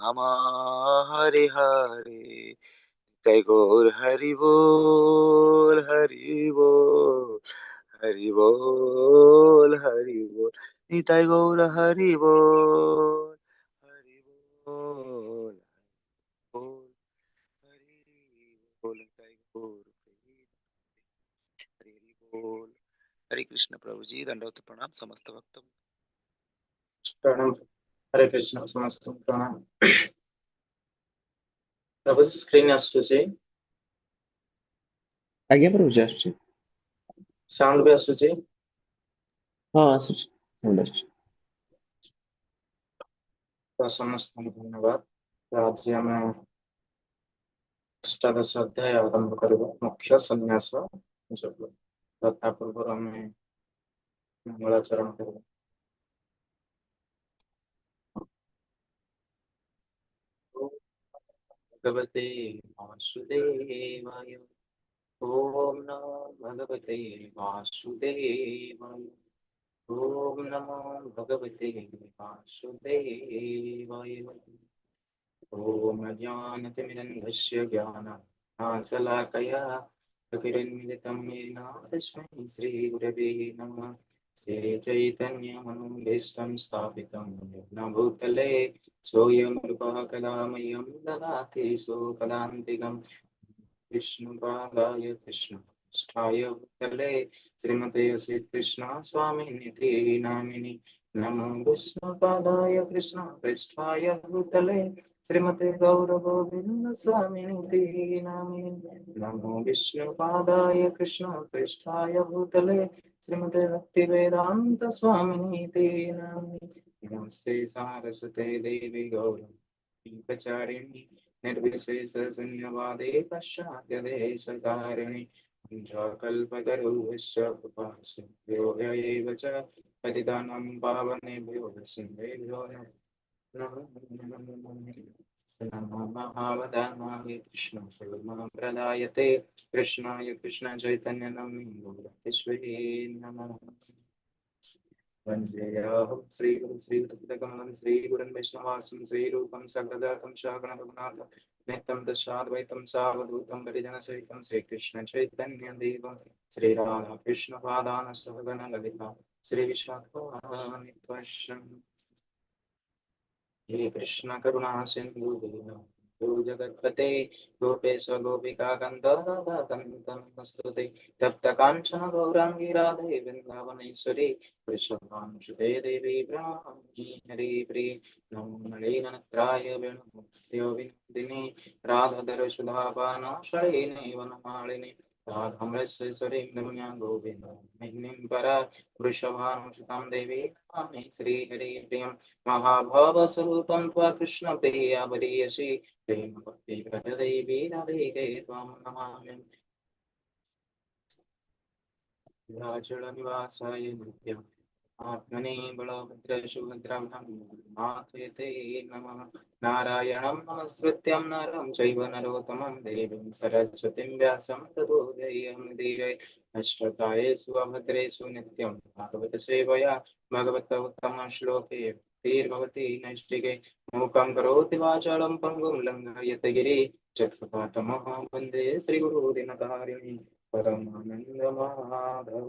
Hare Hare, Nitai Gaur Hari Bol Hari Bol Hari Bol Hari Bol, Nitai Gaur Hari Bol Hari Bol Bol Hari Bol, Nitai Gaur Hari Bol. Hare Krishna Prabhuji, ଦଣ୍ଡବତ ପ୍ରଣାମ ସମସ୍ତ ଭକ୍ତ। ପ୍ରଣାମ, ହରେ କୃଷ୍ଣ, ସମସ୍ତଙ୍କୁ ପ୍ରଣାମ। ପ୍ରଭୁଜୀ, screen ଆସୁଛି? ଆଜ୍ଞା ପ୍ରଭୁଜୀ, ଆସୁଛି। ସାଉଣ୍ଡ ବି ଆସୁଛି? ହଁ, ଆସୁଛି, ସାଉଣ୍ଡ ଆସୁଛି। ତ ସମସ୍ତଙ୍କୁ ଧନ୍ୟବାଦ। ତ ଆଜି ଆମେ ଅଷ୍ଟାଦଶ ଅଧ୍ୟାୟ ଆରମ୍ଭ କରିବା, ମୋକ୍ଷ ସନ୍ନ୍ୟାସ ଯୋଗ। ତ ତା ପୂର୍ବରୁ ଆମେ ମଙ୍ଗଳାଚରଣ କରିବା। ଭଗବତେ ବାସୁଦେବାୟ। ଓମ୍ ନମୋ ଭଗବତେ ବାସୁଦେବାୟ। ଓମ୍ ନମୋ ଭଗବତେ ବାସୁଦେବାୟ। ॐ अज्ञानतिमिरन्धस्य ज्ञानाशलाकया चकिरन्मिलितं येन तस्मै श्रीगुरवे नमः। श्रीचैतन्यमनोभीष्टं स्थापितं येन भूतले सोऽयं रूपः कदा मह्यं ददाति स्वपदान्तिकं। विष्णुपादाय कृष्णप्रेष्ठाय भूतले श्रीमते श्रीकृष्ण स्वामिनिति नामिनि। नमो विष्णुपादाय कृष्णप्रेष्ठाय भूतले श्रीमते गौर गोविंद स्वामिनिति नामिनि। नमो विष्णुपादाय कृष्णप्रेष्ठाय भूतले श्रीमते भक्तिवेदान्त स्वामिनिति नामिनि। नमस्ते सारस्वते देवी गौरवाणी प्रचारिणि निर्विशेष शून्यवादे पश्चाद्यदेशकारिणि। कल्पतरुभ्यश्च कृपा एव च पतितानां पावनेभ्यो वैष्णवेभ्यो नमः। महावदानाय कृष्ण प्रदायते कृष्णाय कृष्ण चैतन्य नमः। वन्दे श्रीगुरु श्रीयुतपदकमलं श्रीगुरुं वैष्णवासं श्रीरूपं सगरजातं शागण रघुनाथ नित्यं दशाद्वैतं सावधूतं परिजनसहितं श्रीकृष्ण चैतन्य देवं श्रीराधा कृष्णपादान सहगण ललिता श्रीविशाखान्वितश्च। हे कृष्ण करुणा सिन्धु जगत्पते गोपेश गोपिका कान्त राधाकान्त नमस्तुते। तप्त काञ्चन गौराङ्गी राधे वृन्दावनेश्वरी वृषभानुसुते देवी ब्राह्मी हरिप्रिये। नमो नलिनत्राय वेणुभक्त्यो विनोदिने राधाधर सुधापानाशयिने वनमालिने। राधामृषेश्वरीं रम्यां गोविन्दं परा वृषभानुसुतां देवी नमामि श्रीहरिप्रियं। महाभावस्वरूपं त्वा कृष्णप्रिया बलीयसि प्रेम भक्तिप्रददेवी राधिके त्वां नमामि। निवासाय नित्यं आत्मने बलभद्रसुभद्राभ्यां नाथयते नमः। नारायणं नमस्कृत्यं नरं चैव नरोत्तमं देवीं सरस्वतीं व्यासं ततो जयमुदीरये। अष्टध्यायेषु अभद्रेषु नित्यं भागवत सेवया भगवत उत्तमश्लोके भक्तिर्भवति नैष्टिके। मूकं करोति वाचालं पङ्गुं लङ्घयते गिरि यत्कृपातमहं वन्दे श्रीगुरुदिनतारिणि परमानन्दमाधव।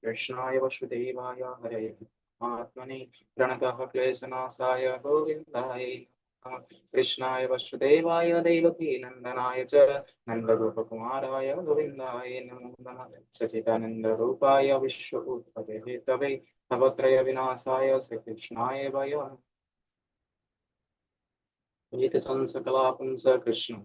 कृष्णाय वासुदेवाय हरये आत्मने प्रणतः क्लेशनाशाय गोविन्दाय नमः। कृष्णाय वासुदेवाय देवकी नन्दनाय च नन्दगोपकुमाराय गोविन्दाय नमो नमः। सच्चिदानन्दरूपाय विश्व उत्पत्तिहेतवे नवत्रय विनाशाय श्रीकृष्णाय वयम्। गीतसंसकलापं स कृष्ण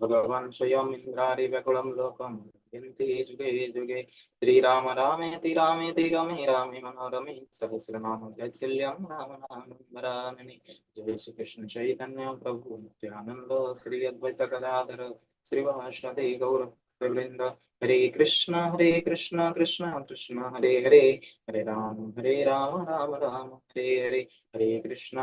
भगवान् स्वयम् इन्द्रारि व्याकुलं लोकं यन्ति जुगे जुगे। श्रीराम रामेति रामेति रमे रामे मनोरमे सहस्रनाम तत्तुल्यं राम नाम वरानने। जय श्री कृष्ण चैतन्य प्रभु नित्यानंद श्री अद्वैत गदाधर श्रीवासदि गौर वृंद। हरे कृष्ण कृष्ण कृष्ण हरे हरे, हरे राम राम राम हरे हरे। हरे कृष्ण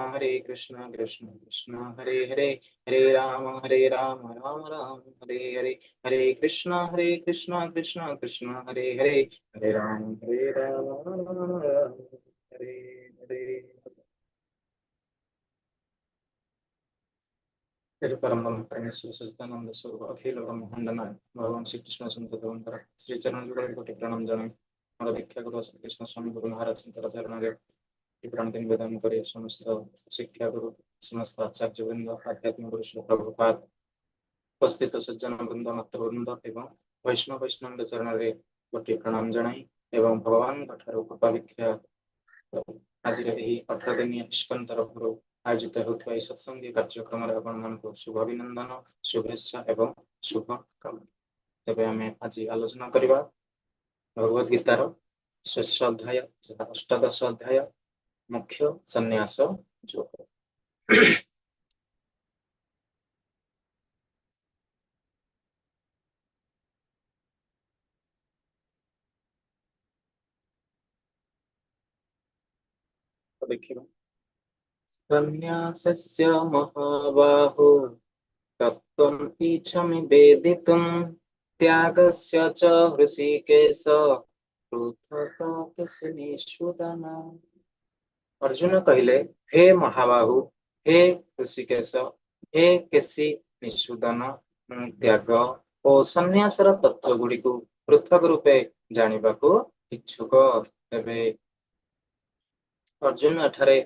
कृष्ण कृष्ण हरे हरे, हरे राम राम राम हरे हरे। हरे कृष्ण कृष्ण कृष्ण हरे हरे, हरे राम राम राम हरे हरे। ଏହି ପରମ ପରମେଶ୍ୱର ସଚିଦାନନ୍ଦ ସ୍ୱରୂପ ଅଖିଳ ବ୍ରହ୍ମାଣ୍ଡ ନାୟକ ଭଗବାନ ଶ୍ରୀକୃଷ୍ଣ ସନ୍ତ ଦେବଙ୍କର ଶ୍ରୀ ଚରଣ ଯୁଗଳ କୋଟି ପ୍ରଣାମ ଜଣାଇ, ମୋର ଦୀକ୍ଷା ଗୁରୁ ଶ୍ରୀକୃଷ୍ଣ ସ୍ୱାମୀ ଗୁରୁ ମହାରାଜଙ୍କର ଚରଣରେ ପ୍ରଣତି ନିବେଦନ କରି, ସମସ୍ତ ଶିକ୍ଷା ଗୁରୁ, ସମସ୍ତ ଆଚାର୍ଯ୍ୟ ବୃନ୍ଦ, ଆଧ୍ୟାତ୍ମିକ ଗୁରୁ ଶ୍ରୀ ପ୍ରଭୁପାଦ, ଉପସ୍ଥିତ ସଜ୍ଜନ ବୃନ୍ଦ, ମାତୃବୃନ୍ଦ ଏବଂ ବୈଷ୍ଣବ ବୈଷ୍ଣବଙ୍କ ଚରଣରେ ଗୋଟିଏ ପ୍ରଣାମ ଜଣାଇ ଏବଂ ଭଗବାନଙ୍କ ଠାରୁ କୃପା ଭିକ୍ଷା, ଆଜିର ଏହି 18 ଦିନିଆ ଇସ୍କନ ତରଫରୁ ଆୟୋଜିତ ହେଉଥିବା ଏହି ସତ୍ସଙ୍ଗୀ କାର୍ଯ୍ୟକ୍ରମରେ ଆପଣମାନଙ୍କୁ ଶୁଭ ଅଭିନନ୍ଦନ, ଶୁଭେଚ୍ଛା ଏବଂ ଶୁଭ କାମନା। ତେବେ ଆମେ ଆଜି ଆଲୋଚନା କରିବା ଭଗବତ ଗୀତାର ଶେଷ ଅଧ୍ୟାୟ, ଯାହା ଅଷ୍ଟାଦଶ ଅଧ୍ୟାୟ, ମୋକ୍ଷ ସନ୍ନ୍ୟାସ ଯୋଗ। ଦେଖିବା। ସନ୍ନ୍ୟାସସ୍ୟ ମହାବାହୋ ତତ୍ତ୍ୱମ୍ ଇଚ୍ଛାମି ବେଦିତୁମ୍ ତ୍ୟାଗସ୍ୟ ଚ ହୃଷୀକେଶ ପୃଥକ୍ କେଶିନିଷୂଦନ। ଅର୍ଜୁନ କହିଲେ, ହେ ମହାବାହୁ, ହେ ହୃଷୀକେଶ, ହେ କେଶୀ ନିଷୂଦନ, ମୁଁ ତ୍ୟାଗ ଓ ସନ୍ନ୍ୟାସର ତତ୍ତ୍ୱ ଗୁଡିକୁ ପୃଥକ ରୂପେ ଜାଣିବାକୁ ଇଚ୍ଛୁକ। ତେବେ ଅର୍ଜୁନ ଏଠାରେ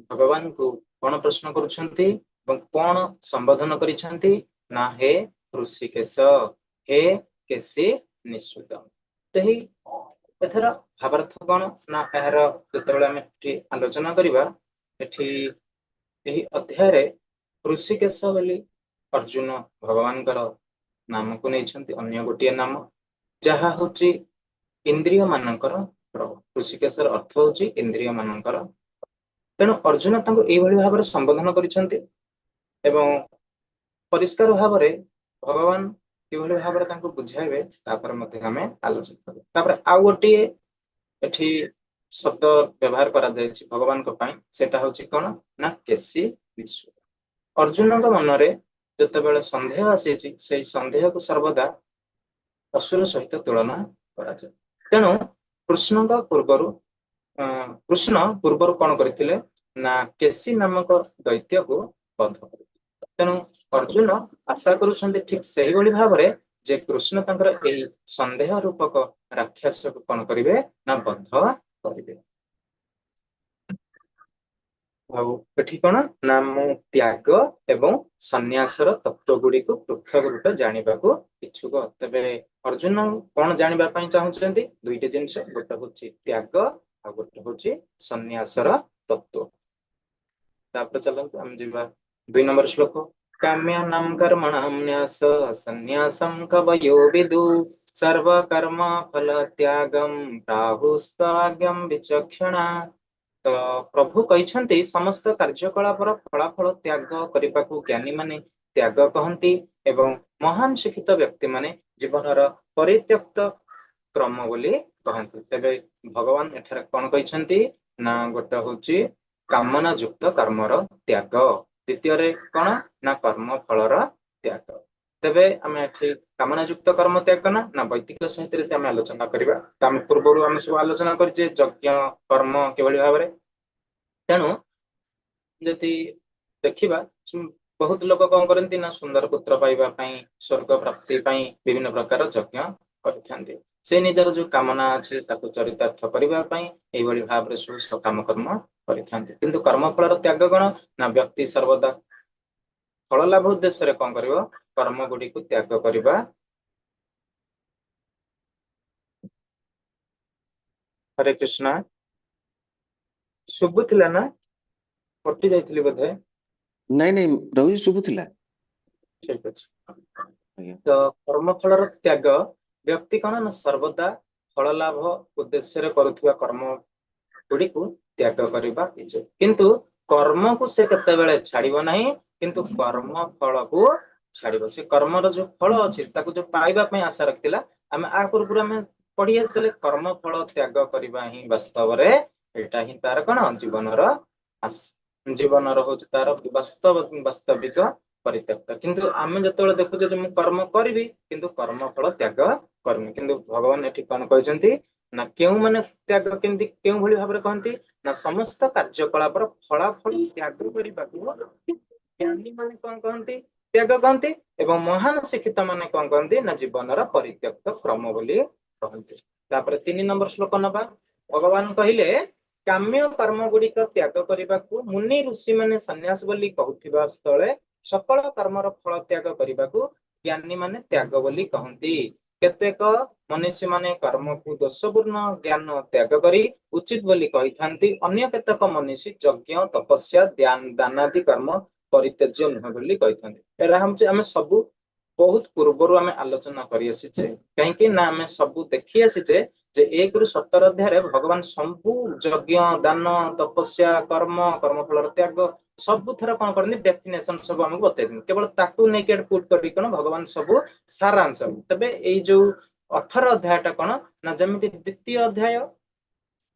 ଭଗବାନଙ୍କୁ କଣ ପ୍ରଶ୍ନ କରୁଛନ୍ତି ଏବଂ କଣ ସମ୍ବୋଧନ କରିଛନ୍ତି ନା, ହେ ହୃଷୀକେଶ, ହେ କେଶୀ ନିଷୂଦନ। ଏହି ଏଥର ଭାବାର୍ଥ କଣ ନା, ଏହାର ଯେତେବେଳେ ଆମେ ଏଠି ଆଲୋଚନା କରିବା, ଏଠି ଏହି ଅଧ୍ୟାୟରେ ହୃଷୀକେଶ ବୋଲି ଅର୍ଜୁନ ଭଗବାନଙ୍କର ନାମକୁ ନେଇଛନ୍ତି, ଅନ୍ୟ ଗୋଟିଏ ନାମ, ଯାହା ହଉଛି ଇନ୍ଦ୍ରିୟ ମାନଙ୍କର ପ୍ରଭୁ। ହୃଷୀକେଶର ଅର୍ଥ ହଉଛି ଇନ୍ଦ୍ରିୟ ମାନଙ୍କର। ତେଣୁ ଅର୍ଜୁନ ତାଙ୍କୁ ଏଇଭଳି ଭାବରେ ସମ୍ବୋଧନ କରିଛନ୍ତି ଏବଂ ପରିଷ୍କାର ଭାବରେ ଭଗବାନ କିଭଳି ଭାବରେ ତାଙ୍କୁ ବୁଝାଇବେ, ତାପରେ ମଧ୍ୟ ଆମେ ଆଲୋଚନା କରିବା। ତାପରେ ଆଉ ଗୋଟିଏ ଏଠି ଶବ୍ଦ ବ୍ୟବହାର କରାଯାଇଛି ଭଗବାନଙ୍କ ପାଇଁ, ସେଟା ହଉଛି କଣ ନା କେଶୀ ନିଷୂଦନ। ଅର୍ଜୁନଙ୍କ ମନରେ ଯେତେବେଳେ ସନ୍ଦେହ ଆସିଛି, ସେଇ ସନ୍ଦେହକୁ ସର୍ବଦା ଅସୁର ସହିତ ତୁଳନା କରାଯାଏ। ତେଣୁ କୃଷ୍ଣଙ୍କ ପୂର୍ବରୁ, କୃଷ୍ଣ ପୂର୍ବରୁ କଣ କରିଥିଲେ ନା, କେଶୀ ନାମକ ଦୈତ୍ୟକୁ ବଧ କରିଥିଲେ। ତେଣୁ ଅର୍ଜୁନ ଆଶା କରୁଛନ୍ତି ଠିକ ସେଇଭଳି ଭାବରେ ଯେ କୃଷ୍ଣ ତାଙ୍କର ଏଇ ସନ୍ଦେହ ରୂପକ ରାକ୍ଷସକୁ କଣ କରିବେ ନା ବଧ କରିବେ। ଆଉ ଏଠି କଣ ନା, ମୁଁ ତ୍ୟାଗ ଏବଂ ସନ୍ନ୍ୟାସର ତତ୍ତ୍ୱ ଗୁଡିକୁ ପୃଥକ ରୂପେ ଜାଣିବାକୁ ଇଚ୍ଛୁକ। ତେବେ ଅର୍ଜୁନ କଣ ଜାଣିବା ପାଇଁ ଚାହୁଁଛନ୍ତି? ଦୁଇଟି ଜିନିଷ, ଗୋଟେ ହଉଛି ତ୍ୟାଗ ଆଉ ଗୋଟେ ହଉଛି ସନ୍ନ୍ୟାସର ତତ୍ତ୍ୱ। ତାପରେ ଚାଲନ୍ତୁ ଆମେ ଯିବା 2 ନମ୍ବର ଶ୍ଲୋକ। କାମ୍ୟାନାମ କର୍ମଣାମ ନ୍ୟାସ ସନ୍ନ୍ୟାସಂ କବୟୋ ବିଦୁ ସର୍ବ କର୍ମ ଫଳ ତ୍ୟାଗମ ପ୍ରାହୁସ୍ତ୍ୟାଗମ ବିଚକ୍ଷଣା। ତ ପ୍ରଭୁ କହିଛନ୍ତି, ସମସ୍ତ କାର୍ଯ୍ୟକଳାପର ଫଳାଫଳ ତ୍ୟାଗ କରିବାକୁ ଜ୍ଞାନୀ ମାନେ ତ୍ୟାଗ କହନ୍ତି ଏବଂ ମହାନ ଶିକ୍ଷିତ ବ୍ୟକ୍ତିମାନେ ଜୀବନର ପରିତ୍ୟକ୍ତ କ୍ରମ ବୋଲି କହନ୍ତି। ତେବେ ଭଗବାନ ଏଠାରେ କଣ କହିଛନ୍ତି ନା, ଗୋଟେ ହଉଛି କାମନା ଯୁକ୍ତ କର୍ମର ତ୍ୟାଗ, ଦ୍ୱିତୀୟରେ କଣ ନା କର୍ମ ଫଳର ତ୍ୟାଗ। ତେବେ ଆମେ ଏଠି କାମନା ଯୁକ୍ତ କର୍ମ ତ୍ୟାଗ ନା ନା ବୈଦିକ ସାହିତ୍ୟରେ ଯଦି ଆମେ ଆଲୋଚନା କରିବା, ତ ଆମେ ପୂର୍ବରୁ ଆମେ ସବୁ ଆଲୋଚନା କରିଛେ ଯଜ୍ଞ କର୍ମ କିଭଳି ଭାବରେ। ତେଣୁ ଯଦି ଦେଖିବା, ବହୁତ ଲୋକ କଣ କରନ୍ତି ନା, ସୁନ୍ଦର ପୁତ୍ର ପାଇବା ପାଇଁ, ସ୍ୱର୍ଗ ପ୍ରାପ୍ତି ପାଇଁ ବିଭିନ୍ନ ପ୍ରକାର ଯଜ୍ଞ କରିଥାନ୍ତି। ସେ ନିଜର ଯୋଉ କାମନା ଅଛି ତାକୁ ଚରିତାର୍ଥ କରିବା ପାଇଁ ଏଇଭଳି ଭାବରେ ସବୁ କାମ କର୍ମ କରିଥାନ୍ତି। କିନ୍ତୁ କର୍ମ ଫଳର ତ୍ୟାଗ କଣ ନା, ବ୍ୟକ୍ତି ସର୍ବଦା ଫଳ ଲାଭ ଉଦ୍ଦେଶ୍ୟରେ କଣ କରିବ, କର୍ମ ଗୁଡିକୁ ତ୍ୟାଗ କରିବା। ହରେ କୃଷ୍ଣ। ଶୁଭୁଥିଲା ନା? କଟି ଯାଇଥିଲି ବୋଧେ। ନାଇଁ ନାଇଁ ପ୍ରଭୁଜୀ, ଶୁଭୁଥିଲା। ଠିକ ଅଛି। ଆଜ୍ଞା। ତ କର୍ମ ଫଳର ତ୍ୟାଗ, ବ୍ୟକ୍ତି କଣ ନା ସର୍ବଦା ଫଳ ଲାଭ ଉଦ୍ଦେଶ୍ୟରେ କରୁଥିବା କର୍ମ ଗୁଡିକୁ ତ୍ୟାଗ କରିବା ଉଚିତ। କିନ୍ତୁ କର୍ମକୁ ସେ କେତେବେଳେ ଛାଡିବ ନାହିଁ, କିନ୍ତୁ କର୍ମ ଫଳକୁ ଛାଡିବ। ସେ କର୍ମର ଯୋଉ ଫଳ ଅଛି ତାକୁ ଯୋଉ ପାଇବା ପାଇଁ ଆଶା ରଖିଥିଲା, ଆମେ ଆ ପୂର୍ବରୁ ଆମେ ପଢି ଆସିଥିଲେ, କର୍ମ ଫଳ ତ୍ୟାଗ କରିବା ହିଁ ବାସ୍ତବରେ ଏଇଟା ହିଁ ତାର କଣ ଜୀବନର ଜୀବନର ହଉଛି ତାର ବାସ୍ତବିକ ପରିତ୍ୟକ୍ତ। କିନ୍ତୁ ଆମେ ଯେତେବେଳେ ଦେଖୁଛେ ଯେ ମୁଁ କର୍ମ କରିବି କିନ୍ତୁ କର୍ମ ଫଳ ତ୍ୟାଗ କରିନି, କିନ୍ତୁ ଭଗବାନ ଏଠି କଣ କହିଛନ୍ତି ନା, କେଉଁମାନେ ତ୍ୟାଗ କେମିତି କେଉଁଭଳି ଭାବରେ କହନ୍ତି ନା, ସମସ୍ତ କାର୍ଯ୍ୟକଳାପର ଫଳାଫଳ ତ୍ୟାଗ କରିବାକୁ ଜ୍ଞାନୀ ମାନେ କଣ କହନ୍ତି? ତ୍ୟାଗ କହନ୍ତି ଏବଂ ମହାନ ଶିକ୍ଷିତ ମାନେ କଣ କହନ୍ତି ନା ଜୀବନର ପରିତ୍ୟକ୍ତ କ୍ରମ ବୋଲି କହନ୍ତି। ତାପରେ 3 ନମ୍ବର ଶ୍ଲୋକ ନବା। ଭଗବାନ କହିଲେ, କାମ୍ୟ କର୍ମ ଗୁଡିକ ତ୍ୟାଗ କରିବାକୁ ମୁନି ଋଷି ମାନେ ସନ୍ନ୍ୟାସ ବୋଲି କହୁଥିବା ସ୍ଥଳେ ସକଳ କର୍ମର ଫଳ ତ୍ୟାଗ କରିବାକୁ ଜ୍ଞାନୀ ମାନେ ତ୍ୟାଗ ବୋଲି କହନ୍ତି। କେତେକ ମନୀଷୀ ମାନେ କର୍ମକୁ ଦୋଷପୂର୍ଣ୍ଣ ଜ୍ଞାନ ତ୍ୟାଗ କରି ଉଚିତ ବୋଲି କହିଥାନ୍ତି। ଅନ୍ୟ କେତେକ ମନୀଷୀ ଯଜ୍ଞ, ତପସ୍ୟା, ଦାନାଦି କର୍ମ ପରିତ୍ୟାଜ୍ୟ ନୁହେଁ ବୋଲି କହିଥାନ୍ତି। ଏଇଟା ହଉଛି ଆମେ ସବୁ ବହୁତ ପୂର୍ବରୁ ଆମେ ଆଲୋଚନା କରି ଆସିଛେ। କାହିଁକି ନା ଆମେ ସବୁ ଦେଖି ଆସିଛେ ଯେ 1ରୁ 17 ଅଧ୍ୟାୟରେ ଭଗବାନ ସବୁ ଯଜ୍ଞ, ଦାନ, ତପସ୍ୟା, କର୍ମ, କର୍ମଫଳର ତ୍ୟାଗ ସବୁଥର କଣ କରନ୍ତି, ଡେଫିନେସନ ସବୁ ଆମକୁ ବତେଇ ଦିଅନ୍ତି। କେବଳ ତାକୁ ନେଇକି ଏଠି ପୁଟ୍ କରିକି କଣ ଭଗବାନ ସବୁ ସାରାଂଶ। ତେବେ ଏଇ ଯୋଉ 18 ଅଧ୍ୟାୟଟା କଣ ନା ଯେମିତି ଦ୍ୱିତୀୟ ଅଧ୍ୟାୟ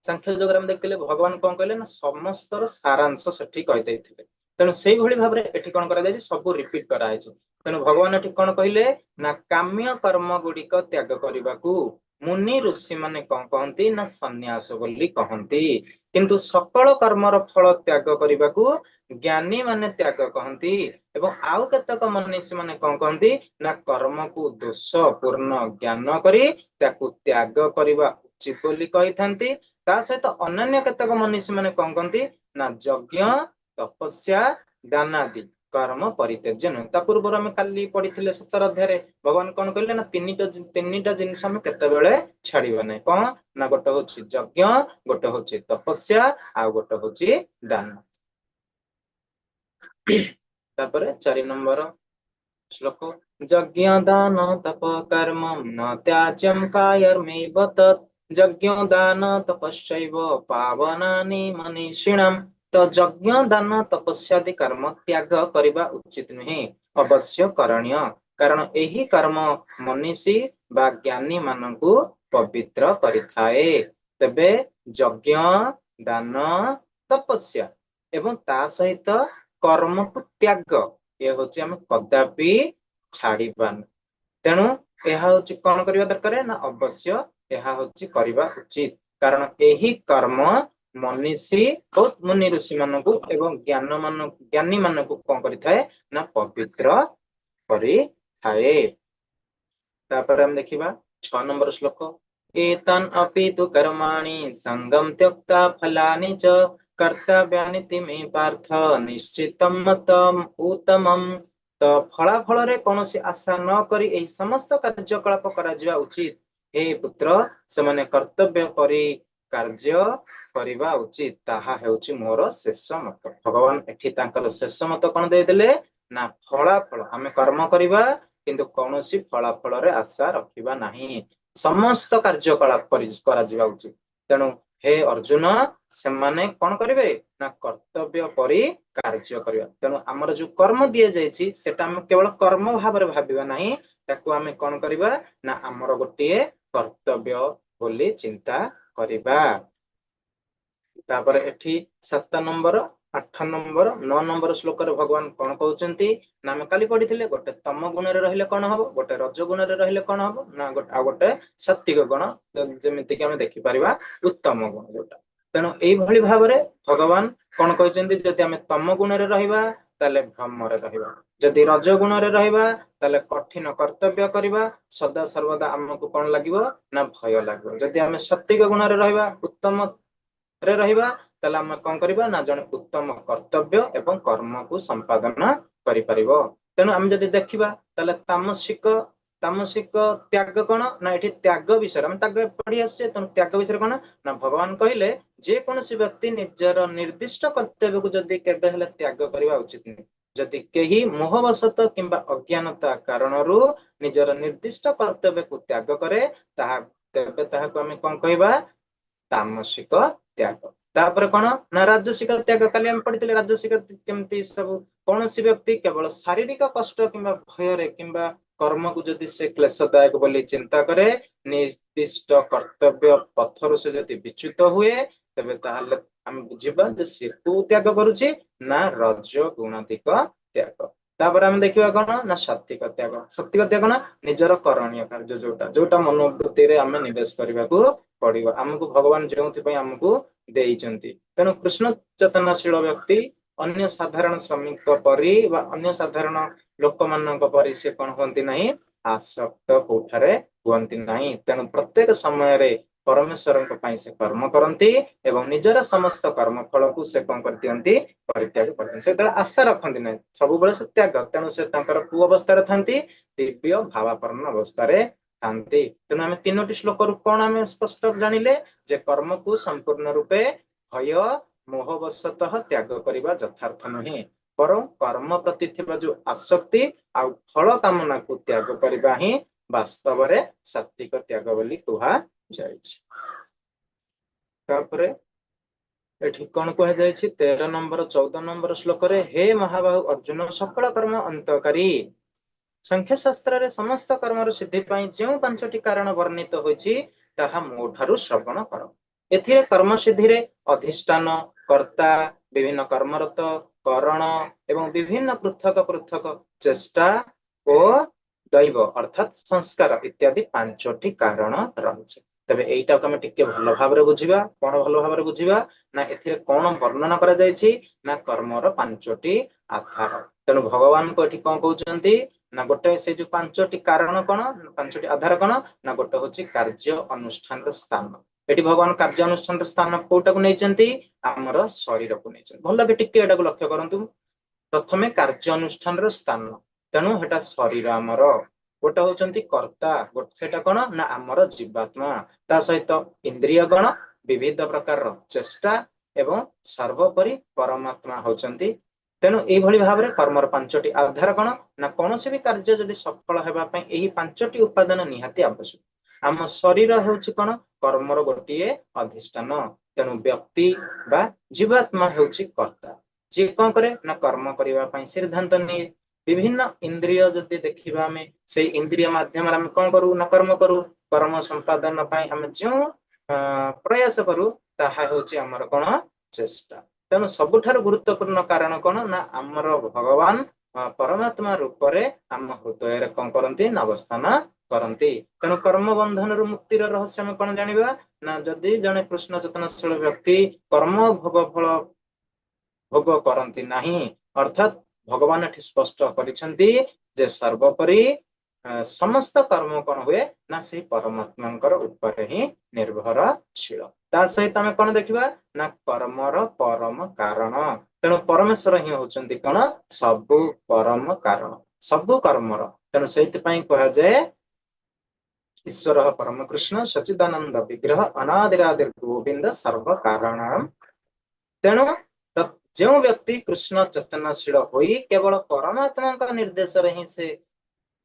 ସାଂଖ୍ୟ ଯୋଗରେ ଆମେ ଦେଖିଥିଲେ, ଭଗବାନ କଣ କହିଲେ ନା ସମସ୍ତର ସାରାଂଶ ସେଠି କହିଦେଇଥିଲେ। ତେଣୁ ସେଇଭଳି ଭାବରେ ଏଠି କଣ କରାଯାଇଛି? ସବୁ ରିପିଟ କରାହେଇଛି। ତେଣୁ ଭଗବାନ ଏଠି କଣ କହିଲେ ନା କାମ୍ୟ କର୍ମ ଗୁଡିକ ତ୍ୟାଗ କରିବାକୁ ମୁନି ଋଷି ମାନେ କଣ କହନ୍ତି ନା ସନ୍ନ୍ୟାସ ବୋଲି କହନ୍ତି। କିନ୍ତୁ ସକଳ କର୍ମର ଫଳ ତ୍ୟାଗ କରିବାକୁ ଜ୍ଞାନୀ ମାନେ ତ୍ୟାଗ କହନ୍ତି ଏବଂ ଆଉ କେତେକ ମନୀଷୀ ମାନେ କଣ କହନ୍ତି ନା କର୍ମକୁ ଦୋଷ ପୂର୍ଣ୍ଣ ଜ୍ଞାନ କରି ତାକୁ ତ୍ୟାଗ କରିବା ଉଚିତ ବୋଲି କହିଥାନ୍ତି। ତା ସହିତ ଅନ୍ୟାନ୍ୟ କେତେକ ମନୀଷୀ ମାନେ କଣ କହନ୍ତି ନା ଯଜ୍ଞ, ତପସ୍ୟା, ଦାନାଦି କର୍ମ ପରିତ୍ୟାଜ୍ୟ ନୁହେଁ। ତା ପୂର୍ବରୁ ଆମେ କାଲି ପଢିଥିଲେ, 17 ଅଧ୍ୟାୟରେ ଭଗବାନ କଣ କହିଲେ ନା ତିନିଟା ତିନିଟା ଜିନିଷ ଆମେ କେତେବେଳେ ଛାଡିବା ନାହିଁ। କଣ ନା ଗୋଟେ ହଉଛି ଯଜ୍ଞ, ଗୋଟେ ହଉଛି ତପସ୍ୟା, ଆଉ ଗୋଟେ ହଉଛି ଦାନ। ତାପରେ 4 ନମ୍ବର ଶ୍ଲୋକ। ଯଜ୍ଞ ଦାନ ତପ କର୍ମ ନ ତ୍ୟାଜ୍ୟମ କାୟର୍ମେବ ତତ୍ ଯଜ୍ଞ ଦାନ ତପଶ୍ଚୈବ ପାବନାନି ମନୀଷିଣାମ। ତ ଯଜ୍ଞ, ଦାନ, ତପସ୍ୟାଦି କର୍ମ ତ୍ୟାଗ କରିବା ଉଚିତ ନୁହେଁ, ଅବଶ୍ୟ କରଣୀୟ। କାରଣ ଏହି କର୍ମ ମନୀଷୀ ବା ଜ୍ଞାନୀ ମାନଙ୍କୁ ପବିତ୍ର କରିଥାଏ। ତେବେ ଯଜ୍ଞ, ଦାନ, ତପସ୍ୟା ଏବଂ ତା ସହିତ କର୍ମକୁ ତ୍ୟାଗ, ଏ ହଉଛି ଆମେ କଦାପି ଛାଡିବାନି। ତେଣୁ ଏହା ହଉଛି କଣ କରିବା ଦରକାର ନା ଅବଶ୍ୟ ଏହା ହଉଛି କରିବା ଉଚିତ। କାରଣ ଏହି କର୍ମ ମନୀଷୀ, ବହୁତ ମୁନି ଋଷି ମାନଙ୍କୁ ଏବଂ ଜ୍ଞାନ ମାନଙ୍କୁ, ଜ୍ଞାନୀ ମାନଙ୍କୁ କଣ କରିଥାଏ ନା ପବିତ୍ର କରିଥାଏ। ତାପରେ ଆମେ ଦେଖିବା 6 ନମ୍ବର ଶ୍ଲୋକ। ଏତାନ ଅପି ତୁ କର୍ମାଣି ସଙ୍ଗମ ତ୍ୟକ୍ତା ଫଲାନି ଚ କର୍ତ୍ତବ୍ୟାନିତି ମେ ପାର୍ଥ ନିଶ୍ଚିତମ ମତମ ଉତ୍ତମମ୍। ତ ଫଳାଫଳରେ କୌଣସି ଆଶା ନ କରି ଏହି ସମସ୍ତ କାର୍ଯ୍ୟକଳାପ କରାଯିବା ଉଚିତ। ହେ ପୁତ୍ର, ସେମାନେ କର୍ତ୍ତବ୍ୟ କରି କାର୍ଯ୍ୟ କରିବା ଉଚିତ, ତାହା ହେଉଛି ମୋର ଶେଷ ମତ। ଭଗବାନ ଏଠି ତାଙ୍କର ଶେଷ ମତ କଣ ଦେଇଦେଲେ ନା ଫଳାଫଳ, ଆମେ କର୍ମ କରିବା କିନ୍ତୁ କୌଣସି ଫଳାଫଳରେ ଆଶା ରଖିବା ନାହିଁ। ସମସ୍ତ କାର୍ଯ୍ୟକଳାପ କରାଯିବା ଉଚିତ। ତେଣୁ ହେ ଅର୍ଜୁନ, ସେମାନେ କଣ କରିବେ ନା କର୍ତ୍ତବ୍ୟ ପରି କାର୍ଯ୍ୟ କରିବା। ତେଣୁ ଆମର ଯୋଉ କର୍ମ ଦିଆଯାଇଛି, ସେଟା ଆମେ କେବଳ କର୍ମ ଭାବରେ ଭାବିବା ନାହିଁ। ତାକୁ ଆମେ କଣ କରିବା ନା ଆମର ଗୋଟିଏ କର୍ତ୍ତବ୍ୟ ବୋଲି ଚିନ୍ତା କରିବା। ତାପରେ ଏଠି 7 ନମ୍ବର, 8 ନମ୍ବର, 9 ନମ୍ବର ଶ୍ଲୋକରେ ଭଗବାନ କଣ କହୁଛନ୍ତି ନା ଆମେ କାଲି ପଢିଥିଲେ, ଗୋଟେ ତମ ଗୁଣରେ ରହିଲେ କଣ ହବ, ଗୋଟେ ରଜ ଗୁଣରେ ରହିଲେ କଣ ହବ ନା ଆଉ ଗୋଟେ ସାତ୍ଵିକ ଗୁଣ, ଯେମିତିକି ଆମେ ଦେଖିପାରିବା ଉତ୍ତମ ଗୁଣ ଯୋଉଟା। ତେଣୁ ଏଇଭଳି ଭାବରେ ଭଗବାନ କଣ କହିଛନ୍ତି? ଯଦି ଆମେ ତମ ଗୁଣରେ ରହିବା, ତାହେଲେ ଭ୍ରମରେ ରହିବା। ଯଦି ରଜ ଗୁଣରେ ରହିବା, ତାହେଲେ କଠିନ କର୍ତ୍ତବ୍ୟ କରିବା, ସଦା ସର୍ବଦା ଆମକୁ କଣ ଲାଗିବ ନା ଭୟ ଲାଗିବ। ଯଦି ଆମେ ସାତ୍ଵିକ ଗୁଣରେ ରହିବା, ଉତ୍ତମ ରେ ରହିବା, ତାହେଲେ ଆମେ କଣ କରିବା ନା ଜଣେ ଉତ୍ତମ କର୍ତ୍ତବ୍ୟ ଏବଂ କର୍ମକୁ ସମ୍ପାଦନ କରିପାରିବ। ତେଣୁ ଆମେ ଯଦି ଦେଖିବା, ତାହେଲେ ତାମସିକ ତାମସିକ ତ୍ୟାଗ କଣ ନା ଏଠି ତ୍ୟାଗ ବିଷୟରେ ଆମେ ତ୍ୟାଗ ପଢି ଆସୁଛେ। ତେଣୁ ତ୍ୟାଗ ବିଷୟରେ କଣ ନା ଭଗବାନ କହିଲେ, ଯେକୌଣସି ବ୍ୟକ୍ତି ନିଜର ନିର୍ଦ୍ଦିଷ୍ଟ କର୍ତ୍ତବ୍ୟକୁ ଯଦି କେବେ ହେଲେ ତ୍ୟାଗ କରିବା ଉଚିତ ନୁହେଁ। ଯଦି କେହି ମୋହବଶତ କିମ୍ବା ଅଜ୍ଞାନତା କାରଣରୁ ନିଜର ନିର୍ଦ୍ଦିଷ୍ଟ କର୍ତ୍ତବ୍ୟକୁ ତ୍ୟାଗ କରେ, ତାହା ତେବେ ତାହାକୁ ଆମେ କଣ କହିବା? ତାମସିକ ତ୍ୟାଗ। ତାପରେ କଣ ନା ରାଜସିକ ତ୍ୟାଗ। କାଲି ଆମେ ପଢିଥିଲେ ରାଜସିକ କେମିତି ସବୁ। କୌଣସି ବ୍ୟକ୍ତି କେବଳ ଶାରୀରିକ କଷ୍ଟ କିମ୍ବା ଭୟରେ କିମ୍ବା କର୍ମକୁ ଯଦି ସେ କ୍ଲେଶଦାୟକ ବୋଲି ଚିନ୍ତା କରେ, ନିର୍ଦ୍ଦିଷ୍ଟ କର୍ତ୍ତବ୍ୟ ପଥରୁ ସେ ଯଦି ବିଚ୍ୟୁତ ହୁଏ, ତେବେ ତାହେଲେ ଆମେ ବୁଝିବା ଯେ ସେ କୋଉ ତ୍ୟାଗ କରୁଛି ନା ରଜ ଗୁଣାଧିକ ତ୍ୟାଗ। ତାପରେ ଆମେ ଦେଖିବା କଣ ନା ସାତ୍ଵିକ ତ୍ୟାଗ। ସାତ୍ଵିକ ତ୍ୟାଗ ନା ନିଜର କରଣୀୟ କାର୍ଯ୍ୟ ଯୋଉଟା ଯୋଉଟା ମନୋବୃତ୍ତିରେ ଆମେ ନିବେଶ କରିବାକୁ ପଡିବ ଆମକୁ, ଭଗବାନ ଯେଉଁଥିପାଇଁ ଆମକୁ ଦେଇଛନ୍ତି। ତେଣୁ କୃଷ୍ଣ ଚେତନାଶୀଳ ବ୍ୟକ୍ତି ଅନ୍ୟ ସାଧାରଣ ଶ୍ରମିକ ପରି ବା ଅନ୍ୟ ସାଧାରଣ ଲୋକମାନଙ୍କ ପରି ସେ କଣ ହୁଅନ୍ତି ନାହିଁ, ଆସକ୍ତ କୋଉଠାରେ ହୁଅନ୍ତି ନାହିଁ। ତେଣୁ ପ୍ରତ୍ୟେକ ସମୟରେ ପରମେଶ୍ୱରଙ୍କ ପାଇଁ ସେ କର୍ମ କରନ୍ତି ଏବଂ ନିଜର ସମସ୍ତ କର୍ମ ଫଳକୁ ସେ କଣ କରିଦିଅନ୍ତି, ପରିତ୍ୟାଗ କରିଦିଅନ୍ତି। ସେତେବେଳେ ଆଶା ରଖନ୍ତି ନାହିଁ, ସବୁବେଳେ ସେ ତ୍ୟାଗ। ତେଣୁ ସେ ତାଙ୍କର କୋଉ ଅବସ୍ଥାରେ ଥାନ୍ତି? ଦିବ୍ୟ ଭାବାପନ୍ନ ଅବସ୍ଥାରେ ଥାନ୍ତି। ତେଣୁ ଆମେ ତିନୋଟି ଶ୍ଲୋକରୁ କଣ ଆମେ ସ୍ପଷ୍ଟ ଜାଣିଲେ ଯେ କର୍ମକୁ ସମ୍ପୂର୍ଣ୍ଣ ରୂପେ ଭୟ ମୋହବଶତଃ ତ୍ୟାଗ କରିବା ଯଥାର୍ଥ ନୁହେଁ, ବରଂ କର୍ମ ପ୍ରତି ଥିବା ଯୋଉ ଆସକ୍ତି ଆଉ ଫଳ କାମନାକୁ ତ୍ୟାଗ କରିବା ହିଁ ବାସ୍ତବରେ ସାତ୍ଵିକ ତ୍ୟାଗ ବୋଲି କୁହାଯାଇଛି। ତାପରେ ଏଠି କଣ କୁହାଯାଇଛି 13 ନମ୍ବର 14 ନମ୍ବର ଶ୍ଲୋକରେ, ହେ ମହାବାହୁ ଅର୍ଜୁନ, ସକଳ କର୍ମ ଅନ୍ତକାରୀ ସାଂଖ୍ୟ ଶାସ୍ତ୍ରରେ ସମସ୍ତ କର୍ମର ସିଦ୍ଧି ପାଇଁ ଯେଉଁ ପାଞ୍ଚଟି କାରଣ ବର୍ଣ୍ଣିତ ହୋଇଛି, ତାହା ମୋ ଠାରୁ ଶ୍ରବଣ କର। ଏଥିରେ କର୍ମ ସିଦ୍ଧିରେ ଅଧିଷ୍ଠାନ, କର୍ତ୍ତା, ବିଭିନ୍ନ କର୍ମରତ, କରଣ ଏବଂ ବିଭିନ୍ନ ପୃଥକ ପୃଥକ ଚେଷ୍ଟା ଓ ଦୈବ ଅର୍ଥାତ୍ ସଂସ୍କାର ଇତ୍ୟାଦି ପାଞ୍ଚଟି କାରଣ ରହିଛି। ତେବେ ଏଇଟାକୁ ଆମେ ଟିକେ ଭଲ ଭାବରେ ବୁଝିବା। କଣ ଭଲ ଭାବରେ ବୁଝିବା ନା ଏଥିରେ କଣ ବର୍ଣ୍ଣନା କରାଯାଇଛି ନା କର୍ମର ପାଞ୍ଚଟି ଆଧାର। ତେଣୁ ଭଗବାନଙ୍କୁ ଏଠି କଣ କହୁଛନ୍ତି ନା ଗୋଟେ ସେ ଯୋଉ ପାଞ୍ଚଟି କାରଣ କଣ, ପାଞ୍ଚଟି ଆଧାର କଣ ନା ଗୋଟେ ହଉଛି କାର୍ଯ୍ୟ ଅନୁଷ୍ଠାନର ସ୍ଥାନ। ଏଠି ଭଗବାନ କାର୍ଯ୍ୟ ଅନୁଷ୍ଠାନର ସ୍ଥାନ କୋଉଟାକୁ ନେଇଛନ୍ତି? ଆମର ଶରୀରକୁ ନେଇଛନ୍ତି। ଭଲ କି ଟିକେ ଏଟାକୁ ଲକ୍ଷ୍ୟ କରନ୍ତୁ। ପ୍ରଥମେ କାର୍ଯ୍ୟ ଅନୁଷ୍ଠାନର ସ୍ଥାନ, ତେଣୁ ସେଟା ଶରୀର ଆମର। ଗୋଟେ ହଉଛନ୍ତି କର୍ତ୍ତା, ସେଟା କଣ ନା ଆମର ଜୀବାତ୍ମା। ତା ସହିତ ଇନ୍ଦ୍ରିୟ ଗଣ, ବିବିଧ ପ୍ରକାରର ଚେଷ୍ଟା ଏବଂ ସର୍ବୋପରି ପରମାତ୍ମା ହଉଛନ୍ତି। ତେଣୁ ଏଇଭଳି ଭାବରେ କର୍ମର ପାଞ୍ଚଟି ଆଧାର କଣ ନା କୌଣସି ବି କାର୍ଯ୍ୟ ଯଦି ସଫଳ ହେବା ପାଇଁ ଏହି ପାଞ୍ଚଟି ଉପାଦାନ ନିହାତି ଆବଶ୍ୟକ। ଆମ ଶରୀର ହେଉଛି କଣ? କର୍ମର ଗୋଟିଏ ଅଧିଷ୍ଠାନ। ତେଣୁ ବ୍ୟକ୍ତି ବା ଜୀବାତ୍ମା ହେଉଛି କର୍ତ୍ତା, ଯିଏ କଣ କରେ ନା କର୍ମ କରିବା ପାଇଁ ସିଦ୍ଧାନ୍ତ ନିଏ। ବିଭିନ୍ନ ଇନ୍ଦ୍ରିୟ ଯଦି ଦେଖିବା ଆମେ, ସେଇ ଇନ୍ଦ୍ରିୟ ମାଧ୍ୟମରେ ଆମେ କଣ କରୁ ନା କର୍ମ କରୁ। କର୍ମ ସମ୍ପାଦନ ପାଇଁ ଆମେ ଯେଉଁ ପ୍ରୟାସ କରୁ, ତାହା ହେଉଛି ଆମର କଣ? ଚେଷ୍ଟା। ତେଣୁ ସବୁଠାରୁ ଗୁରୁତ୍ୱପୂର୍ଣ୍ଣ କାରଣ କଣ ନା ଆମର ଭଗବାନ ପରମାତ୍ମା ରୂପରେ ଆମ ହୃଦୟରେ କଣ କରନ୍ତି ନା ଅବସ୍ଥାନ କରନ୍ତି। ତେଣୁ କର୍ମ ବନ୍ଧନରୁ ମୁକ୍ତିର ରହସ୍ୟ ଆମେ କଣ ଜାଣିବା ନା ଯଦି ଜଣେ କୃଷ୍ଣ ଚେତନଶୀଳ ବ୍ୟକ୍ତି କର୍ମ ଭୋଗ ଫଳ ଭୋଗ କରନ୍ତି ନାହିଁ, ଅର୍ଥାତ୍ ଭଗବାନ ଏଠି ସ୍ପଷ୍ଟ କରିଛନ୍ତି ଯେ ସର୍ବୋପରି ସମସ୍ତ କର୍ମ କଣ ହୁଏ ନା ସେଇ ପରମାତ୍ମାଙ୍କର ଉପରେ ହିଁ ନିର୍ଭରଶୀଳ। ତା ସହିତ ଆମେ କଣ ଦେଖିବା ନା କର୍ମର ପରମ କାରଣ। ତେଣୁ ପରମେଶ୍ୱର ହିଁ ହଉଛନ୍ତି କଣ? ସବୁ ପରମ କାରଣ ସବୁ କର୍ମର। ତେଣୁ ସେଇଥିପାଇଁ କୁହାଯାଏ ଈଶ୍ୱର ପରମ କୃଷ୍ଣ ସଚିଦାନନ୍ଦ ବିଗ୍ରହ ଅନାଦିରାଦିର ଗୋବିନ୍ଦ ସର୍ବ କାରଣ। ତେଣୁ ଯେଉଁ ବ୍ୟକ୍ତି କୃଷ୍ଣ ଚେତନାଶୀଳ ହୋଇ କେବଳ ପରମାତ୍ମାଙ୍କ ନିର୍ଦ୍ଦେଶରେ ହିଁ ସେ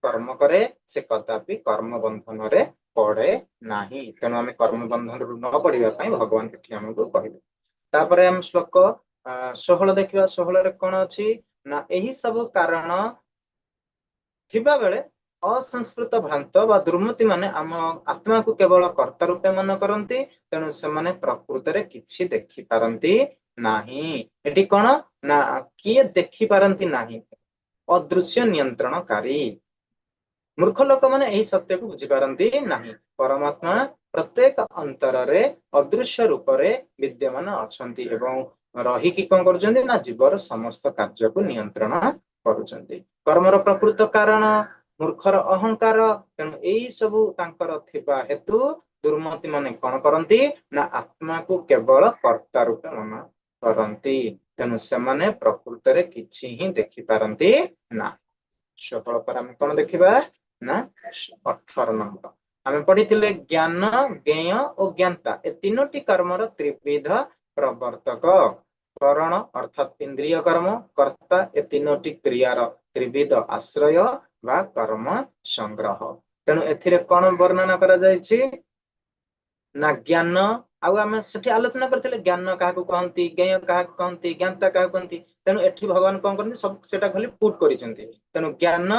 କର୍ମ କରେ, ସେ କଦାପି କର୍ମ ବନ୍ଧନରେ ପଡେ ନାହିଁ। ତେଣୁ ଆମେ କର୍ମ ବନ୍ଧନରୁ ନ ପଡିବା ପାଇଁ ଭଗବାନ ଏଠି ଆମକୁ କହିବେ। ତାପରେ ଆମେ ଶ୍ଲୋକ 16 ଦେଖିବା। 16ରେ କଣ ଅଛି ନା ଏହି ସବୁ କାରଣ ଥିବା ବେଳେ ଅସଂସ୍କୃତ ଭ୍ରାନ୍ତ ବା ଦୁର୍ମତି ମାନେ ଆମ ଆତ୍ମାକୁ କେବଳ କର୍ତ୍ତା ରୂପେ ମନେ କରନ୍ତି। ତେଣୁ ସେମାନେ ପ୍ରକୃତରେ କିଛି ଦେଖିପାରନ୍ତି ନାହିଁ। ଏଠି କଣ ନା କିଏ ଦେଖିପାରନ୍ତି ନାହିଁ? ଅଦୃଶ୍ୟ ନିୟନ୍ତ୍ରଣକାରୀ ମୂର୍ଖ ଲୋକମାନେ ଏହି ସତ୍ୟକୁ ବୁଝିପାରନ୍ତି ନାହିଁ। ପରମାତ୍ମା ପ୍ରତ୍ୟେକ ଅନ୍ତରରେ ଅଦୃଶ୍ୟ ରୂପରେ ବିଦ୍ୟମାନ ଅଛନ୍ତି ଏବଂ ରହିକି କଣ କରୁଛନ୍ତି ନା ଜୀବର ସମସ୍ତ କାର୍ଯ୍ୟକୁ ନିୟନ୍ତ୍ରଣ କରୁଛନ୍ତି। କର୍ମର ପ୍ରକୃତ କାରଣ ମୂର୍ଖର ଅହଙ୍କାର। ତେଣୁ ଏଇ ସବୁ ତାଙ୍କର ଥିବା ହେତୁ ଦୁର୍ମତି ମାନେ କଣ କରନ୍ତି ନା ଆତ୍ମାକୁ କେବଳ କର୍ତ୍ତା ରୂପେ ମନ କରନ୍ତି। ତେଣୁ ସେମାନେ ପ୍ରକୃତରେ କିଛି ହିଁ ଦେଖିପାରନ୍ତି ନା। 16 ପରେ ଆମେ କଣ ଦେଖିବା ନା 18 ନମ୍ବର ଆମେ ପଢିଥିଲେ ଜ୍ଞାନ, ଜ୍ଞେୟ ଓ ଜ୍ଞାତା ଏ ତିନୋଟି କର୍ମର ତ୍ରିବିଧ ପ୍ରବର୍ତ୍ତକ। କରଣ ଅର୍ଥାତ୍ ଇନ୍ଦ୍ରିୟ କର୍ମ, କର୍ତ୍ତା ଏ ତିନୋଟି କ୍ରିୟାର ତ୍ରିବିଧ ଆଶ୍ରୟ ବା କର୍ମ ସଂଗ୍ରହ। ତେଣୁ ଏଥିରେ କଣ ବର୍ଣ୍ଣନା କରାଯାଇଛି ନା ଜ୍ଞାନ, ଆଉ ଆମେ ସେଠି ଆଲୋଚନା କରିଥିଲେ ଜ୍ଞାନ କାହାକୁ କହନ୍ତି, ଜ୍ଞେୟ କାହାକୁ କହନ୍ତି, ଜ୍ଞାତା କାହାକୁ କହନ୍ତି। ତେଣୁ ଏଠି ଭଗବାନ କଣ କରନ୍ତି, ସବୁ ସେଟା ଖାଲି ପୁଟ୍ କରିଛନ୍ତି। ତେଣୁ ଜ୍ଞାନ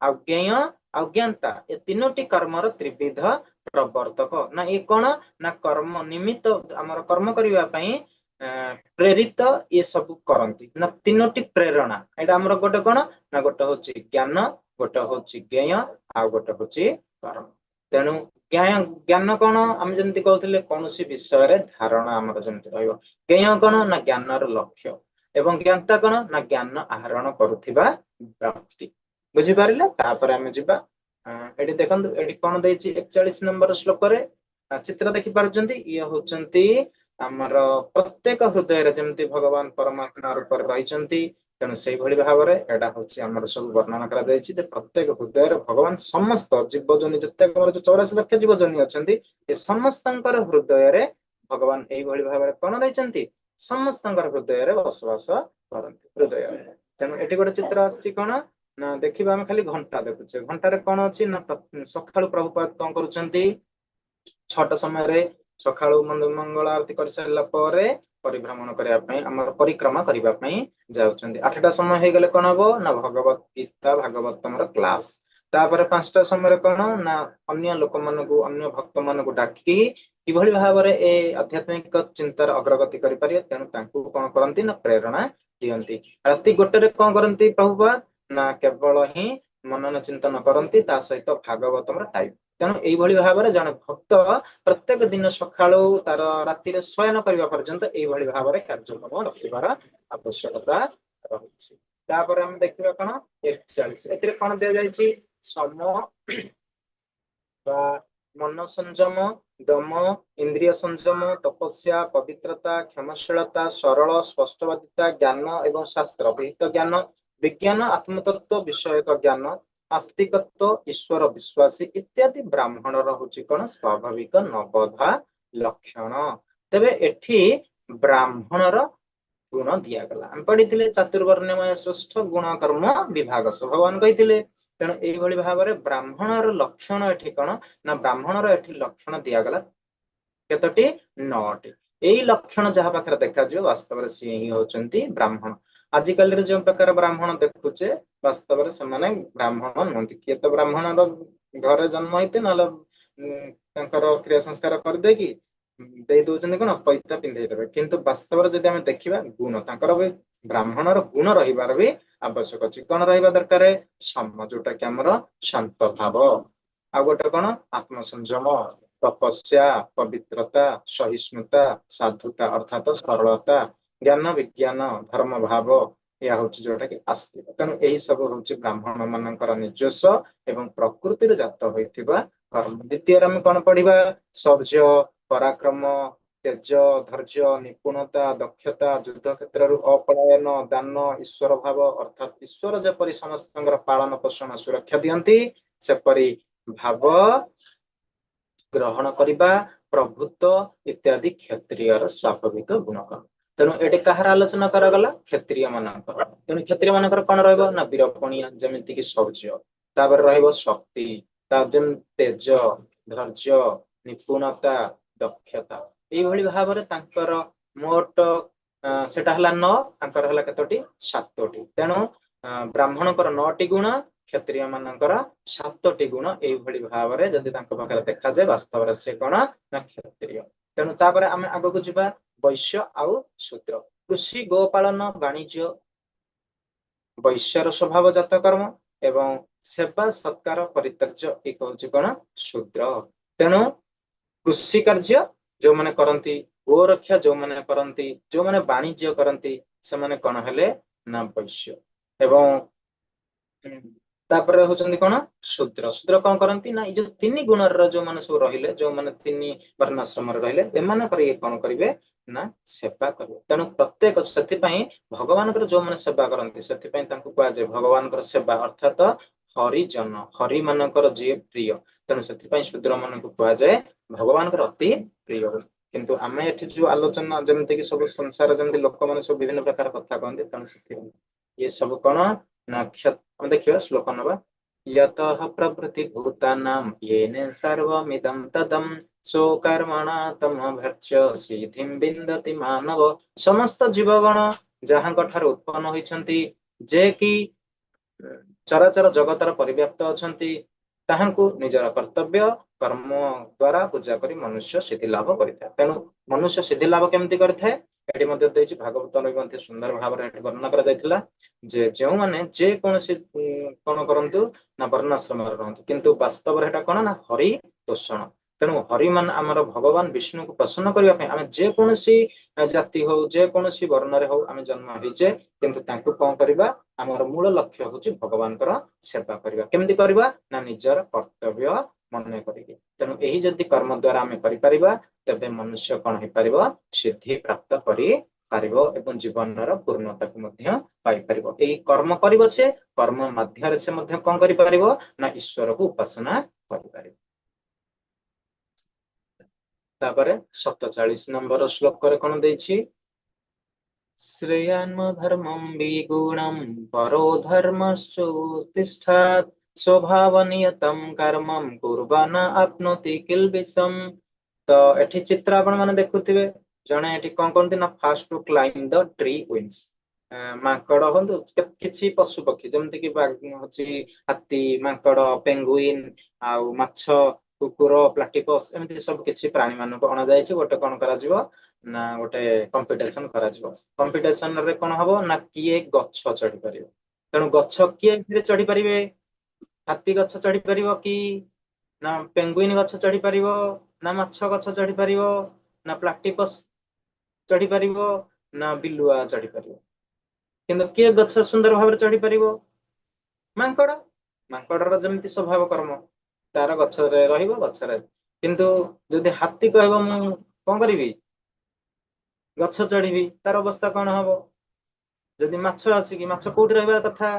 ଆଉ ଜ୍ଞେୟ ଆଉ ଜ୍ଞାତା ଏ ତିନୋଟି କର୍ମର ତ୍ରିବିଧ ପ୍ରବର୍ତ୍ତକ। ନା ଇଏ କଣ ନା କର୍ମ ନିମିତ୍ତ, ଆମର କର୍ମ କରିବା ପାଇଁ ପ୍ରେରିତ ଇଏ ସବୁ କରନ୍ତି ନା ତିନୋଟି ପ୍ରେରଣା। ଏଇଟା ଆମର ଗୋଟେ କଣ ନା ଗୋଟେ ହଉଛି ଜ୍ଞାନ, ଗୋଟେ ହଉଛି ଜ୍ଞେୟ, ଆଉ ଗୋଟେ ହଉଛି କର୍ମ। ତେଣୁ ଜ୍ଞାନ କଣ ଆମେ ଯେମିତି କହୁଥିଲେ କୌଣସି ବିଷୟରେ ଧାରଣା ଆମର ଯେମିତି ରହିବ। ଜ୍ଞେୟ କଣ ନା ଜ୍ଞାନର ଲକ୍ଷ୍ୟ। ଏବଂ ଜ୍ଞାତା କଣ ନା ଜ୍ଞାନ ଆହରଣ କରୁଥିବା ବ୍ୟକ୍ତି। ବୁଝିପାରିଲେ? ତାପରେ ଆମେ ଯିବା। ଏଠି ଦେଖନ୍ତୁ, ଏଠି କଣ ଦେଇଛି 41 ନମ୍ବର ଶ୍ଲୋକରେ। ଚିତ୍ର ଦେଖିପାରୁଛନ୍ତି? ଇଏ ହଉଛନ୍ତି ଆମର ପ୍ରତ୍ୟେକ ହୃଦୟରେ ଯେମିତି ଭଗବାନ ପରମାତ୍ମା ରୂପରେ ରହିଛନ୍ତି, ତେଣୁ ସେଇଭଳି ଭାବରେ ଏଇଟା ହଉଛି ଆମର ସବୁ ବର୍ଣ୍ଣନା କରାଯାଇଛି ଯେ ପ୍ରତ୍ୟେକ ହୃଦୟରେ ଭଗବାନ ସମସ୍ତ ଜୀବଜନି, ଯେତେକ ଆମର ଯୋଉ 84 ଲକ୍ଷ ଜୀବଜନି ଅଛନ୍ତି, ଏ ସମସ୍ତଙ୍କର ହୃଦୟରେ ଭଗବାନ ଏଇଭଳି ଭାବରେ କଣ ରହିଛନ୍ତି? ସମସ୍ତଙ୍କର ହୃଦୟରେ ବସବାସ କରନ୍ତି ହୃଦୟରେ। ତେଣୁ ଏଠି ଗୋଟେ ଚିତ୍ର ଆସିଛି କଣ ନା, ଦେଖିବା ଆମେ ଖାଲି ଘଣ୍ଟା ଦେଖୁଛେ। ଘଣ୍ଟାରେ କଣ ଅଛି ନା, ସକାଳୁ ପ୍ରଭୁପାଦ କଣ କରୁଛନ୍ତି? 6ଟା ସମୟରେ ସକାଳୁ ମଙ୍ଗଳ ଆରତୀ କରିସାରିଲା ପରେ ପରିଭ୍ରମଣ କରିବା ପାଇଁ, ଆମର ପରିକ୍ରମା କରିବା ପାଇଁ ଯାଉଛନ୍ତି। 8ଟା ସମୟ ହେଇଗଲେ କଣ ହବ ନା, ଭଗବତ ଗୀତା ଭାଗବତମର କ୍ଲାସ। ତାପରେ 5ଟା ସମୟରେ କଣ ନା, ଅନ୍ୟ ଲୋକମାନଙ୍କୁ, ଅନ୍ୟ ଭକ୍ତ ମାନଙ୍କୁ ଡାକି କିଭଳି ଭାବରେ ଏ ଆଧ୍ୟାତ୍ମିକ ଚିନ୍ତାର ଅଗ୍ରଗତି କରିପାରିବେ, ତେଣୁ ତାଙ୍କୁ କଣ କରନ୍ତି ନା, ପ୍ରେରଣା ଦିଅନ୍ତି। ରାତି 1ରେ କଣ କରନ୍ତି ପ୍ରଭୁପାଦ ନା, କେବଳ ହିଁ ମନନ ଚିନ୍ତନ କରନ୍ତି, ତା ସହିତ ଭାଗବତମର ଟାଇପ। ତେଣୁ ଏଇଭଳି ଭାବରେ ଜଣେ ଭକ୍ତ ପ୍ରତ୍ୟେକ ଦିନ ସକାଳୁ ତାର ରାତିରେ ଶୟନ କରିବା ପର୍ଯ୍ୟନ୍ତ ଏଇଭଳି ଭାବରେ କାର୍ଯ୍ୟକ୍ରମ ରଖିବାର ଆବଶ୍ୟକତା ରହିଛି। ତାପରେ ଆମେ ଦେଖିବା କଣ, 41। ଏଥିରେ କଣ ଦିଆଯାଇଛି? ସମ ବା ମନ ସଂଯମ, ଦମ, ଇନ୍ଦ୍ରିୟ ସଂଯମ, ତପସ୍ୟା, ପବିତ୍ରତା, କ୍ଷମାଶୀଳତା, ସରଳ ସ୍ପଷ୍ଟବାଦିତା, ଜ୍ଞାନ ଏବଂ ଶାସ୍ତ୍ର ବିହିତ ଜ୍ଞାନ, ବିଜ୍ଞାନ, ଆତ୍ମତତ୍ତ୍ୱ ବିଷୟକ ଜ୍ଞାନ, ଆସ୍ତିକତ୍ୱ, ଈଶ୍ୱର ବିଶ୍ୱାସୀ ଇତ୍ୟାଦି ବ୍ରାହ୍ମଣର ହଉଛି କଣ ସ୍ୱାଭାବିକ ନବଧା ଲକ୍ଷଣ। ତେବେ ଏଠି ବ୍ରାହ୍ମଣର ଗୁଣ ଦିଆଗଲା। ଆମେ ପଢିଥିଲେ ଚାତୁର୍ବର୍ଣ୍ଣମୟ ଶ୍ରେଷ୍ଠ ଗୁଣ କର୍ମ ବିଭାଗ ଭଗବାନ କହିଥିଲେ। ତେଣୁ ଏଇଭଳି ଭାବରେ ବ୍ରାହ୍ମଣର ଲକ୍ଷଣ ଏଠି କଣ ନା, ବ୍ରାହ୍ମଣର ଏଠି ଲକ୍ଷଣ ଦିଆଗଲା କେତୋଟି? 9ଟି। ଏଇ ଲକ୍ଷଣ ଯାହା ପାଖରେ ଦେଖାଯିବ, ବାସ୍ତବରେ ସିଏ ହିଁ ହଉଛନ୍ତି ବ୍ରାହ୍ମଣ। ଆଜିକାଲିର ଯେଉଁ ପ୍ରକାର ବ୍ରାହ୍ମଣ ଦେଖୁଛେ, ବାସ୍ତବରେ ସେମାନେ ବ୍ରାହ୍ମଣ ନୁହନ୍ତି। କିଏ ତ ବ୍ରାହ୍ମଣର ଘରେ ଜନ୍ମ ହେଇତେ, ନହେଲେ ତାଙ୍କର କ୍ରିୟା ସଂସ୍କାର କରିଦେଇକି ଦେଇ ଦଉଛନ୍ତି କଣ, ପଇତା ପିନ୍ଧେଇ ଦେବେ। କିନ୍ତୁ ବାସ୍ତବରେ ଯଦି ଆମେ ଦେଖିବା ଗୁଣ, ତାଙ୍କର ବି ବ୍ରାହ୍ମଣର ଗୁଣ ରହିବାର ବି ଆବଶ୍ୟକ ଅଛି। କଣ ରହିବା ଦରକାର? ସମ, ଯୋଉଟା କି ଆମର ଶାନ୍ତ ଭାବ। ଆଉ ଗୋଟେ କଣ? ଆତ୍ମସଂଯମ, ତପସ୍ୟା, ପବିତ୍ରତା, ସହିଷ୍ଣୁତା, ସାଧୁତା ଅର୍ଥାତ ସରଳତା, ଜ୍ଞାନ ବିଜ୍ଞାନ, ଧର୍ମ ଭାବ, ଏହା ହଉଛି ଯୋଉଟା କି ଆସ୍ତିକ। ତେଣୁ ଏଇ ସବୁ ହଉଛି ବ୍ରାହ୍ମଣ ମାନଙ୍କର ନିଜସ୍ୱ ଏବଂ ପ୍ରକୃତିରେ ଜାତ ହୋଇଥିବା କର୍ମ। ଦ୍ୱିତୀୟରେ ଆମେ କଣ ପଢିବା? ଶୌର୍ଯ୍ୟ, ପରାକ୍ରମ, ତେଜ, ଧୈର୍ଯ୍ୟ, ନିପୁଣତା, ଦକ୍ଷତା, ଯୁଦ୍ଧ କ୍ଷେତ୍ରରୁ ଅପଳାୟନ, ଦାନ, ଈଶ୍ୱର ଭାବ, ଅର୍ଥାତ ଈଶ୍ୱର ଯେପରି ସମସ୍ତଙ୍କର ପାଳନ ପୋଷଣ ସୁରକ୍ଷା ଦିଅନ୍ତି ସେପରି ଭାବ ଗ୍ରହଣ କରିବା, ପ୍ରଭୁତ୍ୱ ଇତ୍ୟାଦି କ୍ଷତ୍ରିୟର ସ୍ୱାଭାବିକ ଗୁଣକର୍ମ। ତେଣୁ ଏଠି କାହାର ଆଲୋଚନା କରାଗଲା? କ୍ଷତ୍ରିୟ ମାନଙ୍କର। ତେଣୁ କ୍ଷତ୍ରିୟ ମାନଙ୍କର କଣ ରହିବ ନା, ବୀରପଣିଆ, ଯେମିତି କି ଶୌର୍ଯ୍ୟ, ତାପରେ ରହିବ ଶକ୍ତି, ତା ଯେମିତି ତେଜ, ଧୈର୍ଯ୍ୟ, ନିପୁଣତା, ଦକ୍ଷତା। ଏଇଭଳି ଭାବରେ ତାଙ୍କର ମୋଟ ସେଟା ହେଲା 9, ତାଙ୍କର ହେଲା କେତୋଟି? 7ଟି। ତେଣୁ ବ୍ରାହ୍ମଣଙ୍କର 9ଟି ଗୁଣ, କ୍ଷତ୍ରିୟ ମାନଙ୍କର 7ଟି ଗୁଣ। ଏଇଭଳି ଭାବରେ ଯଦି ତାଙ୍କ ପାଖରେ ଦେଖାଯାଏ, ବାସ୍ତବରେ ସେ କଣ ନା କ୍ଷତ୍ରିୟ। ତେଣୁ ତାପରେ ଆମେ ଆଗକୁ ଯିବା, ବୈଶ୍ୟ ଆଉ ଶୂଦ୍ର। କୃଷି, ଗୋପାଳନ, ବାଣିଜ୍ୟ ବୈଶ୍ୟର ସ୍ୱଭାବ ଜାତ କର୍ମ ଏବଂ ସେବା, ସତ୍କାର, ପରିତ୍ୟାଜ୍ୟ ଏ କହୁଛି କଣ ଶୂଦ୍ର। ତେଣୁ କୃଷି କାର୍ଯ୍ୟ ଯୋଉମାନେ କରନ୍ତି, ଗୋରକ୍ଷା ଯୋଉମାନେ କରନ୍ତି, ଯୋଉମାନେ ବାଣିଜ୍ୟ କରନ୍ତି, ସେମାନେ କଣ ହେଲେ ନା ବୈଶ୍ୟ। ଏବଂ ତାପରେ ହଉଛନ୍ତି କଣ ଶୂଦ୍ର। ଶୂଦ୍ର କଣ କରନ୍ତି ନା, ଏଇ ଯୋଉ ତିନି ଗୁଣର ଯୋଉମାନେ ସବୁ ରହିଲେ, ଯୋଉମାନେ ତିନି ବର୍ଣ୍ଣାଶ୍ରମରେ ରହିଲେ, ଏମାନଙ୍କର ଇଏ କଣ କରିବେ ନା ସେବା କରିବେ। ତେଣୁ ପ୍ରତ୍ୟେକ ସେଥିପାଇଁ ଭଗବାନଙ୍କର ଯୋଉମାନେ ସେବା କରନ୍ତି, ସେଥିପାଇଁ ତାଙ୍କୁ କୁହାଯାଏ ଭଗବାନଙ୍କର ସେବା, ଅର୍ଥାତ ହରିଜନ, ହରି ମାନଙ୍କର ଯିଏ ପ୍ରିୟ। ତେଣୁ ସେଥିପାଇଁ ଶୂଦ୍ର ମାନଙ୍କୁ କୁହାଯାଏ ଭଗବାନଙ୍କର ଅତି ପ୍ରିୟ। କିନ୍ତୁ ଆମେ ଏଠି ଯୋଉ ଆଲୋଚନା, ଯେମିତି କି ସବୁ ସଂସାର ଯେମିତି ଲୋକମାନେ ସବୁ ବିଭିନ୍ନ ପ୍ରକାର କଥା କହନ୍ତି, ତେଣୁ ସେଥିପାଇଁ ଇଏ ସବୁ କଣ ନା ଆମେ ଦେଖିବା, ଶ୍ଲୋକ ନବା। यतः प्रभृति भूतानां येन सर्वमिदं तदं स्वकर्मणा तमभ्यर्च्य सिद्धिं विन्दति मानव। ସମସ୍ତ ଜୀବଗଣ ଯାହାଙ୍କ ଠାରୁ ଉତ୍ପନ୍ନ ହୋଇଛନ୍ତି, ଯେ କି ଚରାଚର ଜଗତର ପରିବ୍ୟାପ୍ତ ଅଛନ୍ତି, ତାହାଙ୍କୁ ନିଜର କର୍ତ୍ତବ୍ୟ କର୍ମ ଦ୍ଵାରା ପୂଜା କରି ମନୁଷ୍ୟ ସିଦ୍ଧି ଲାଭ କରିଥାଏ। ତେଣୁ ମନୁଷ୍ୟ ସିଦ୍ଧି ଲାଭ କେମିତି କରିଥାଏ, ଏଠି ମଧ୍ୟ ଦେଇଛି। ଭାଗବତରେ ମଧ୍ୟ ସୁନ୍ଦର ଭାବରେ ଏଠି ବର୍ଣ୍ଣନା କରାଯାଇଥିଲା ଯେ ଯେଉଁମାନେ ଯେକୌଣସି କଣ କରନ୍ତୁ ନା ବର୍ଣ୍ଣାଶ୍ରମରେ ରହନ୍ତୁ, କିନ୍ତୁ ବାସ୍ତବରେ ଏଟା କଣ ନା ହରି ତୋଷଣ। ତେଣୁ ହରିମାନ ଆମର ଭଗବାନ ବିଷ୍ଣୁଙ୍କୁ ପ୍ରସନ୍ନ କରିବା ପାଇଁ ଆମେ ଯେକୌଣସି ଜାତି ହଉ, ଯେକୌଣସି ବର୍ଣ୍ଣରେ ହଉ ଆମେ ଜନ୍ମ ହେଇଛେ, କିନ୍ତୁ ତାଙ୍କୁ କଣ କରିବା? ଆମର ମୂଳ ଲକ୍ଷ୍ୟ ହଉଛି ଭଗବାନଙ୍କର ସେବା କରିବା। କେମିତି କରିବା? ନା ନିଜର କର୍ତ୍ତବ୍ୟ ମନେ କରିକି। ତେଣୁ ଏହି ଯଦି କର୍ମ ଦ୍ଵାରା ଆମେ କରିପାରିବା, ତେବେ ମନୁଷ୍ୟ କଣ ହେଇପାରିବ? ସିଦ୍ଧି ପ୍ରାପ୍ତ କରିପାରିବ ଏବଂ ଜୀବନର ପୂର୍ଣ୍ଣତାକୁ ମଧ୍ୟ ପାଇପାରିବ। ଏଇ କର୍ମ କରିବ, ସେ କର୍ମ ମାଧ୍ୟମରେ ସେ ମଧ୍ୟ କଣ କରିପାରିବ? ନା ଈଶ୍ୱରକୁ ଉପାସନା କରିପାରିବ। ତାପରେ 47 ନମ୍ବର ଶ୍ଲୋକରେ କଣ ଦେଇଛି? ଶ୍ରେୟାନ୍ସ୍ୱଧର୍ମଂ ବିଗୁଣଂ ପରୋ ଧର୍ମଶ୍ଚୋତ୍ତିଷ୍ଠେତ୍ ସ୍ୱଭାବ ନିୟତଂ କର୍ମ କୁର୍ବାନ ଆପ୍ନୋତି କିଲ୍ବିଷମ୍। ତ ଏଠି ଚିତ୍ର ଆପଣ ମାନେ ଦେଖୁଥିବେ, ଜଣେ ଏଠି କଣ କରନ୍ତି ନା first to climb the tree wins। ମାଙ୍କଡ ହୁଅନ୍ତୁ, କିଛି ପଶୁ ପକ୍ଷୀ, ଯେମିତି କି ହଉଛି ହାତୀ, ମାଙ୍କଡ, ପେଙ୍ଗୁଇନ ଆଉ ମାଛ, କୁକୁର, ପ୍ଲାଟିପସ୍, ଏମିତି ସବୁ କିଛି ପ୍ରାଣୀ ମାନଙ୍କୁ ଅଣାଯାଇଛି। ଗୋଟେ କଣ କରାଯିବ ନା ଗୋଟେ କମ୍ପିଟିସନ କରାଯିବ। କମ୍ପିଟିସନ ରେ କଣ ହବ ନା କିଏ ଗଛ ଚଢି ପାରିବ। ତେଣୁ ଗଛ କିଏ ଏଥିରେ ଚଢି ପାରିବେ? ହାତୀ ଗଛ ଚଢି ପାରିବ କି, ନା ପେଙ୍ଗୁଇନ ଗଛ ଚଢି ପାରିବ, ନା ମାଛ ଗଛ ଚଢି ପାରିବ, ନା ପ୍ଲାଟିପସ୍ ଚଢି ପାରିବ, ନା ବିଲୁଆ ଚଢି ପାରିବ? କିନ୍ତୁ କିଏ ଗଛ ସୁନ୍ଦର ଭାବରେ ଚଢି ପାରିବ? ମାଙ୍କଡ। ମାଙ୍କଡର ଯେମିତି ସ୍ୱଭାବ କର୍ମ, ତାର ଗଛରେ ରହିବ ଗଛରେ। କିନ୍ତୁ ଯଦି ହାତୀ କହିବ ମୁଁ କଣ କରିବି, ଗଛ ଚଢିବି, ତାର ଅବସ୍ଥା କଣ ହବ? ଯଦି ମାଛ ଆସିକି, ମାଛ କୋଉଠି ରହିବା କଥା?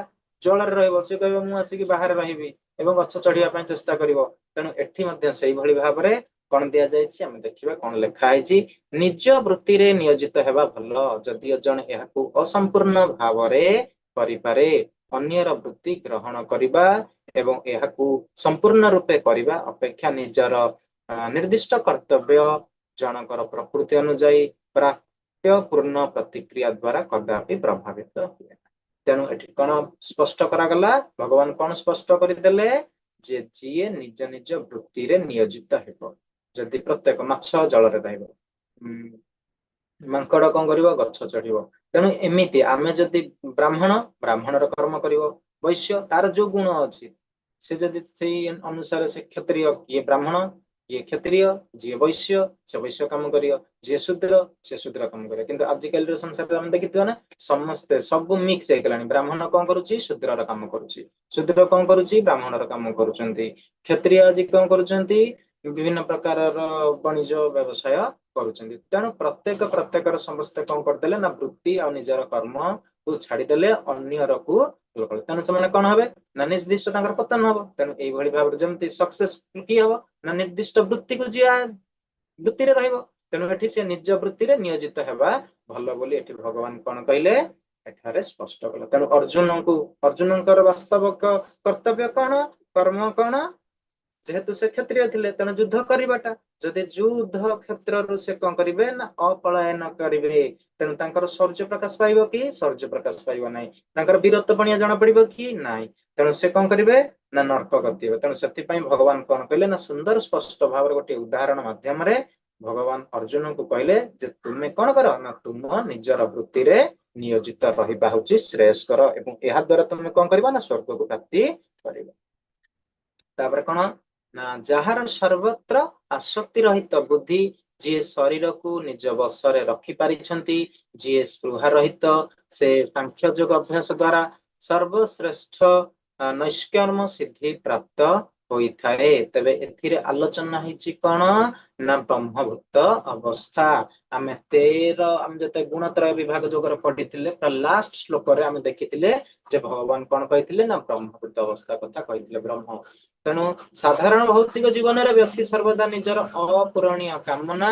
ଜଳରେ ରହିବ। ସେ କହିବ ମୁଁ ଆସିକି ବାହାରେ ରହିବି ଏବଂ ଗଛ ଚଢିବା ପାଇଁ ଚେଷ୍ଟା କରିବ। ତେଣୁ ଏଠି ମଧ୍ୟ ସେଇଭଳି ଭାବରେ କଣ ଦିଆଯାଇଛି, ଆମେ ଦେଖିବା କଣ ଲେଖା ହେଇଛି। ନିଜ ବୃତ୍ତିରେ ନିୟୋଜିତ ହେବା ଭଲ, ଯଦିଓ ଜଣେ ଏହାକୁ ଅସମ୍ପୂର୍ଣ୍ଣ ଭାବରେ କରିପାରେ। ଅନ୍ୟର ବୃତ୍ତି ଗ୍ରହଣ କରିବା ଏବଂ ଏହାକୁ ସମ୍ପୂର୍ଣ୍ଣ ରୂପେ କରିବା ଅପେକ୍ଷା ନିଜର ନିର୍ଦ୍ଦିଷ୍ଟ କର୍ତ୍ତବ୍ୟ ଜଣଙ୍କର ପ୍ରକୃତି ଅନୁଯାୟୀ ପ୍ରାପ୍ୟ ପୂର୍ଣ୍ଣ ପ୍ରତିକ୍ରିୟା ଦ୍ଵାରା କଦାପି ପ୍ରଭାବିତ ହୁଏ। ତେଣୁ ଏଠି କଣ ସ୍ପଷ୍ଟ କରାଗଲା? ଭଗବାନ କଣ ସ୍ପଷ୍ଟ କରିଦେଲେ? ଯେ ଯିଏ ନିଜ ନିଜ ବୃତ୍ତିରେ ନିୟୋଜିତ ହେବ, ଯଦି ପ୍ରତ୍ୟେକ ମାଛ ଜଳରେ ରହିବ, ମାଙ୍କଡ କଣ କରିବ? ଗଛ ଚଢିବ। ତେଣୁ ଏମିତି ଆମେ ଯଦି ବ୍ରାହ୍ମଣ, ବ୍ରାହ୍ମଣର କର୍ମ କରିବ, ବୈଶ୍ୟ ତାର ଯୋଉ ଗୁଣ ଅଛି ସେ ଯଦି ସେଇ ଅନୁସାରେ ସେ କ୍ଷତ୍ରିୟ, କିଏ ବ୍ରାହ୍ମଣ, କିଏ କ୍ଷତ୍ରିୟ, ଯିଏ ବୈଶ୍ୟ ସେ ବୈଶ୍ୟ କାମ କରିବ, ଯିଏ ଶୂଦ୍ର ସେ ଶୂଦ୍ର କାମ କରିବ। କିନ୍ତୁ ଆଜିକାଲିର ସଂସାରରେ ଆମେ ଦେଖିଥିବା ନା ସମସ୍ତେ ସବୁ ମିକ୍ସ ହେଇଗଲାଣି। ବ୍ରାହ୍ମଣ କଣ କରୁଛି? ଶୂଦ୍ରର କାମ କରୁଛି। ଶୂଦ୍ର କଣ କରୁଛି? ବ୍ରାହ୍ମଣର କାମ କରୁଛନ୍ତି। କ୍ଷତ୍ରିୟ ଆଜି କଣ କରୁଛନ୍ତି? ବିଭିନ୍ନ ପ୍ରକାରର ବଣିଜ ବ୍ୟବସାୟ କରୁଛନ୍ତି। ତେଣୁ ପ୍ରତ୍ୟେକ ପ୍ରତ୍ୟେକର ସମସ୍ତେ କଣ କରିଦେଲେ ନା ବୃତ୍ତି ଆଉ ନିଜର କର୍ମକୁ ଛାଡିଦେଲେ, ଅନ୍ୟରକୁ କଲେ। ତେଣୁ ସେମାନେ କଣ ହେବେ ନା ନିର୍ଦ୍ଦିଷ୍ଟ ତାଙ୍କର ପତନ ହବ। ତେଣୁ ଏଇଭଳି ଭାବରେ ଯେମିତି ସକ୍ସେସଫୁଲ କିଏ ହବ ନା ନିର୍ଦ୍ଦିଷ୍ଟ ବୃତ୍ତିକୁ ଯିଏ ବୃତ୍ତିରେ ରହିବ। ତେଣୁ ଏଠି ସେ ନିଜ ବୃତ୍ତିରେ ନିୟୋଜିତ ହେବା ଭଲ ବୋଲି ଏଠି ଭଗବାନ କଣ କହିଲେ, ଏଠାରେ ସ୍ପଷ୍ଟ କଲେ। ତେଣୁ ଅର୍ଜୁନଙ୍କର ବାସ୍ତବ କର୍ତ୍ତବ୍ୟ କଣ, କର୍ମ କଣ? ଯେହେତୁ ସେ କ୍ଷତ୍ରିୟ ଥିଲେ, ତେଣୁ ଯୁଦ୍ଧ କରିବାଟା। ଯଦି ଯୁଦ୍ଧ କ୍ଷେତ୍ରରୁ ସେ କଣ କରିବେ ନା ଅପଳାୟନ କରିବେ, ତେଣୁ ତାଙ୍କର ଶୌର୍ଯ୍ୟ ପ୍ରକାଶ ପାଇବ କି? ଶୌର୍ଯ୍ୟ ପ୍ରକାଶ ପାଇବ ନାହିଁ। ତାଙ୍କର ବୀରତ୍ୱ ପଣିଆ ଜଣା ପଡିବ କି? ନାହିଁ। ତେଣୁ ସେ କଣ କରିବେ ନା ନର୍କ ଗତି ହେବ। ତେଣୁ ସେଥିପାଇଁ ଭଗବାନ କଣ କହିଲେ ନା ସୁନ୍ଦର ସ୍ପଷ୍ଟ ଭାବରେ ଗୋଟିଏ ଉଦାହରଣ ମାଧ୍ୟମରେ ଭଗବାନ ଅର୍ଜୁନଙ୍କୁ କହିଲେ ଯେ ତୁମେ କଣ କର ନା ତୁମ ନିଜର ବୃତ୍ତିରେ ନିୟୋଜିତ ରହିବା ହଉଛି ଶ୍ରେୟସ୍କର ଏବଂ ଏହା ଦ୍ଵାରା ତୁମେ କଣ କରିବ ନା ସ୍ୱର୍ଗକୁ ପ୍ରାପ୍ତି କରିବ। ତାପରେ କଣ ନା ଯାହାର ସର୍ବତ୍ର ଆସକ୍ତି ରହିତ ବୁଦ୍ଧି, ଯିଏ ଶରୀରକୁ ନିଜ ବଶରେ ରଖି ପାରିଛନ୍ତି, ଯିଏ ସ୍ପୃହା ରହିତ, ସେ ସାଂଖ୍ୟ ଯୋଗ ଅଭ୍ୟାସ ଦ୍ଵାରା ସର୍ବଶ୍ରେଷ୍ଠ ନୈଷ୍କର୍ମ୍ୟ ସିଦ୍ଧି ପ୍ରାପ୍ତ ହୋଇଥାଏ। ତେବେ ଏଥିରେ ଆଲୋଚନା ହେଇଛି କଣ ନା ବ୍ରହ୍ମଭୂତ ଅବସ୍ଥା। ଆମେ 13, ଆମେ ଯେତେ ଗୁଣତ୍ରୟ ବିଭାଗ ଯୋଗରେ ପଢିଥିଲେ, ଲାଷ୍ଟ ଶ୍ଲୋକରେ ଆମେ ଦେଖିଥିଲେ ଯେ ଭଗବାନ କଣ କହିଥିଲେ ନା ବ୍ରହ୍ମଭୂତ ଅବସ୍ଥା କଥା କହିଥିଲେ, ବ୍ରହ୍ମ। ତେଣୁ ସାଧାରଣ ଭୌତିକ ଜୀବନରେ ବ୍ୟକ୍ତି ସର୍ବଦା ନିଜର ଅପୂରଣୀୟ କାମନା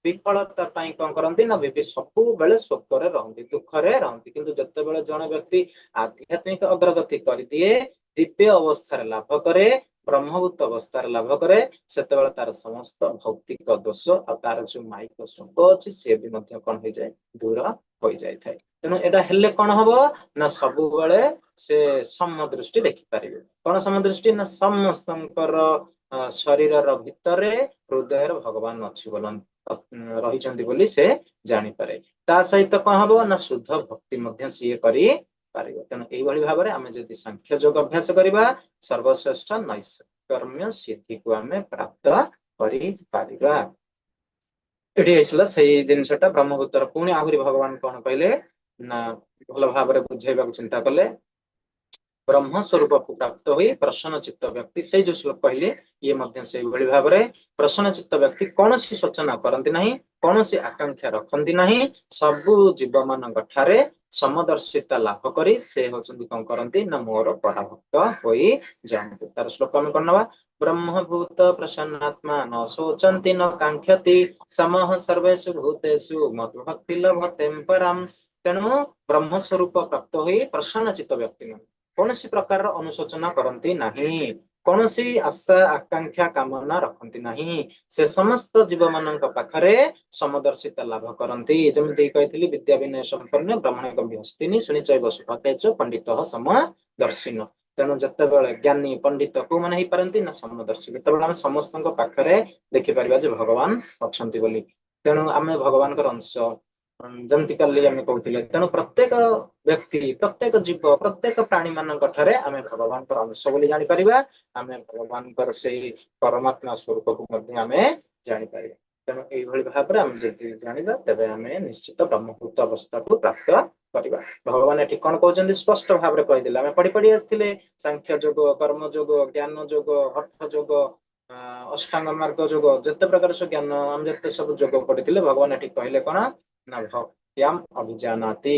ବିଫଳତା ପାଇଁ କଣ କରନ୍ତି ନା ସବୁବେଳେ ଶୋକରେ ରହନ୍ତି, ଦୁଃଖରେ ରହନ୍ତି। କିନ୍ତୁ ଯେତେବେଳେ ଜଣେ ବ୍ୟକ୍ତି ଆଧ୍ୟାତ୍ମିକ ଅଗ୍ରଗତି କରିଦିଏ, ଦିବ୍ୟ ଅବସ୍ଥାରେ ଲାଭ କରେ, ବ୍ରହ୍ମଭୂତ ଅବସ୍ଥାରେ ଲାଭ କରେ, ସେତେବେଳେ ତାର ସମସ୍ତ ଭୌତିକ ଦୋଷ ଆଉ ତାର ଯୋଉ ମାୟିକ ଶୋକ ଅଛି, ସିଏ ବି ମଧ୍ୟ କଣ ହେଇଯାଏ? ଦୂର ହୋଇଯାଇଥାଏ। ତେଣୁ ଏଇଟା ହେଲେ କଣ ହବ ନା ସବୁବେଳେ ସେ ସମଦୃଷ୍ଟି ଦେଖିପାରିବେ। କଣ ସମଦୃଷ୍ଟି ନା ସମସ୍ତଙ୍କର ଶରୀରର ଭିତରେ ହୃଦୟରେ ଭଗବାନ ଅଛି ବୋଲ ରହିଛନ୍ତି ବୋଲି ସେ ଜାଣିପାରେ। ତା ସହିତ କଣ ହବ ନା ଶୁଦ୍ଧ ଭକ୍ତି ମଧ୍ୟ ସିଏ କରିପାରିବ। ତେଣୁ ଏଇଭଳି ଭାବରେ ଆମେ ଯଦି ସାଂଖ୍ୟ ଯୋଗ ଅଭ୍ୟାସ କରିବା, ସର୍ବଶ୍ରେଷ୍ଠ ନୈଷ୍କର୍ମ୍ୟ ସିଦ୍ଧିକୁ ଆମେ ପ୍ରାପ୍ତ କରିପାରିବା। ଏଠି ଆସିଲା ସେଇ ଜିନିଷଟା ବ୍ରହ୍ମଭୂତର। ପୁଣି ଆହୁରି ଭଗବାନ କଣ କହିଲେ ନା ଭଲ ଭାବରେ ବୁଝେଇବାକୁ ଚିନ୍ତା କଲେ। ବ୍ରହ୍ମ ସ୍ୱରୂପକୁ ପ୍ରାପ୍ତ ହୋଇ ପ୍ରସନ୍ନ ଚିତ୍ତ ବ୍ୟକ୍ତି, ସେଇ ଯୋଉ ଶ୍ଲୋକ କହିଲେ, ଇଏ ମଧ୍ୟ ସେଇଭଳି ଭାବରେ ପ୍ରସନ୍ନ ଚିତ୍ତ ବ୍ୟକ୍ତି କୌଣସି ଶୋଚନା କରନ୍ତି ନାହିଁ, କୌଣସି ଆକାଂକ୍ଷା ରଖନ୍ତି ନାହିଁ। ସବୁ ଜୀବ ମାନଙ୍କ ଠାରେ ସମଦର୍ଶିତା ଲାଭ କରି ସେ ହଉଛନ୍ତି କଣ କରନ୍ତି ନା ମୋର ପରାଭକ୍ତ ହୋଇ ଯାଆନ୍ତି। ତାର ଶ୍ଲୋକ ଆମେ କଣ ନବା? ବ୍ରହ୍ମଭୂତ ପ୍ରସନ୍ନାତ୍ମା ନ ଶୋଚନ୍ତି ନ କାଙ୍କ୍ଷତି ସମଃ ସର୍ବେଷୁ ଭୂତେଷୁ ମଦ୍ଭକ୍ତି ଲଭତେ ପରାମ। ତେଣୁ ବ୍ରହ୍ମ ସ୍ୱରୂପ ପ୍ରାପ୍ତ ହୋଇ ପ୍ରସନ୍ନ ଚିତ୍ତ ବ୍ୟକ୍ତି ମାନେ କୌଣସି ପ୍ରକାରର ଅନୁଶୋଚନା କରନ୍ତି ନାହିଁ, କୌଣସି ଆଶା ଆକାଂକ୍ଷା କାମନା ରଖନ୍ତି ନାହିଁ। ସେ ସମସ୍ତ ଜୀବ ମାନଙ୍କ ପାଖରେ ସମଦର୍ଶିତା ଲାଭ କରନ୍ତି। ଯେମିତି କହିଥିଲି, ବିଦ୍ୟା ବିନୟ ସମ୍ପନ୍ନ ବ୍ରାହ୍ମଣ ଗମ୍ଭୀର ଶୁଣିଚୈବ ସୁପାକେଚ ପଣ୍ଡିତ ସମଦର୍ଶିନ। ତେଣୁ ଯେତେବେଳେ ଜ୍ଞାନୀ ପଣ୍ଡିତ କୋଉମାନେ ହେଇପାରନ୍ତି ନା ସମଦର୍ଶୀ, ଯେତେବେଳେ ଆମେ ସମସ୍ତଙ୍କ ପାଖରେ ଦେଖିପାରିବା ଯେ ଭଗବାନ ଅଛନ୍ତି ବୋଲି। ତେଣୁ ଆମେ ଭଗବାନଙ୍କର ଅଂଶ, ଯେମିତି କାଲି ଆମେ କହୁଥିଲେ। ତେଣୁ ପ୍ରତ୍ୟେକ ବ୍ୟକ୍ତି, ପ୍ରତ୍ୟେକ ଜୀବ, ପ୍ରତ୍ୟେକ ପ୍ରାଣୀ ମାନଙ୍କ ଠାରେ ଆମେ ଭଗବାନଙ୍କର ଅଂଶ ବୋଲି ଜାଣିପାରିବା। ଆମେ ଭଗବାନଙ୍କର ସେଇ ପରମାତ୍ମା ସ୍ୱରୂପକୁ ମଧ୍ୟ ଆମେ ଜାଣିପାରିବା। ତେଣୁ ଏଇଭଳି ଭାବରେ ଆମେ ଯଦି ଜାଣିବା, ତେବେ ଆମେ ନିଶ୍ଚିତ ବ୍ରହ୍ମଭୂତ ଅବସ୍ଥାକୁ ପ୍ରାପ୍ତ କରିବା। ଭଗବାନ ଏଠି କଣ କହୁଛନ୍ତି ସ୍ପଷ୍ଟ ଭାବରେ କହିଦେଲେ। ଆମେ ପଢି ପଢି ଆସିଥିଲେ ସାଂଖ୍ୟ ଯୋଗ, କର୍ମ ଯୋଗ, ଜ୍ଞାନ ଯୋଗ, ହଠ ଯୋଗ, ଅଷ୍ଟାଙ୍ଗ ମାର୍ଗ ଯୋଗ, ଯେତେ ପ୍ରକାର ସବୁ ଜ୍ଞାନ, ଆମେ ଯେତେ ସବୁ ଯୋଗ ପଢିଥିଲେ, ଭଗବାନ ଏଠି କହିଲେ କଣ ନା ଭକ୍ତ୍ୟାମ୍ ଅଭିଜାନାତି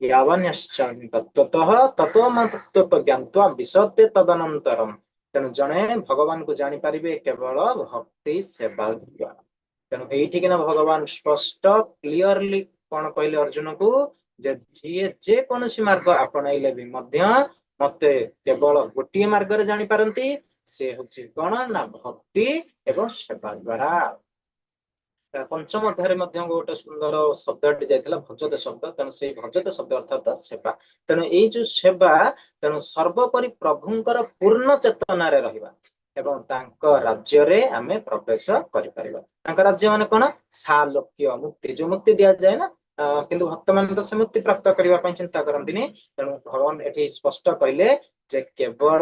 ୟାବନ୍ୟଶ୍ଚ ତତ୍ତ୍ୱତଃ ତତୋ ତତ୍ତ୍ୱତ ଜ୍ଞାତ୍ୱା ବିଶତେ ତଦନନ୍ତରମ୍। ତେଣୁ ଜଣେ ଭଗବାନଙ୍କୁ ଜାଣିପାରିବେ କେବଳ ଭକ୍ତି ସେବା ଦ୍ୱାରା। ତେଣୁ ଏଇଠିକିନା ଭଗବାନ ସ୍ପଷ୍ଟ କ୍ଲିଅରଲି କଣ କହିଲେ ଅର୍ଜୁନକୁ ଯେ ଯିଏ ଯେକୌଣସି ମାର୍ଗ ଆପଣେଇଲେ ବି ମଧ୍ୟ ମତେ କେବଳ ଗୋଟିଏ ମାର୍ଗରେ ଜାଣିପାରନ୍ତି, ସେ ହଉଛି କଣ ନା ଭକ୍ତି ଏବଂ ସେବା ଦ୍ୱାରା। ପଞ୍ଚମ ଅଧ୍ୟାୟରେ ମଧ୍ୟ ଗୋଟେ ସୁନ୍ଦର ଶବ୍ଦଟି ଯାଇଥିଲା, ଭଜତେ ଶବ୍ଦ। ତେଣୁ ସେଇ ଭଜତେ ଶବ୍ଦ ଅର୍ଥାତ ସେବା। ତେଣୁ ଏଇ ଯୋଉ ସେବା, ତେଣୁ ସର୍ବୋପରି ପ୍ରଭୁଙ୍କର ପୂର୍ଣ୍ଣ ଚେତନାରେ ରହିବା ଏବଂ ତାଙ୍କ ରାଜ୍ୟରେ ଆମେ ପ୍ରବେଶ କରିପାରିବା। ତାଙ୍କ ରାଜ୍ୟ ମାନେ କଣ? ସାଲୋକ୍ୟ ମୁକ୍ତି, ଯୋଉ ମୁକ୍ତି ଦିଆଯାଏ ନା, କିନ୍ତୁ ଭକ୍ତମାନେ ତ ସେ ମୁକ୍ତି ପ୍ରାପ୍ତ କରିବା ପାଇଁ ଚିନ୍ତା କରନ୍ତିନି। ତେଣୁ ଭଗବାନ ଏଠି ସ୍ପଷ୍ଟ କହିଲେ ଯେ କେବଳ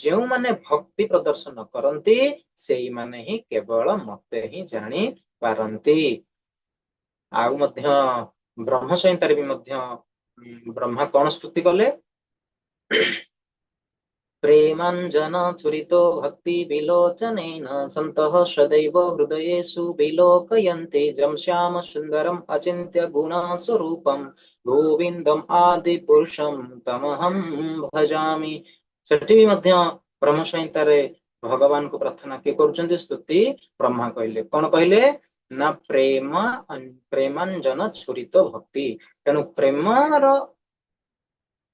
ଯେଉଁମାନେ ଭକ୍ତି ପ୍ରଦର୍ଶନ କରନ୍ତି, ସେଇମାନେ ହିଁ କେବଳ ମତେ ହିଁ ଜାଣି ପାରନ୍ତି। ଆଉ ମଧ୍ୟ ବ୍ରହ୍ମ ସଂହିତାରେ ବି ମଧ୍ୟ ବ୍ରହ୍ମା କଣ ସ୍ତୁତି କଲେ? ପ୍ରେମାଞ୍ଜନ ଛୁରିତ ଭକ୍ତି ବିଲୋଚନେନ ସନ୍ତଃ ସଦୈବ ହୃଦୟେଷୁ ବିଲୋକୟନ୍ତେ ଯಂ ଶ୍ୟାମ ସୁନ୍ଦରಂ ଅଚିନ୍ତ୍ୟ ଗୁଣ ସ୍ୱରୂପಂ ଗୋବିନ୍ଦം ଆଦି ପୁରୁଷಂ ତମହಂ ଭଜାମି। ସେଠି ବି ମଧ୍ୟ ବ୍ରହ୍ମ ସଂହିତାରେ ଭଗବାନଙ୍କୁ ପ୍ରାର୍ଥନା କିଏ କରୁଛନ୍ତି? ସ୍ତୁତି ବ୍ରହ୍ମା କହିଲେ। କଣ କହିଲେ ନା ପ୍ରେମାଞ୍ଜନ ଛୁରିତ ଭକ୍ତି। ତେଣୁ ପ୍ରେମର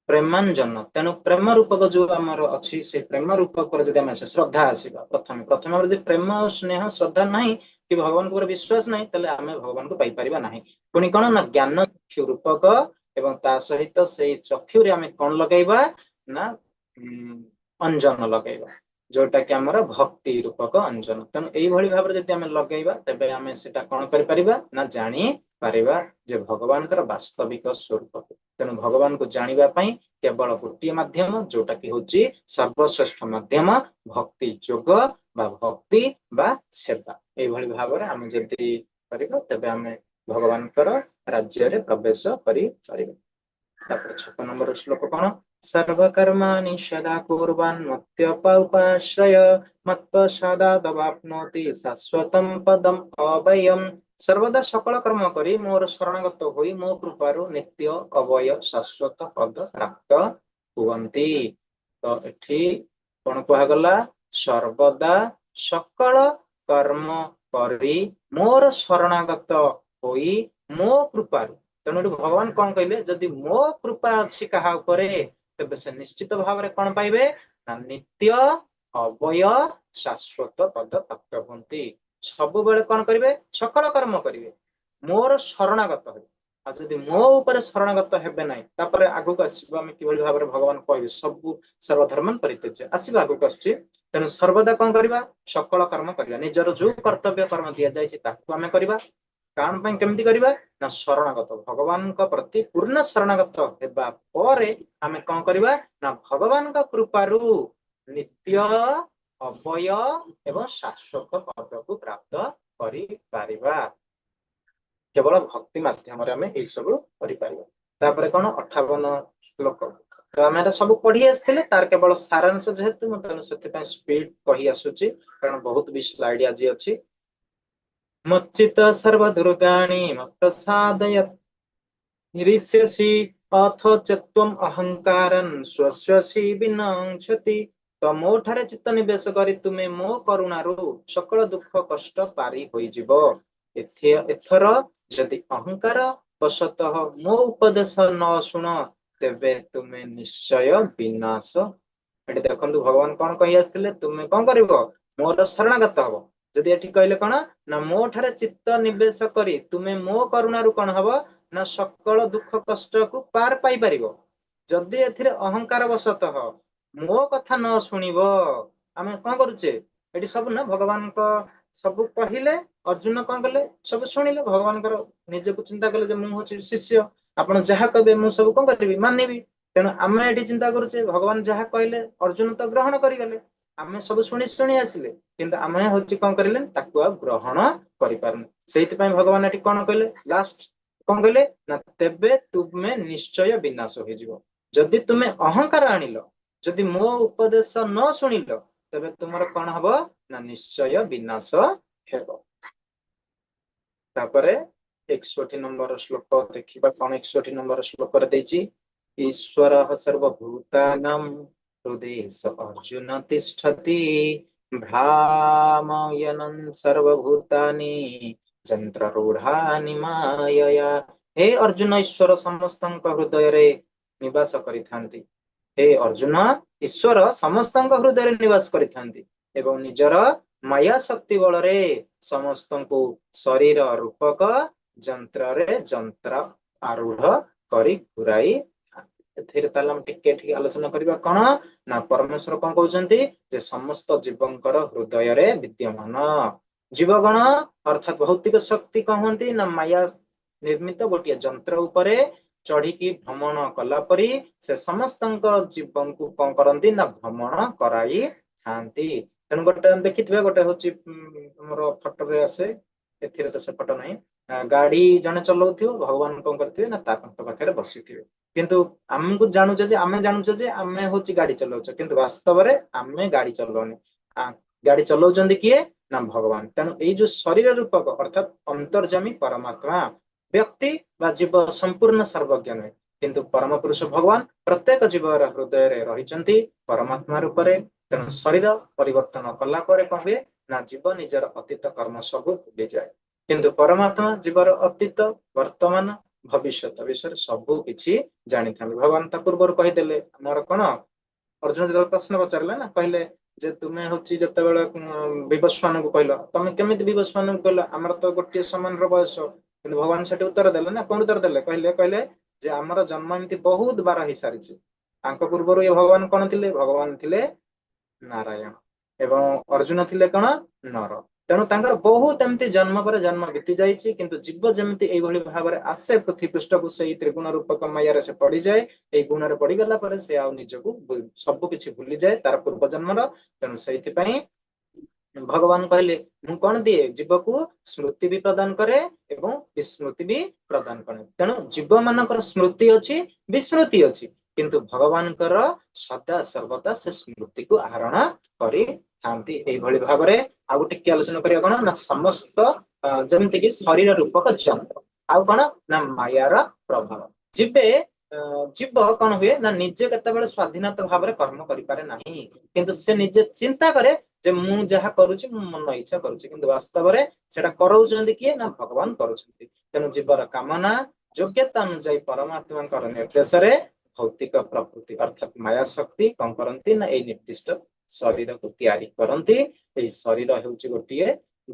ପ୍ରେମାଞ୍ଜନ, ତେଣୁ ପ୍ରେମ ରୂପକ ଯୋଉ ଆମର ଅଛି, ସେ ପ୍ରେମ ରୂପକର ଯଦି ଆମେ ଶ୍ରଦ୍ଧା ଆସିବା ପ୍ରଥମେ, ପ୍ରଥମେ ଆମର ଯଦି ପ୍ରେମ, ସ୍ନେହ, ଶ୍ରଦ୍ଧା ନାହିଁ କି ଭଗବାନଙ୍କ ଉପରେ ବିଶ୍ୱାସ ନାହିଁ, ତାହେଲେ ଆମେ ଭଗବାନଙ୍କୁ ପାଇପାରିବା ନାହିଁ। ପୁଣି କଣ ନା ଜ୍ଞାନ ଚକ୍ଷୁ ରୂପକ ଏବଂ ତା ସହିତ ସେଇ ଚକ୍ଷୁରେ ଆମେ କଣ ଲଗେଇବା ନା ଅଞ୍ଜନ ଲଗେଇବା, ଯୋଉଟା କି ଆମର ଭକ୍ତି ରୂପକ ଅଞ୍ଜନ। ତେଣୁ ଏଇଭଳି ଭାବରେ ଯଦି ଆମେ ଲଗେଇବା, ତେବେ ଆମେ ସେଟା କଣ କରିପାରିବା ନା ଜାଣିପାରିବା ଯେ ଭଗବାନଙ୍କର ବାସ୍ତବିକ ସ୍ୱରୂପ। ତେଣୁ ଭଗବାନଙ୍କୁ ଜାଣିବା ପାଇଁ କେବଳ ଗୋଟିଏ ମାଧ୍ୟମ, ଯୋଉଟା କି ହଉଛି ସର୍ବଶ୍ରେଷ୍ଠ ମାଧ୍ୟମ, ଭକ୍ତି ଯୋଗ ବା ଭକ୍ତି ବା ସେବା। ଏଇଭଳି ଭାବରେ ଆମେ ଯଦି କରିବା, ତେବେ ଆମେ ଭଗବାନଙ୍କର ରାଜ୍ୟରେ ପ୍ରବେଶ କରିପାରିବା। ତାପରେ 56 ନମ୍ବର ଶ୍ଲୋକ କଣ? ସର୍ବକର୍ମାଣି ସଦା କୁର୍ବାନ୍ ମତ୍ୟପାଉପାଶ୍ରୟ ମତ୍ପ୍ରସାଦାଦବାପ୍ନୋତି ଶାଶ୍ୱତಂ ପଦମ୍ ଅବ୍ୟୟମ୍। ସର୍ବଦା ସକଳ କର୍ମ କରି ମୋର ଶରଣାଗତ ହୋଇ ମୋ କୃପାରୁ ନିତ୍ୟ ଅବ୍ୟୟ ଶାଶ୍ୱତ ପଦ ପ୍ରାପ୍ତ ହୁଅନ୍ତି। ତ ଏଠି କଣ କୁହାଗଲା? ସର୍ବଦା ସକଳ କର୍ମ କରି ମୋର ଶରଣାଗତ ହୋଇ ମୋ କୃପାରୁ। ତେଣୁ ଏଠି ଭଗବାନ କଣ କହିଲେ? ଯଦି ମୋ କୃପା ଅଛି କାହା ଉପରେ, ତେବେ ସେ ନିଶ୍ଚିତ ଭାବରେ କଣ ପାଇବେ ନା ନିତ୍ୟ ଅବ୍ୟୟ ଶାଶ୍ୱତ ପଦ ପ୍ରାପ୍ତ ହୁଅନ୍ତି। ସବୁବେଳେ କଣ କରିବେ? ସକଳ କର୍ମ କରିବେ, ମୋର ଶରଣାଗତ ହେବେ। ଆଉ ଯଦି ମୋ ଉପରେ ଶରଣାଗତ ହେବେ ନାହିଁ, ତାପରେ ଆଗକୁ ଆସିବ ଆମେ କିଭଳି ଭାବରେ ଭଗବାନ କହିବେ ସବୁ ସର୍ବଧର୍ମାନ ପରିତ୍ୟଜ୍ୟ ଆସିବ, ଆଗକୁ ଆସୁଛି। ତେଣୁ ସର୍ବଦା କଣ କରିବା? ସକଳ କର୍ମ କରିବା। ନିଜର ଯୋଉ କର୍ତ୍ତବ୍ୟ କର୍ମ ଦିଆଯାଇଛି, ତାକୁ ଆମେ କରିବା। କାରଣ ପାଇଁ କେମିତି କରିବା ନା ଶରଣାଗତ, ଭଗବାନଙ୍କ ପ୍ରତି ପୂର୍ଣ୍ଣ ଶରଣାଗତ ହେବା ପରେ ଆମେ କଣ କରିବା ନା ଭଗବାନଙ୍କ କୃପାରୁ ନିତ୍ୟ ଅବ୍ୟୟ ଏବଂ ଶାଶ୍ୱତ ପଦକୁ ପ୍ରାପ୍ତ କରିପାରିବା। କେବଳ ଭକ୍ତି ମାଧ୍ୟମରେ ଆମେ ଏଇ ସବୁ କରିପାରିବା। ତାପରେ କଣ, 58 ଶ୍ଲୋକ ତ ଆମେ ଏଟା ସବୁ ପଢି ଆସିଥିଲେ, ତାର କେବଳ ସାରାଂଶ ଯେହେତୁ, ମୁଁ ତେଣୁ ସେଥିପାଇଁ ସ୍ପିଡ କହି ଆସୁଛି, କାରଣ ବହୁତ ବି ସ୍ଲାଇଡ ଆଜି ଅଛି। ମଚ୍ଚିତ ସର୍ବଦୁର୍ଗାଣି ମତ୍ପ୍ରସାଦୟରିଷ୍ୟସି ଅଥ ଚତ୍ୱମ୍ ଅହଙ୍କାରନ୍ ସ୍ୱସ୍ୟସି ବିନଂକ୍ଷତି। ତ ମୋ ଠାରେ ଚିତ୍ତ ନିବେଶ କରି ତୁମେ ମୋ କରୁଣାରୁ ସକଳ ଦୁଃଖ କଷ୍ଟ ପାରି ହୋଇଯିବ। ଏଥର ଯଦି ଅହଙ୍କାର ବଶତଃ ମୋ ଉପଦେଶ ନ ଶୁଣ, ତେବେ ତୁମେ ନିଶ୍ଚୟ ବିନାଶ। ଏଠି ଦେଖନ୍ତୁ, ଭଗବାନ କଣ କହି ଆସିଥିଲେ? ତୁମେ କଣ କରିବ? ମୋର ଶରଣାଗତ ହବ। ଯଦି ଏଠି କହିଲେ କଣ ନା ମୋ ଠାରେ ଚିତ୍ତ ନିବେଶ କରି ତୁମେ ମୋ କରୁଣାରୁ କଣ ହବ ନା ସକଳ ଦୁଃଖ କଷ୍ଟକୁ ପାର ପାଇପାରିବ। ଯଦି ଏଥିରେ ଅହଙ୍କାର ବଶତଃ ମୋ କଥା ନ ଶୁଣିବ। ଆମେ କଣ କରୁଛେ ଏଠି ସବୁ ନା ଭଗବାନଙ୍କ ସବୁ କହିଲେ, ଅର୍ଜୁନ କଣ କଲେ? ସବୁ ଶୁଣିଲେ ଭଗବାନଙ୍କର, ନିଜକୁ ଚିନ୍ତା କଲେ ଯେ ମୁଁ ହଉଛି ଶିଷ୍ୟ, ଆପଣ ଯାହା କହିବେ ମୁଁ ସବୁ କଣ କରିବି? ମାନିବି। ତେଣୁ ଆମେ ଏଠି ଚିନ୍ତା କରୁଛେ, ଭଗବାନ ଯାହା କହିଲେ ଅର୍ଜୁନ ତ ଗ୍ରହଣ କରିଗଲେ। ଆମେ ସବୁ ଶୁଣି ଶୁଣି ଆସିଲେ, କିନ୍ତୁ ଆମେ ହଉଛି କଣ କରିଲେ? ତାକୁ ଆଉ ଗ୍ରହଣ କରିପାରୁନୁ। ସେଇଥିପାଇଁ ଭଗବାନ ଏଠି କଣ କହିଲେ? ଲାଷ୍ଟ କଣ କହିଲେ ନା ତେବେ ତୁମେ ନିଶ୍ଚୟ ବିନାଶ ହେଇଯିବ। ଯଦି ତୁମେ ଅହଙ୍କାର ଆଣିଲ, ଯଦି ମୋ ଉପଦେଶ ନ ଶୁଣିଲ, ତେବେ ତୁମର କଣ ହବ ନା ନିଶ୍ଚୟ ବିନାଶ ହେବ। ତାପରେ 61 ନମ୍ବର ଶ୍ଲୋକ ଦେଖିବା। କଣ 61 ନମ୍ବର ଶ୍ଲୋକରେ ଦେଇଛି? ଈଶ୍ୱର ସର୍ବଭୂତାନାଂ ହୃଦେଶ ଅର୍ଜୁନ ତିଷ୍ଠତି ଭ୍ରାମୟନ୍ ସର୍ବଭୂତାନି ଯନ୍ତ୍ରାରୂଢ଼ାନି ମାୟୟା। ହେ ଅର୍ଜୁନ, ଈଶ୍ୱର ସମସ୍ତଙ୍କ ହୃଦୟରେ ନିବାସ କରିଥାନ୍ତି। ହେ ଅର୍ଜୁନ, ଈଶ୍ୱର ସମସ୍ତଙ୍କ ହୃଦୟରେ ନିବାସ କରିଥାନ୍ତି ଏବଂ ନିଜର ମାୟା ଶକ୍ତି ବଳରେ ସମସ୍ତଙ୍କୁ ଶରୀର ରୂପକ ଯନ୍ତ୍ରରେ ଯନ୍ତ୍ର ଆରୂଢ କରି ଘୁରାଇ। ଏଥିରେ ତାହେଲେ ଆମେ ଟିକେ ଟିକେ ଆଲୋଚନା କରିବା। କଣ ନା ପରମେଶ୍ୱର କଣ କହୁଛନ୍ତି ଯେ ସମସ୍ତ ଜୀବଙ୍କର ହୃଦୟରେ ବିଦ୍ୟମାନ। ଜୀବଗଣ ଅର୍ଥାତ ଭୌତିକ ଶକ୍ତି କହନ୍ତି ନା ମାୟା ନିର୍ମିତ ଗୋଟିଏ ଯନ୍ତ୍ର ଉପରେ ଚଢିକି ଭ୍ରମଣ କଲା ପରି ସେ ସମସ୍ତଙ୍କ ଜୀବଙ୍କୁ କଣ କରନ୍ତି ନା ଭ୍ରମଣ କରାଇଥାନ୍ତି। ତେଣୁ ଗୋଟେ ଦେଖିଥିବେ, ଗୋଟେ ହଉଛି ଆମର ଫଟୋରେ ଆସେ, ଏଥିରେ ତ ସେ ଫଟୋ ନାହିଁ। ଗାଡି ଜଣେ ଚଲଉଥିବ, ଭଗବାନ କଣ କରିଥିବେ ନା ତାଙ୍କ ପାଖରେ ବସିଥିବେ। କିନ୍ତୁ ଆମକୁ ଜାଣୁଛେ ଯେ ଆମେ ଜାଣୁଛେ ଯେ ଆମେ ହଉଛି ଗାଡି ଚଲଉଛେ, କିନ୍ତୁ ବାସ୍ତବରେ ଆମେ ଗାଡି ଚଲଉନି। ଗାଡି ଚଲଉଛନ୍ତି କିଏ ନା ଭଗବାନ। ତେଣୁ ଏଇ ଯୋଉ ଶରୀର ରୂପକ ଅର୍ଥାତ ଅନ୍ତର୍ଯାମୀ ପରମାତ୍ମା, ବ୍ୟକ୍ତି ବା ଜୀବ ସମ୍ପୂର୍ଣ୍ଣ ସର୍ବଜ୍ଞ ନୁହେଁ, କିନ୍ତୁ ପରମ ପୁରୁଷ ଭଗବାନ ପ୍ରତ୍ୟେକ ଜୀବର ହୃଦୟରେ ରହିଛନ୍ତି ପରମାତ୍ମା ରୂପରେ। ତେଣୁ ଶରୀର ପରିବର୍ତ୍ତନ କଲା ପରେ କଣ ହୁଏ ନା ଜୀବ ନିଜର ଅତୀତ କର୍ମ ସବୁ ଭୁଲିଯାଏ, କିନ୍ତୁ ପରମାତ୍ମା ଜୀବର ଅତୀତ, ବର୍ତ୍ତମାନ, ଭବିଷ୍ୟତ ବିଷୟରେ ସବୁ କିଛି ଜାଣିଥାନ୍ତି। ଭଗବାନ ତା ପୂର୍ବରୁ କହିଦେଲେ ଆମର କଣ, ଅର୍ଜୁନ ଯେତେବେଳେ ପ୍ରଶ୍ନ ପଚାରିଲେ ନା, କହିଲେ ଯେ ତୁମେ ହଉଛି ଯେତେବେଳେ ବିବସ୍ୱାନଙ୍କୁ କହିଲ, ତମେ କେମିତି ବିବସ୍ୱାନଙ୍କୁ କହିଲ? ଆମର ତ ଗୋଟିଏ ସମାନର ବୟସ। କିନ୍ତୁ ଭଗବାନ ସେଠି ଉତ୍ତର ଦେଲେ ନା, କଣ ଉତ୍ତର ଦେଲେ? କହିଲେ ଯେ ଆମର ଜନ୍ମ ଏମିତି ବହୁତ ବାର ହେଇସାରିଛି। ତାଙ୍କ ପୂର୍ବରୁ ଏ ଭଗବାନ କଣ ଥିଲେ? ଭଗବାନ ଥିଲେ ନାରାୟଣ ଏବଂ ଅର୍ଜୁନ ଥିଲେ କଣ? ନର। ତେଣୁ ତାଙ୍କର ବହୁତ ଏମିତି ଜନ୍ମ ପରେ ଜନ୍ମ ବିତି ଯାଇଛି। କିନ୍ତୁ ଜୀବ ଯେମିତି ଏଇଭଳି ଭାବରେ ଆସେ ପୃଥିବୀ ପୃଷ୍ଠକୁ, ସେଇ ତ୍ରିଗୁଣ ରୂପକ ମାୟାରେ ସେ ପଡିଯାଏ। ଏଇ ଗୁଣରେ ପଡିଗଲା ପରେ ସେ ଆଉ ନିଜକୁ ସବୁ କିଛି ଭୁଲିଯାଏ ତାର ପୂର୍ବ ଜନ୍ମର। ତେଣୁ ସେଇଥିପାଇଁ ଭଗବାନ କହିଲେ, ମୁଁ କଣ ଦିଏ? ଜୀବକୁ ସ୍ମୃତି ବି ପ୍ରଦାନ କରେ ଏବଂ ବିସ୍ମୃତି ବି ପ୍ରଦାନ କରେ। ତେଣୁ ଜୀବ ମାନଙ୍କର ସ୍ମୃତି ଅଛି, ବିସ୍ମୃତି ଅଛି, କିନ୍ତୁ ଭଗବାନଙ୍କର ସଦା ସର୍ବଦା ସେ ସ୍ମୃତିକୁ ଆହରଣ କରିଥାନ୍ତି। ଏଇଭଳି ଭାବରେ ଆଉ ଟିକେ ଆଲୋଚନା କରିବା। କଣ ନା ସମସ୍ତ ଯେମିତି କି ଶରୀର ରୂପକ ଯନ୍ତ୍ର ଆଉ କଣ ନା ମାୟାର ପ୍ରଭାବ। ଜୀବ କଣ ହୁଏ ନା ନିଜେ କେତେବେଳେ ସ୍ୱାଧୀନତା ଭାବରେ କର୍ମ କରିପାରେ ନାହିଁ, କିନ୍ତୁ ସେ ନିଜେ ଚିନ୍ତା କରେ ଯେ ମୁଁ ଯାହା କରୁଛି ମୁଁ ମନ ଇଚ୍ଛା କରୁଛି, କିନ୍ତୁ ବାସ୍ତବରେ ସେଟା କରଉଛନ୍ତି କିଏ ନା ଭଗବାନ କରୁଛନ୍ତି। ତେଣୁ ଜୀବର କାମନା ଯୋଗ୍ୟତା ଅନୁଯାୟୀ ପରମାତ୍ମାଙ୍କର ନିର୍ଦ୍ଦେଶରେ ଭୌତିକ ପ୍ରକୃତି ଅର୍ଥାତ ମାୟା ଶକ୍ତି କଣ କରନ୍ତି ନା ଏଇ ନିର୍ଦ୍ଦିଷ୍ଟ ଶରୀରକୁ ତିଆରି କରନ୍ତି। ଏଇ ଶରୀର ହେଉଛି ଗୋଟିଏ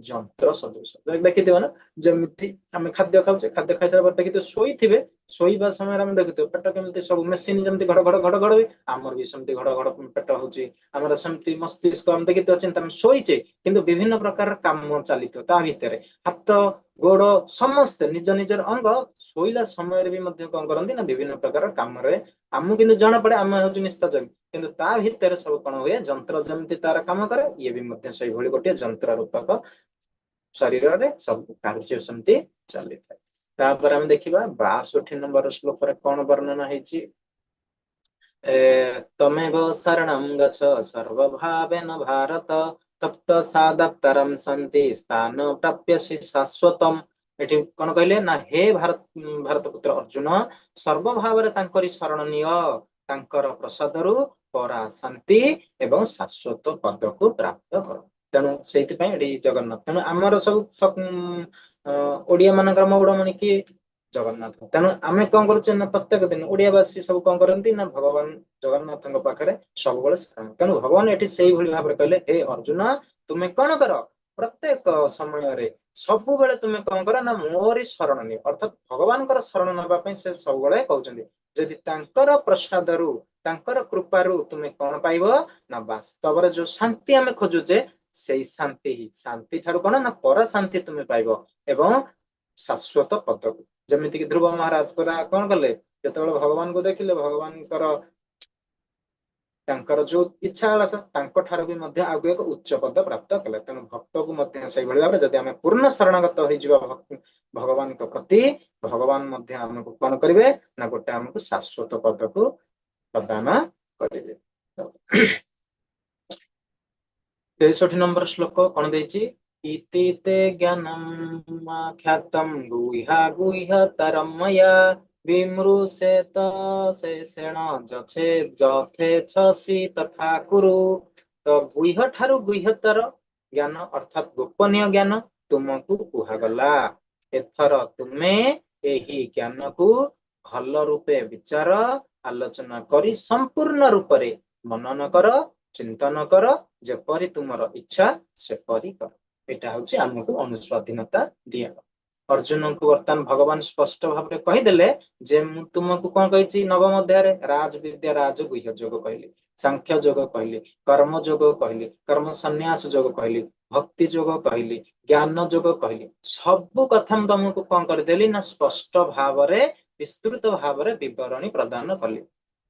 ଯନ୍ତ୍ର ସଦୃଶ। ଦେଖିଥିବ ନା, ଯେମିତି ଆମେ ଖାଦ୍ୟ ଖାଉଛେ, ଖାଦ୍ୟ ଖାଇସାରିଲା ପରେ ଦେଖିଥିବେ ଶୋଇଥିବେ, ଶୋଇବା ସମୟରେ ଆମେ ଦେଖୁଥିବ ପେଟ କେମିତି ସବୁ ମେସିନ ଯେମିତି ଘଡ ଘଡ ଘଡ ଘଡ ହୁଏ, ଆମର ବି ସେମିତି ଘଡ ଘଡ ପେଟ ହଉଛି। ଆମର ସେମିତି ମସ୍ତିଷ୍କ ଆମେ ଦେଖିଥିବ ଚିନ୍ତା, ଆମେ ଶୋଇଛେ କିନ୍ତୁ ବିଭିନ୍ନ ପ୍ରକାରର କାମ ଚାଲିଥିବ ତା ଭିତରେ, ହାତ ଗୋଡ ସମସ୍ତେ ନିଜ ନିଜର ଅଙ୍ଗ ଶୋଇଲା ସମୟରେ ବି ମଧ୍ୟ କଣ କରନ୍ତି ନା ବିଭିନ୍ନ ପ୍ରକାର କାମରେ ଆମକୁ କିନ୍ତୁ ଜଣା ପଡେ ଆମେ ହଉଛୁ ନିସ୍ତେଜ, କିନ୍ତୁ ତା ଭିତରେ ସବୁ କଣ ହୁଏ, ଯନ୍ତ୍ର ଯେମିତି ତାର କାମ କରେ, ଇଏ ବି ମଧ୍ୟ ସେଇଭଳି ଗୋଟିଏ ଯନ୍ତ୍ର ରୂପକ ଶରୀରରେ ସବୁ କାର୍ଯ୍ୟ ସେମିତି ଚାଲିଥାଏ। ତାପରେ ଆମେ ଦେଖିବା 62 ନମ୍ବର ଶ୍ଲୋକରେ କଣ ବର୍ଣ୍ଣନା ହେଇଛି। ତ୍ୱମେବ ଶରଣଂ ଗଚ୍ଛ ସର୍ବଭାବେନ ଭାରତ ତ୍ୱତ୍ପ୍ରସାଦାତ୍ପରାଂ ଶାନ୍ତିଂ ସ୍ଥାନ ପ୍ରାପ୍ୟସି ଶାଶ୍ୱତମ୍। ଏଠି କଣ କହିଲେ ନା ହେ ଭାରତ ଭାରତ ପୁତ୍ର ଅର୍ଜୁନ, ସର୍ବଭାବରେ ତାଙ୍କରି ଶରଣ ନିଅ, ତାଙ୍କର ପ୍ରସାଦରୁ ପରା ଶାନ୍ତି ଏବଂ ଶାଶ୍ୱତ ପଦକୁ ପ୍ରାପ୍ତ କର। ତେଣୁ ସେଇଥିପାଇଁ ଏଠି ଜଗନ୍ନାଥ, ତେଣୁ ଆମର ସବୁ ଓଡିଆ ମାନଙ୍କର ମଉଡମଣି କିଏ? ଜଗନ୍ନାଥ। ତେଣୁ ଆମେ କଣ କରୁଛେ ନା ପ୍ରତ୍ୟେକ ଦିନ ଓଡିଆବାସୀ ସବୁ କଣ କରନ୍ତି ନା ଭଗବାନ ଜଗନ୍ନାଥଙ୍କ ପାଖରେ ସବୁବେଳେ ଶରଣ। ତେଣୁ ଭଗବାନ ଏଠି ସେଇଭଳି ଭାବରେ କହିଲେ, ହେ ଅର୍ଜୁନ, ତୁମେ କଣ କର, ପ୍ରତ୍ୟେକ ସମୟରେ ସବୁବେଳେ ତୁମେ କଣ କର ନା ମୋରି ଶରଣ ନିଅ। ଅର୍ଥାତ ଭଗବାନଙ୍କର ଶରଣ ନେବା ପାଇଁ ସେ ସବୁବେଳେ କହୁଛନ୍ତି। ଯଦି ତାଙ୍କର ପ୍ରସାଦରୁ ତାଙ୍କର କୃପାରୁ ତୁମେ କଣ ପାଇବ ନା ବାସ୍ତବରେ ଯୋଉ ଶାନ୍ତି ଆମେ ଖୋଜୁଛେ ସେଇ ଶାନ୍ତି ହିଁ, ଶାନ୍ତି ଠାରୁ କଣ ନା ପରା ଶାନ୍ତି ତୁମେ ପାଇବ ଏବଂ ଶାଶ୍ୱତ ପଦକୁ। ଯେମିତିକି ଧ୍ରୁବ ମହାରାଜ କଣ କଲେ, ଯେତେବେଳେ ଭଗବାନଙ୍କୁ ଦେଖିଲେ, ଭଗବାନଙ୍କର ତାଙ୍କର ଯୋଉ ଇଚ୍ଛା ହେଲା ତାଙ୍କ ଠାରୁ ବି ମଧ୍ୟ ଆଗକୁ ଏକ ଉଚ୍ଚ ପଦ ପ୍ରାପ୍ତ କଲେ। ତେଣୁ ଭକ୍ତକୁ ମଧ୍ୟ ସେଇଭଳି ଭାବରେ ଯଦି ଆମେ ପୂର୍ଣ୍ଣ ଶରଣାଗତ ହେଇଯିବା ଭଗବାନଙ୍କ ପ୍ରତି, ଭଗବାନ ମଧ୍ୟ ଆମକୁ କଣ କରିବେ ନା ଗୋଟେ ଆମକୁ ଶାଶ୍ୱତ ପଦକୁ ପ୍ରଦାନ କରିବେ। 63 ନମ୍ବର ଶ୍ଲୋକ କଣ ଦେଇଛି? ଇତି ତେ ଜ୍ଞାନମ୍ ଆଖ୍ୟାତମ୍ ଗୁହ୍ୟା ଗୁହ୍ୟତରମ୍ ମୟା ବିମୃଶେତ ଶେଷେଣ ଯଛେ ଯଥେଚ୍ଛସି ତଥା କୁରୁ। ତ ଗୁହ୍ୟ ଠାରୁ ଗୁହ୍ୟତର ଜ୍ଞାନ ଅର୍ଥାତ ଗୋପନୀୟ ଜ୍ଞାନ ତୁମକୁ କୁହାଗଲା, ଏଥର ତୁମେ ଏହି ଜ୍ଞାନକୁ ଭଲ ରୂପେ ବିଚାର ଆଲୋଚନା କରି ସମ୍ପୂର୍ଣ୍ଣ ରୂପରେ ମନନ କର, ଚିନ୍ତନ କର, ଯେପରି ତୁମର ଇଚ୍ଛା ସେପରି କର। ଏଇଟା ହଉଛି ଆମକୁ ଅନୁସ୍ୱାଧୀନତା ଦିଆଗଲା। ଅର୍ଜୁନଙ୍କୁ ବର୍ତ୍ତମାନ ଭଗବାନ ସ୍ପଷ୍ଟ ଭାବରେ କହିଦେଲେ ଯେ ମୁଁ ତୁମକୁ କଣ କହିଛି ନବମ ଅଧ୍ୟାୟରେ, ରାଜବିଦ୍ୟା ରାଜ ଗୁହ୍ୟ ଯୋଗ କହିଲି, ସାଂଖ୍ୟ ଯୋଗ କହିଲି, କର୍ମ ଯୋଗ କହିଲି, କର୍ମ ସନ୍ନ୍ୟାସ ଯୋଗ କହିଲି, ଭକ୍ତି ଯୋଗ କହିଲି, ଜ୍ଞାନ ଯୋଗ କହିଲି, ସବୁ କଥା ମୁଁ ତମକୁ କଣ କରିଦେଲି ନା ସ୍ପଷ୍ଟ ଭାବରେ ବିସ୍ତୃତ ଭାବରେ ବିବରଣୀ ପ୍ରଦାନ କଲି।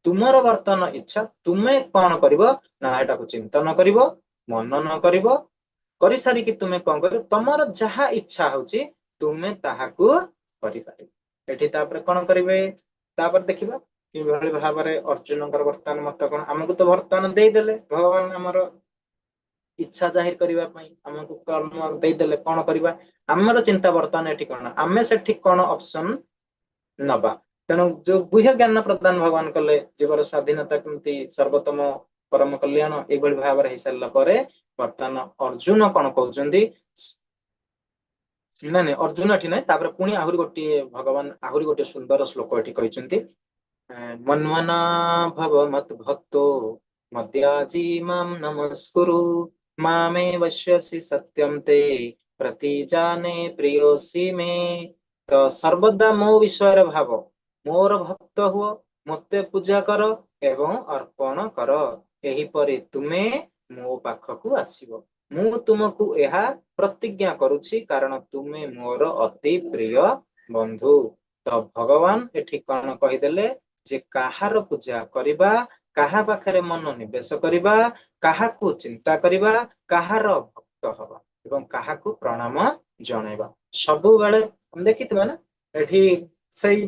ତୁମର ବର୍ତ୍ତମାନ ଇଚ୍ଛା ତୁମେ କଣ କରିବ ନା ଏଟାକୁ ଚିନ୍ତନ କରିବ, ମନନ କରିବ, କରିସାରିକି ତୁମେ କଣ କରିବ, ତମର ଯାହା ଇଚ୍ଛା ହଉଛି ତୁମେ ତାହାକୁ କରିପାରିବ। ଏଠି ତାପରେ କଣ କରିବେ, ତାପରେ ଦେଖିବା କିଭଳି ଭାବରେ ଅର୍ଜୁନଙ୍କର ବର୍ତ୍ତମାନ ମତ କଣ। ଆମକୁ ତ ବର୍ତ୍ତମାନ ଦେଇଦେଲେ ଭଗବାନ ଆମର ଇଚ୍ଛା ଜାହିର କରିବା ପାଇଁ ଆମକୁ କର୍ମ ଦେଇଦେଲେ, କଣ କରିବା ଆମର ଚିନ୍ତା ବର୍ତ୍ତମାନ ଏଠି କଣ, ଆମେ ସେଠି କଣ ଅପସନ ନବା। ତେଣୁ ଯୋଉ ଗୁହ୍ୟ ଜ୍ଞାନ ପ୍ରଦାନ ଭଗବାନ କଲେ, ଜୀବର ସ୍ୱାଧୀନତା କେମିତି ସର୍ବୋତ୍ତମ ପରମ କଲ୍ୟାଣ, ଏଇଭଳି ଭାବରେ ହେଇସାରିଲା ପରେ ବର୍ତ୍ତମାନ ଅର୍ଜୁନ କଣ କହୁଛନ୍ତି, ନାଇଁ ନାଇଁ ଅର୍ଜୁନ ଏଠି ନାଇଁ, ତାପରେ ପୁଣି ଆହୁରି ଗୋଟିଏ ଭଗବାନ ଆହୁରି ଗୋଟିଏ ସୁନ୍ଦର ଶ୍ଲୋକ ଏଠି କହିଛନ୍ତି, ମନ୍ମନା ଭବ ମତ୍ ଭକ୍ତୋ ମଦ୍ୟାଜୀ ମାମ୍ ନମସ୍କୁରୁ ମାମେ ବଶ୍ୟସି ସତ୍ୟମ ତେ ପ୍ରତିଜାନେ ପ୍ରିୟୋସି ମେ। ତ ସର୍ବଦା ମୋ ବିଷୟରେ ଭାବ, ମୋର ଭକ୍ତ ହୁଅ, ମତେ ପୂଜା କର ଏବଂ ଅର୍ପଣ କର, ଏହିପରି ତୁମେ ମୋ ପାଖକୁ ଆସିବ। ମୁଁ ତୁମକୁ ଏହା ପ୍ରତିଜ୍ଞା କରୁଛି, କାରଣ ତୁମେ ମୋର ଅତି ପ୍ରିୟ ବନ୍ଧୁ। ତ ଭଗବାନ ଏଠି କଣ କହିଦେଲେ ଯେ କାହାର ପୂଜା କରିବା, କାହା ପାଖରେ ମନ ନିବେଶ କରିବା, କାହାକୁ ଚିନ୍ତା କରିବା, କାହାର ଭକ୍ତ ହବା ଏବଂ କାହାକୁ ପ୍ରଣାମ ଜଣାଇବା। ସବୁବେଳେ ଆମେ ଦେଖିଥିବା ନା ଏଠି ସେଇ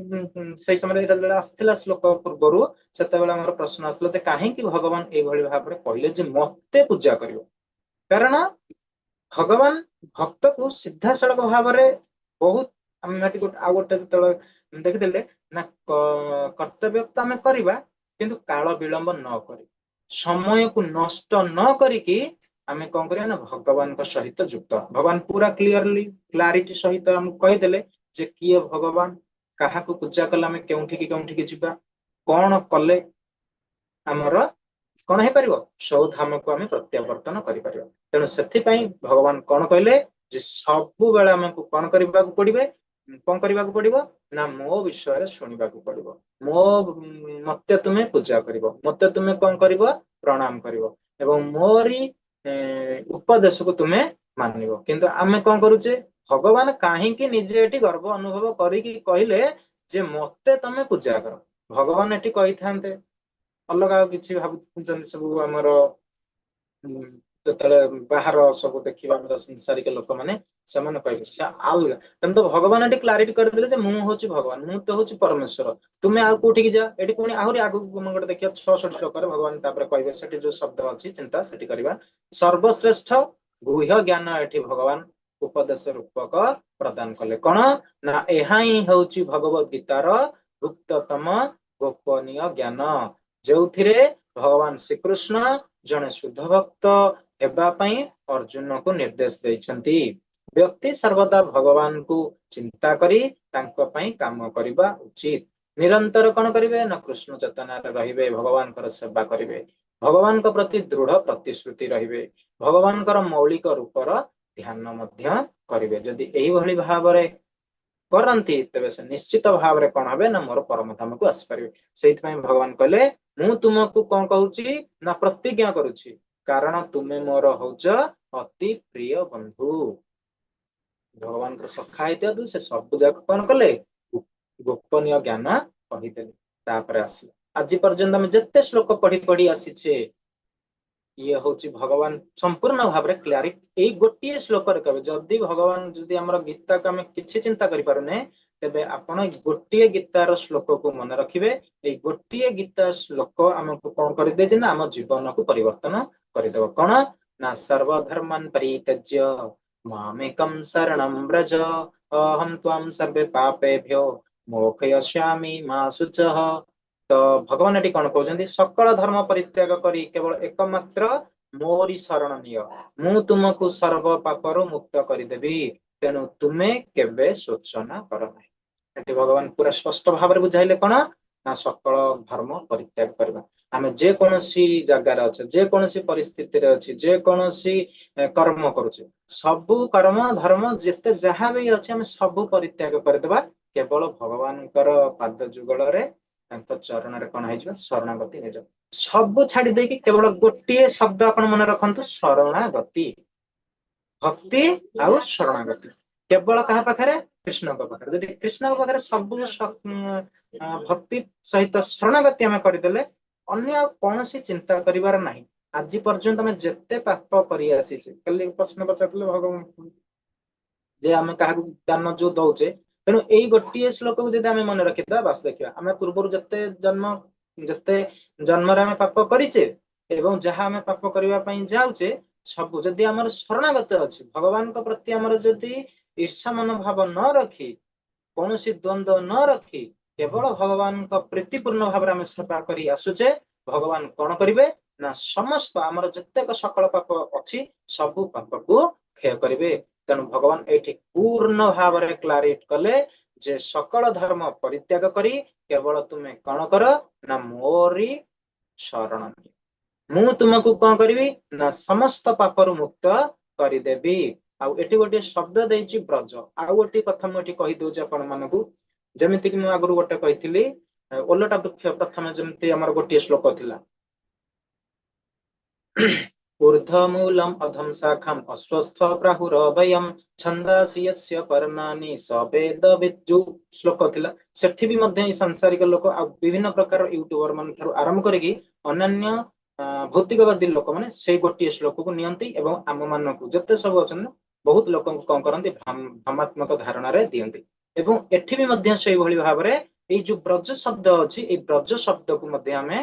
ସେଇ ସମୟରେ ଯେତେବେଳେ ଆସିଥିଲା ଶ୍ଲୋକ ପୂର୍ବରୁ, ସେତେବେଳେ ଆମର ପ୍ରଶ୍ନ ଆସିଲା ଯେ କାହିଁକି ଭଗବାନ ଏଇଭଳି ଭାବରେ କହିଲେ ଯେ ମତେ ପୂଜା କରିବ। କାରଣ ଭଗବାନ ଭକ୍ତକୁ ସିଧାସଳଖ ଭାବରେ ବହୁତ ଆମେ ଏଠି ଗୋଟେ ଆଉ ଗୋଟେ ଯେତେବେଳେ ଦେଖିଥିଲେ ନା କର୍ତ୍ତବ୍ୟ ତ ଆମେ କରିବା, କିନ୍ତୁ କାଳ ବିଳମ୍ବ ନ କରି, ସମୟକୁ ନଷ୍ଟ ନ କରିକି ଆମେ କଣ କରିବା ନା ଭଗବାନଙ୍କ ସହିତ ଯୁକ୍ତ। ଭଗବାନ ପୁରା କ୍ଲିୟରଲି କ୍ଲାରିଟି ସହିତ ଆମକୁ କହିଦେଲେ ଯେ କିଏ ଭଗବାନ, କାହାକୁ ପୂଜା କଲେ ଆମେ କେଉଁଠିକି କେଉଁଠିକି ଯିବା, କଣ କଲେ ଆମର କଣ ହେଇପାରିବ, ସ୍ୱଧାମକୁ ଆମେ ପ୍ରତ୍ୟାବର୍ତ୍ତନ କରିପାରିବା। ତେଣୁ ସେଥିପାଇଁ ଭଗବାନ କଣ କହିଲେ ଯେ ସବୁବେଳେ ଆମକୁ କଣ କରିବାକୁ ପଡିବେ କଣ କରିବାକୁ ପଡିବ ନା ମୋ ବିଷୟରେ ଶୁଣିବାକୁ ପଡିବ। ମତେ ତୁମେ ପୂଜା କରିବ, ମତେ ତୁମେ କଣ କରିବ, ପ୍ରଣାମ କରିବ ଏବଂ ମୋରି ଉପଦେଶକୁ ତୁମେ ମାନିବ। କିନ୍ତୁ ଆମେ କଣ କରୁଛେ? ଭଗବାନ କାହିଁକି ନିଜେ ଏଠି ଗର୍ବ ଅନୁଭବ କରିକି କହିଲେ ଯେ ମତେ ତମେ ପୂଜା କର? ଭଗବାନ ଏଠି କହିଥାନ୍ତେ ଅଲଗା ଆଉ କିଛି, ଭାବୁଛନ୍ତି ସବୁ ଆମର ଯେତେବେଳେ ବାହାର ସବୁ ଦେଖିବା ଆମର ସଂସାରିକ ଲୋକମାନେ, ସେମାନେ କହିବେ ସେ ଅଲଗା। ତେଣୁ ତ ଭଗବାନ ଏଠି କ୍ଲାରିଟି କରିଦେଲେ ଯେ ମୁଁ ହଉଛି ଭଗବାନ, ମୁଁ ତ ହଉଛି ପରମେଶ୍ୱର, ତୁମେ ଆଉ କୋଉଠିକି ଯା। ଏଠି ପୁଣି ଆହୁରି ଆଗକୁ ମୁଁ ଗୋଟେ ଦେଖିବା 66 ଶ୍ଲୋକରେ ଭଗବାନ ତାପରେ କହିବେ, ସେଠି ଯୋଉ ଶବ୍ଦ ଅଛି ଚିନ୍ତା ସେଠି କରିବା। ସର୍ବଶ୍ରେଷ୍ଠ ଗୁହ୍ୟ ଜ୍ଞାନ ଏଠି ଭଗବାନ ଉପଦେଶ ରୂପକ ପ୍ରଦାନ କଲେ। କଣ ନା ଏହା ହିଁ ହଉଛି ଭଗବତ ଗୀତାର ଗୁପ୍ତତମ ଗୋପନୀୟ ଜ୍ଞାନ, ଯୋଉଥିରେ ଭଗବାନ ଶ୍ରୀକୃଷ୍ଣ ଜଣେ ଶୁଦ୍ଧ ଭକ୍ତ ହେବା ପାଇଁ ଅର୍ଜୁନକୁ ନିର୍ଦ୍ଦେଶ ଦେଇଛନ୍ତି। ବ୍ୟକ୍ତି ସର୍ବଦା ଭଗବାନଙ୍କୁ ଚିନ୍ତା କରି ତାଙ୍କ ପାଇଁ କାମ କରିବା ଉଚିତ। ନିରନ୍ତର କଣ କରିବେ ନା କୃଷ୍ଣ ଚେତନାରେ ରହିବେ, ଭଗବାନଙ୍କର ସେବା କରିବେ, ଭଗବାନଙ୍କ ପ୍ରତି ଦୃଢ ପ୍ରତିଶ୍ରୁତି ରହିବେ, ଭଗବାନଙ୍କର ମୌଳିକ ରୂପର ଧ୍ୟାନ ମଧ୍ୟ କରିବେ। ଯଦି ଏଇଭଳି ଭାବରେ କରନ୍ତି, ତେବେ ସେ ନିଶ୍ଚିତ ଭାବରେ କଣ ହେବେ ନା ମୋର ପରମ ଧାମକୁ ଆସିପାରିବେ। ସେଇଥିପାଇଁ ଭଗବାନ କହିଲେ, ମୁଁ ତୁମକୁ କଣ କହୁଛି ନା ପ୍ରତିଜ୍ଞା କରୁଛି, କାରଣ ତୁମେ ମୋର ହଉଛ ଅତି ପ୍ରିୟ ବନ୍ଧୁ। ଭଗବାନଙ୍କର ସଖା ହେଇଥିବା ସେ ସବୁ ଯାକ କଣ କଲେ? ଗୋପନୀୟ ଜ୍ଞାନ କହିଦେଲେ। ତାପରେ ଆସିଲା, ଆଜି ପର୍ଯ୍ୟନ୍ତ ଆମେ ଯେତେ ଶ୍ଲୋକ ପଢି ପଢି ଆସିଛେ, ଇଏ ହଉଛି ଭଗବାନ ସମ୍ପୂର୍ଣ୍ଣ ଭାବରେ କ୍ଲାରିଟି ଏଇ ଗୋଟିଏ ଶ୍ଲୋକରେ କହିବେ। ଯଦି ଭଗବାନ, ଯଦି ଆମର ଗୀତାକୁ ଆମେ କିଛି ଚିନ୍ତା କରିପାରୁନେ, ତେବେ ଆପଣ ଗୋଟିଏ ଗୀତାର ଶ୍ଲୋକକୁ ମନେ ରଖିବେ। ଏଇ ଗୋଟିଏ ଗୀତା ଶ୍ଲୋକ ଆମକୁ କଣ କରିଦେଇଛି ନା ଆମ ଜୀବନକୁ ପରିବର୍ତ୍ତନ କରିଦେବ। କଣ ନା ସର୍ବଧର୍ମାନ ପରିତ୍ୟଜ୍ୟ ମାମେକಂ ଶରଣಂ ବ୍ରଜ ଅହಂ ତ୍ୱାಂ ସର୍ବେ ପାପେଭ୍ୟୋ ମୋକ୍ଷୟିଷ୍ୟାମି ମା ଶୁଚଃ। ତ ଭଗବାନ ଏଠି କଣ କହୁଛନ୍ତି? ସକଳ ଧର୍ମ ପରିତ୍ୟାଗ କରି କେବଳ ଏକମାତ୍ର ମୋରି ଶରଣ ନିଅ, ମୁଁ ତୁମକୁ ସର୍ବ ପାପରୁ ମୁକ୍ତ କରିଦେବି, ତେଣୁ ତୁମେ କେବେ ଶୋଚନା କର ନାହିଁ। ଏଠି ଭଗବାନ ପୁରା ସ୍ପଷ୍ଟ ଭାବରେ ବୁଝାଇଲେ କଣ ନା ସକଳ ଧର୍ମ ପରିତ୍ୟାଗ କରିବା। ଆମେ ଯେକୌଣସି ଜାଗାରେ ଅଛେ, ଯେକୌଣସି ପରିସ୍ଥିତିରେ ଅଛି, ଯେକୌଣସି କର୍ମ କରୁଛେ, ସବୁ କର୍ମ ଧର୍ମ ଯେତେ ଯାହା ବି ଅଛି, ଆମେ ସବୁ ପରିତ୍ୟାଗ କରିଦେବା। କେବଳ ଭଗବାନଙ୍କର ପାଦ ଯୁଗଳରେ, ତାଙ୍କ ଚରଣରେ କଣ ହେଇଯିବ? ଶରଣାଗତି ହେଇଯିବ। ସବୁ ଛାଡି ଦେଇକି କେବଳ ଗୋଟିଏ ଶବ୍ଦ ଆପଣ ମନେ ରଖନ୍ତୁ, ଶରଣାଗତି। ଭକ୍ତି ଆଉ ଶରଣାଗତି କେବଳ କାହା ପାଖରେ? କୃଷ୍ଣଙ୍କ ପାଖରେ। ଯଦି କୃଷ୍ଣଙ୍କ ପାଖରେ ସବୁ ଭକ୍ତି ସହିତ ଶରଣାଗତି ଆମେ କରିଦେଲେ, ଅନ୍ୟ ଆଉ କୌଣସି ଚିନ୍ତା କରିବାର ନାହିଁ। ଆଜି ପର୍ଯ୍ୟନ୍ତ ଆମେ ଯେତେ ପାପ କରି ଆସିଛେ, କାଲି ପ୍ରଶ୍ନ ପଚାରୁଥିଲେ ଭଗବାନ ଯେ ଆମେ କାହାକୁ ଦାନ ଯୋଉ ଦଉଛେ, ତେଣୁ ଏଇ ଗୋଟିଏ ଶ୍ଲୋକକୁ ଯଦି ଆମେ ମନେ ରଖିଥିବା, ବାସ ଦେଖିବା ଆମେ ପୂର୍ବରୁ ଯେତେ ଜନ୍ମ, ଯେତେ ଜନ୍ମରେ ଆମେ ପାପ କରିଛେ ଏବଂ ଯାହା ଆମେ ପାପ କରିବା ପାଇଁ ଯାଉଛେ, ସବୁ ଯଦି ଆମର ଶରଣାଗତ ଅଛି, ଭଗବାନଙ୍କ ପ୍ରତି ଆମର ଯଦି ଈର୍ଷା ମନୋଭାବ ନ ରଖି, କୌଣସି ଦ୍ୱନ୍ଦ୍ୱ ନ ରଖି, କେବଳ ଭଗବାନଙ୍କ ପ୍ରୀତିପୂର୍ଣ୍ଣ ଭାବରେ ଆମେ ସେବା କରି ଆସୁଛେ, ଭଗବାନ କଣ କରିବେ ନା ସମସ୍ତ ଆମର ଯେତେକ ସକଳ ପାପ ଅଛି, ସବୁ ପାପକୁ କ୍ଷୟ କରିବେ। ତେଣୁ ଭଗବାନ ଏଇଠି ପୂର୍ଣ୍ଣ ଭାବରେ କ୍ଲାରିଟି କଲେ ଯେ ସକଳ ଧର୍ମ ପରିତ୍ୟାଗ କରି କେବଳ ତୁମେ କଣ କର ନା ମୋରି ଶରଣ ନିଅ, ମୁଁ ତୁମକୁ କଣ କରିବି ନା ସମସ୍ତ ପାପରୁ ମୁକ୍ତ କରିଦେବି। ଆଉ ଏଠି ଗୋଟିଏ ଶବ୍ଦ ଦେଇଛି, ବ୍ରଜ। ଆଉ ଗୋଟିଏ କଥା ମୁଁ ଏଠି କହିଦଉଛି ଆପଣ ମାନଙ୍କୁ, ଯେମିତିକି ମୁଁ ଆଗରୁ ଗୋଟେ କହିଥିଲି, ଓଲଟା ବୃକ୍ଷ ପ୍ରଥମେ ଯେମିତି ଆମର ଗୋଟିଏ ଶ୍ଲୋକ ଥିଲା, ऊर्ध्वमूलम् अधः शाखाम् अश्वत्थ प्राहुरव्ययम् ଛନ୍ଦାଂସି ଯସ୍ୟ ପର୍ଣ୍ଣାନି ସ ବେଦବିଦ୍, ଯୋଉ ଶ୍ଲୋକ ଥିଲା, ସେଠି ବି ମଧ୍ୟ ଏଇ ସାଂସାରିକ ଲୋକ ଆଉ ବିଭିନ୍ନ ପ୍ରକାର ୟୁଟ୍ୟୁବର ମାନଙ୍କ ଠାରୁ ଆରମ୍ଭ କରିକି ଅନ୍ୟାନ୍ୟ ଭୌତିକବାଦୀ ଲୋକମାନେ ସେଇ ଗୋଟିଏ ଶ୍ଲୋକକୁ ନିଅନ୍ତି ଏବଂ ଆମ ମାନଙ୍କୁ ଯେତେ ସବୁ ଅଛନ୍ତି, ବହୁତ ଲୋକଙ୍କୁ କଣ କରନ୍ତି, ଭ୍ରମାତ୍ମକ ଧାରଣାରେ ଦିଅନ୍ତି। ଏବଂ ଏଠି ବି ମଧ୍ୟ ସେଇଭଳି ଭାବରେ ଏଇ ଯୋଉ ବ୍ରଜ ଶବ୍ଦ ଅଛି, ଏଇ ବ୍ରଜ ଶବ୍ଦକୁ ମଧ୍ୟ ଆମେ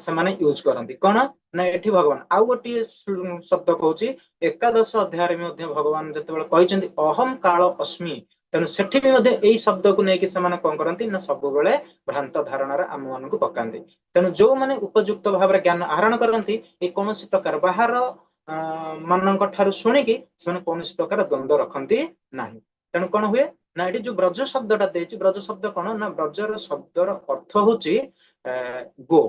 ସେମାନେ ୟୁଜ କରନ୍ତି। କଣ ନା ଏଠି ଭଗବାନ ଆଉ ଗୋଟିଏ ଶବ୍ଦ କହୁଛି, ଏକାଦଶ ଅଧ୍ୟାୟରେ ମଧ୍ୟ ଭଗବାନ ଯେତେବେଳେ କହିଛନ୍ତି ଅହମ କାଳ ଅସ୍ମି, ତେଣୁ ସେଠି ବି ମଧ୍ୟ ଏଇ ଶବ୍ଦକୁ ନେଇକି ସେମାନେ କଣ କରନ୍ତି ନା ସବୁବେଳେ ଭ୍ରାନ୍ତ ଧାରଣାରେ ଆମ ମାନଙ୍କୁ ପକାନ୍ତି। ତେଣୁ ଯୋଉମାନେ ଉପଯୁକ୍ତ ଭାବରେ ଜ୍ଞାନ ଆହରଣ କରନ୍ତି, ଏଇ କୌଣସି ପ୍ରକାର ବାହାର ମାନଙ୍କ ଠାରୁ ଶୁଣିକି ସେମାନେ କୌଣସି ପ୍ରକାର ଦ୍ୱନ୍ଦ୍ୱ ରଖନ୍ତି ନାହିଁ। ତେଣୁ କଣ ହୁଏ ନା ଏଠି ଯୋଉ ବ୍ରଜ ଶବ୍ଦଟା ଦେଇଛି, ବ୍ରଜ ଶବ୍ଦ କଣ ନା ବ୍ରଜର ଶବ୍ଦର ଅର୍ଥ ହଉଛି ଗୋ।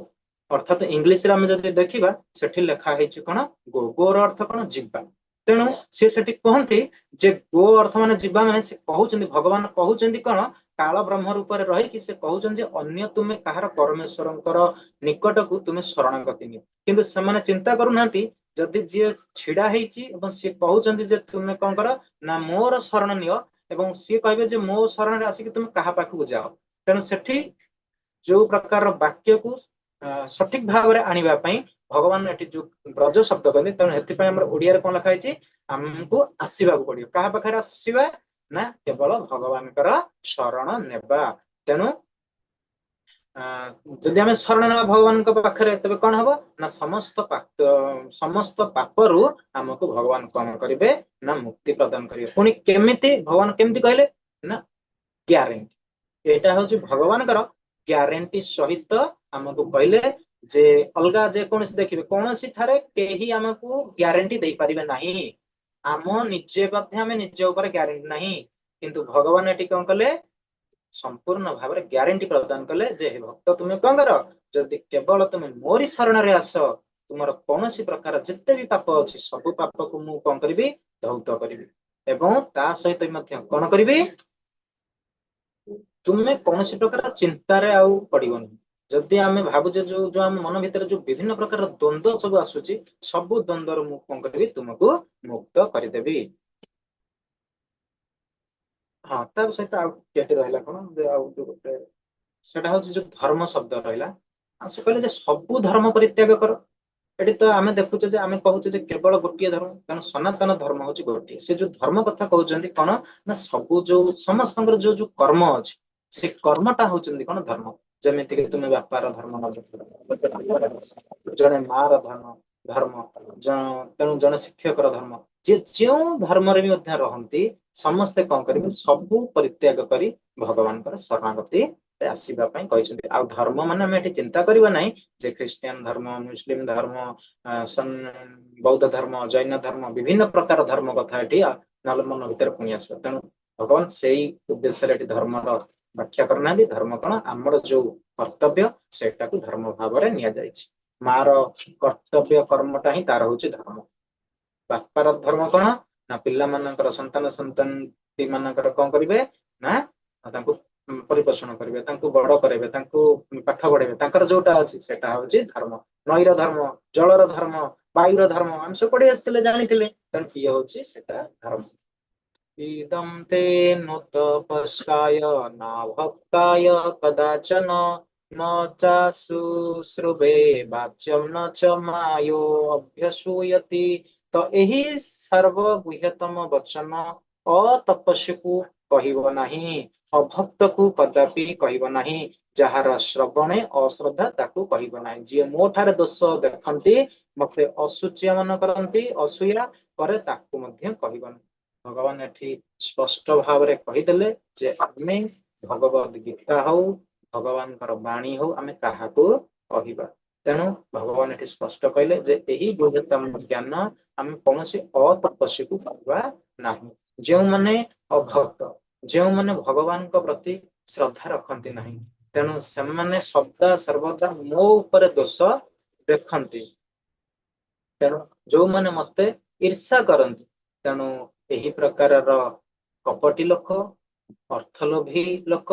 ଅର୍ଥାତ ଇଂଲିଶରେ ଆମେ ଯଦି ଦେଖିବା, ସେଠି ଲେଖା ହେଇଛି କଣ? ଗୋ। ଗୋର ଅର୍ଥ କଣ? ଯିବା। ତେଣୁ ସେ ସେଠି କୁହନ୍ତି ଯେ ଗୋ ଅର୍ଥ ମାନେ ଯିବା, ମାନେ ସେ କହୁଛନ୍ତି, ଭଗବାନ କହୁଛନ୍ତି କଣ, କାଳ ବ୍ରହ୍ମ ରୂପରେ ରହିକି ସେ କହୁଛନ୍ତି ଯେ ଅନ୍ୟ ତୁମେ କାହାର ପରମେଶ୍ୱରଙ୍କର ନିକଟକୁ ତୁମେ ଶରଣାଗତି ନିଅ। କିନ୍ତୁ ସେମାନେ ଚିନ୍ତା କରୁନାହାନ୍ତି, ଯଦି ଯିଏ ଛିଡା ହେଇଛି ଏବଂ ସିଏ କହୁଛନ୍ତି ଯେ ତୁମେ କଣ କର ନା ମୋର ଶରଣ ନିଅ, ଏବଂ ସିଏ କହିବେ ଯେ ମୋ ଶରଣରେ ଆସିକି ତୁମେ କାହା ପାଖକୁ ଯାଅ। ତେଣୁ ସେଠି ଯୋଉ ପ୍ରକାରର ବାକ୍ୟକୁ ସଠିକ ଭାବରେ ଆଣିବା ପାଇଁ ଭଗବାନ ଏଠି ଯୋଉ ବ୍ରଜ ଶବ୍ଦ କହନ୍ତି, ତେଣୁ ଏଥିପାଇଁ ଆମର ଓଡିଆରେ କଣ ଲେଖା ହେଇଛି, ଆମକୁ ଆସିବାକୁ ପଡିବ। କାହା ପାଖରେ ଆସିବା ନା କେବଳ ଭଗବାନଙ୍କର ଶରଣ ନେବା। ତେଣୁ ଯଦି ଆମେ ଶରଣ ନେବା ଭଗବାନଙ୍କ ପାଖରେ, ତେବେ କଣ ହବ ନା ସମସ୍ତ ପାପରୁ ଆମକୁ ଭଗବାନ କଣ କରିବେ ନା ମୁକ୍ତି ପ୍ରଦାନ କରିବେ। ପୁଣି କେମିତି, ଭଗବାନ କେମିତି କହିଲେ ନା ଗ୍ୟାରେଣ୍ଟି। ଏଇଟା ହଉଛି ଭଗବାନଙ୍କର ଗ୍ୟାରେଣ୍ଟି ସହିତ ଆମକୁ କହିଲେ ଯେ ଅଲଗା ଯେକୌଣସି ଦେଖିବେ କୌଣସି ଠାରେ କେହି ଆମକୁ ଗ୍ୟାରେଣ୍ଟି ଦେଇପାରିବେ ନାହିଁ। ଆମ ନିଜେ ମଧ୍ୟ ଆମେ ନିଜ ଉପରେ ଗ୍ୟାରେଣ୍ଟି ନାହିଁ, କିନ୍ତୁ ଭଗବାନ ଏଠି କଣ କଲେ, ସମ୍ପୂର୍ଣ୍ଣ ଭାବରେ ଗ୍ୟାରେଣ୍ଟି ପ୍ରଦାନ କଲେ ଯେ ହେ ଭକ୍ତ, ତୁମେ କଣ କର, ଯଦି କେବଳ ତୁମେ ମୋରି ଶରଣରେ ଆସ, ତୁମର କୌଣସି ପ୍ରକାର ଯେତେ ବି ପାପ ଅଛି ସବୁ ପାପକୁ ମୁଁ କଣ କରିବି, ଧୌତ କରିବି। ଏବଂ ତା ସହିତ ମଧ୍ୟ କଣ କରିବି, ତୁମେ କୌଣସି ପ୍ରକାର ଚିନ୍ତାରେ ଆଉ ପଡିବନି। ଯଦି ଆମେ ଭାବୁଛେ ଯୋଉ ଯୋଉ ଆମ ମନ ଭିତରେ ଯୋଉ ବିଭିନ୍ନ ପ୍ରକାର ଦ୍ୱନ୍ଦ୍ୱ ସବୁ ଆସୁଛି, ସବୁ ଦ୍ୱନ୍ଦ୍ୱରୁ ମୁଁ କଣ କରିବି, ତୁମକୁ ମୁକ୍ତ କରିଦେବି। ହଁ, ତା ସହିତ ଆଉ ଟିକେ ରହିଲା କଣ, ଆଉ ଯୋଉ ଗୋଟେ ସେଟା ହଉଛି ଯୋଉ ଧର୍ମ ଶବ୍ଦ ରହିଲା। ଆଉ ସେ କହିଲେ ଯେ ସବୁ ଧର୍ମ ପରିତ୍ୟାଗ କର। ଏଠି ତ ଆମେ ଦେଖୁଛେ ଯେ ଆମେ କହୁଛେ ଯେ କେବଳ ଗୋଟିଏ ଧର୍ମ, କାରଣ ସନାତନ ଧର୍ମ ହଉଛି ଗୋଟିଏ। ସେ ଯୋଉ ଧର୍ମ କଥା କହୁଛନ୍ତି କଣ ନା ସବୁ ଯୋଉ ସମସ୍ତଙ୍କର ଯୋଉ ଯୋଉ କର୍ମ ଅଛି, ସେ କର୍ମଟା ହଉଛନ୍ତି କଣ ଧର୍ମ। ଯେମିତିକି ତୁମେ ବାପାର ଧର୍ମ ନବ, ଜଣେ ମା ର ଧର୍ମ, ତେଣୁ ଜଣେ ଶିକ୍ଷକର ଧର୍ମ, ଯିଏ ଯେଉଁ ଧର୍ମରେ ବି ମଧ୍ୟ ରହନ୍ତି, ସମସ୍ତେ କଣ କରିବେ, ସବୁ ପରିତ୍ୟାଗ କରି ଭଗବାନଙ୍କର ଶରଣାଗତି ଆସିବା ପାଇଁ କହିଛନ୍ତି। ଆଉ ଧର୍ମ ମାନେ ଆମେ ଏଠି ଚିନ୍ତା କରିବା ନାହିଁ ଯେ ଖ୍ରୀଷ୍ଟିଆନ ଧର୍ମ, ମୁସଲିମ ଧର୍ମ, ବୌଦ୍ଧ ଧର୍ମ, ଜୈନ ଧର୍ମ, ବିଭିନ୍ନ ପ୍ରକାର ଧର୍ମ କଥା ଏଠି ନହେଲେ ମନ ଭିତରେ ପୁଣି ଆସିବ। ତେଣୁ ଭଗବାନ ସେଇ ଉଦ୍ଦେଶ୍ୟରେ ଏଠି ଧର୍ମର ବ୍ୟାଖ୍ୟା କରିନାହାନ୍ତି। ଧର୍ମ କଣ, ଆମର ଯୋଉ କର୍ତ୍ତବ୍ୟ ସେଟାକୁ ଧର୍ମ ଭାବରେ ନିଆଯାଇଛି। ମାର କର୍ତ୍ତବ୍ୟ କର୍ମଟା ହିଁ ତାର ହଉଛି ଧର୍ମ। ବାପାର ଧର୍ମ କଣ ନା ପିଲାମାନଙ୍କର ସନ୍ତାନ ସନ୍ତତି ମାନଙ୍କର କଣ କରିବେ ନା ତାଙ୍କୁ ପରିପୋଷଣ କରିବେ, ତାଙ୍କୁ ବଡ କରାଇବେ, ତାଙ୍କୁ ପାଠ ପଢେଇବେ, ତାଙ୍କର ଯୋଉଟା ଅଛି ସେଟା ହଉଛି ଧର୍ମ। ନଈର ଧର୍ମ, ଜଳର ଧର୍ମ, ବାୟୁର ଧର୍ମ ଆମେ ସବୁ ପଢି ଆସିଥିଲେ, ଜାଣିଥିଲେ। ତେଣୁ ଇଏ ହଉଛି ସେଟା ଧର୍ମ। ଇଦಂ ତେ ନୋତପସ୍କାୟ ନା ଭକ୍ତାୟ କଦାଚନ ନ ଚାଶୁଶ୍ରୁବେ ବାଚ୍ୟಂ ନ ଚ ମାୟୋ ଅଭ୍ୟସୂୟତି। ତ ଏହି ସର୍ବଗୁହ୍ୟତମ ବଚନ ଅତପସ୍ୱୀକୁ କହିବ ନାହିଁ, ଅଭକ୍ତକୁ କଦାପି କହିବ ନାହିଁ, ଯାହାର ଶ୍ରବଣେ ଅଶ୍ରଦ୍ଧା ତାକୁ କହିବ ନାହିଁ। ଯିଏ ମୋ ଠାରେ ଦୋଷ ଦେଖନ୍ତି, ମତେ ଅଶୁଚିଆ ମନେ କରନ୍ତି, ଅସୂୟା କରେ, ତାକୁ ମଧ୍ୟ କହିବ ନାହିଁ। ଭଗବାନ ଏଠି ସ୍ପଷ୍ଟ ଭାବରେ କହିଦେଲେ ଯେ ଆମେ ଭଗବତ ଗୀତା ହଉ, ଭଗବାନଙ୍କର ବାଣୀ ହଉ, ଆମେ କାହାକୁ କହିବା। ତେଣୁ ଭଗବାନ ଏଠି ସ୍ପଷ୍ଟ କହିଲେ ଯେ ଏହି ଗୁହ୍ୟତମ ଜ୍ଞାନ ଆମେ କୌଣସି ଅତପସ୍ୱୀକୁ କହିବା ନାହିଁ। ଯେଉଁମାନେ ଅଭକ୍ତ, ଯେଉଁମାନେ ଭଗବାନଙ୍କ ପ୍ରତି ଶ୍ରଦ୍ଧା ରଖନ୍ତି ନାହିଁ, ତେଣୁ ସେମାନେ ସଦା ସର୍ବଦା ମୋ ଉପରେ ଦୋଷ ଦେଖନ୍ତି। ତେଣୁ ଯୋଉମାନେ ମତେ ଈର୍ଷା କରନ୍ତି, ତେଣୁ ଏହି ପ୍ରକାରର କପଟି ଲୋକ, ଅର୍ଥଲୋଭୀ ଲୋକ,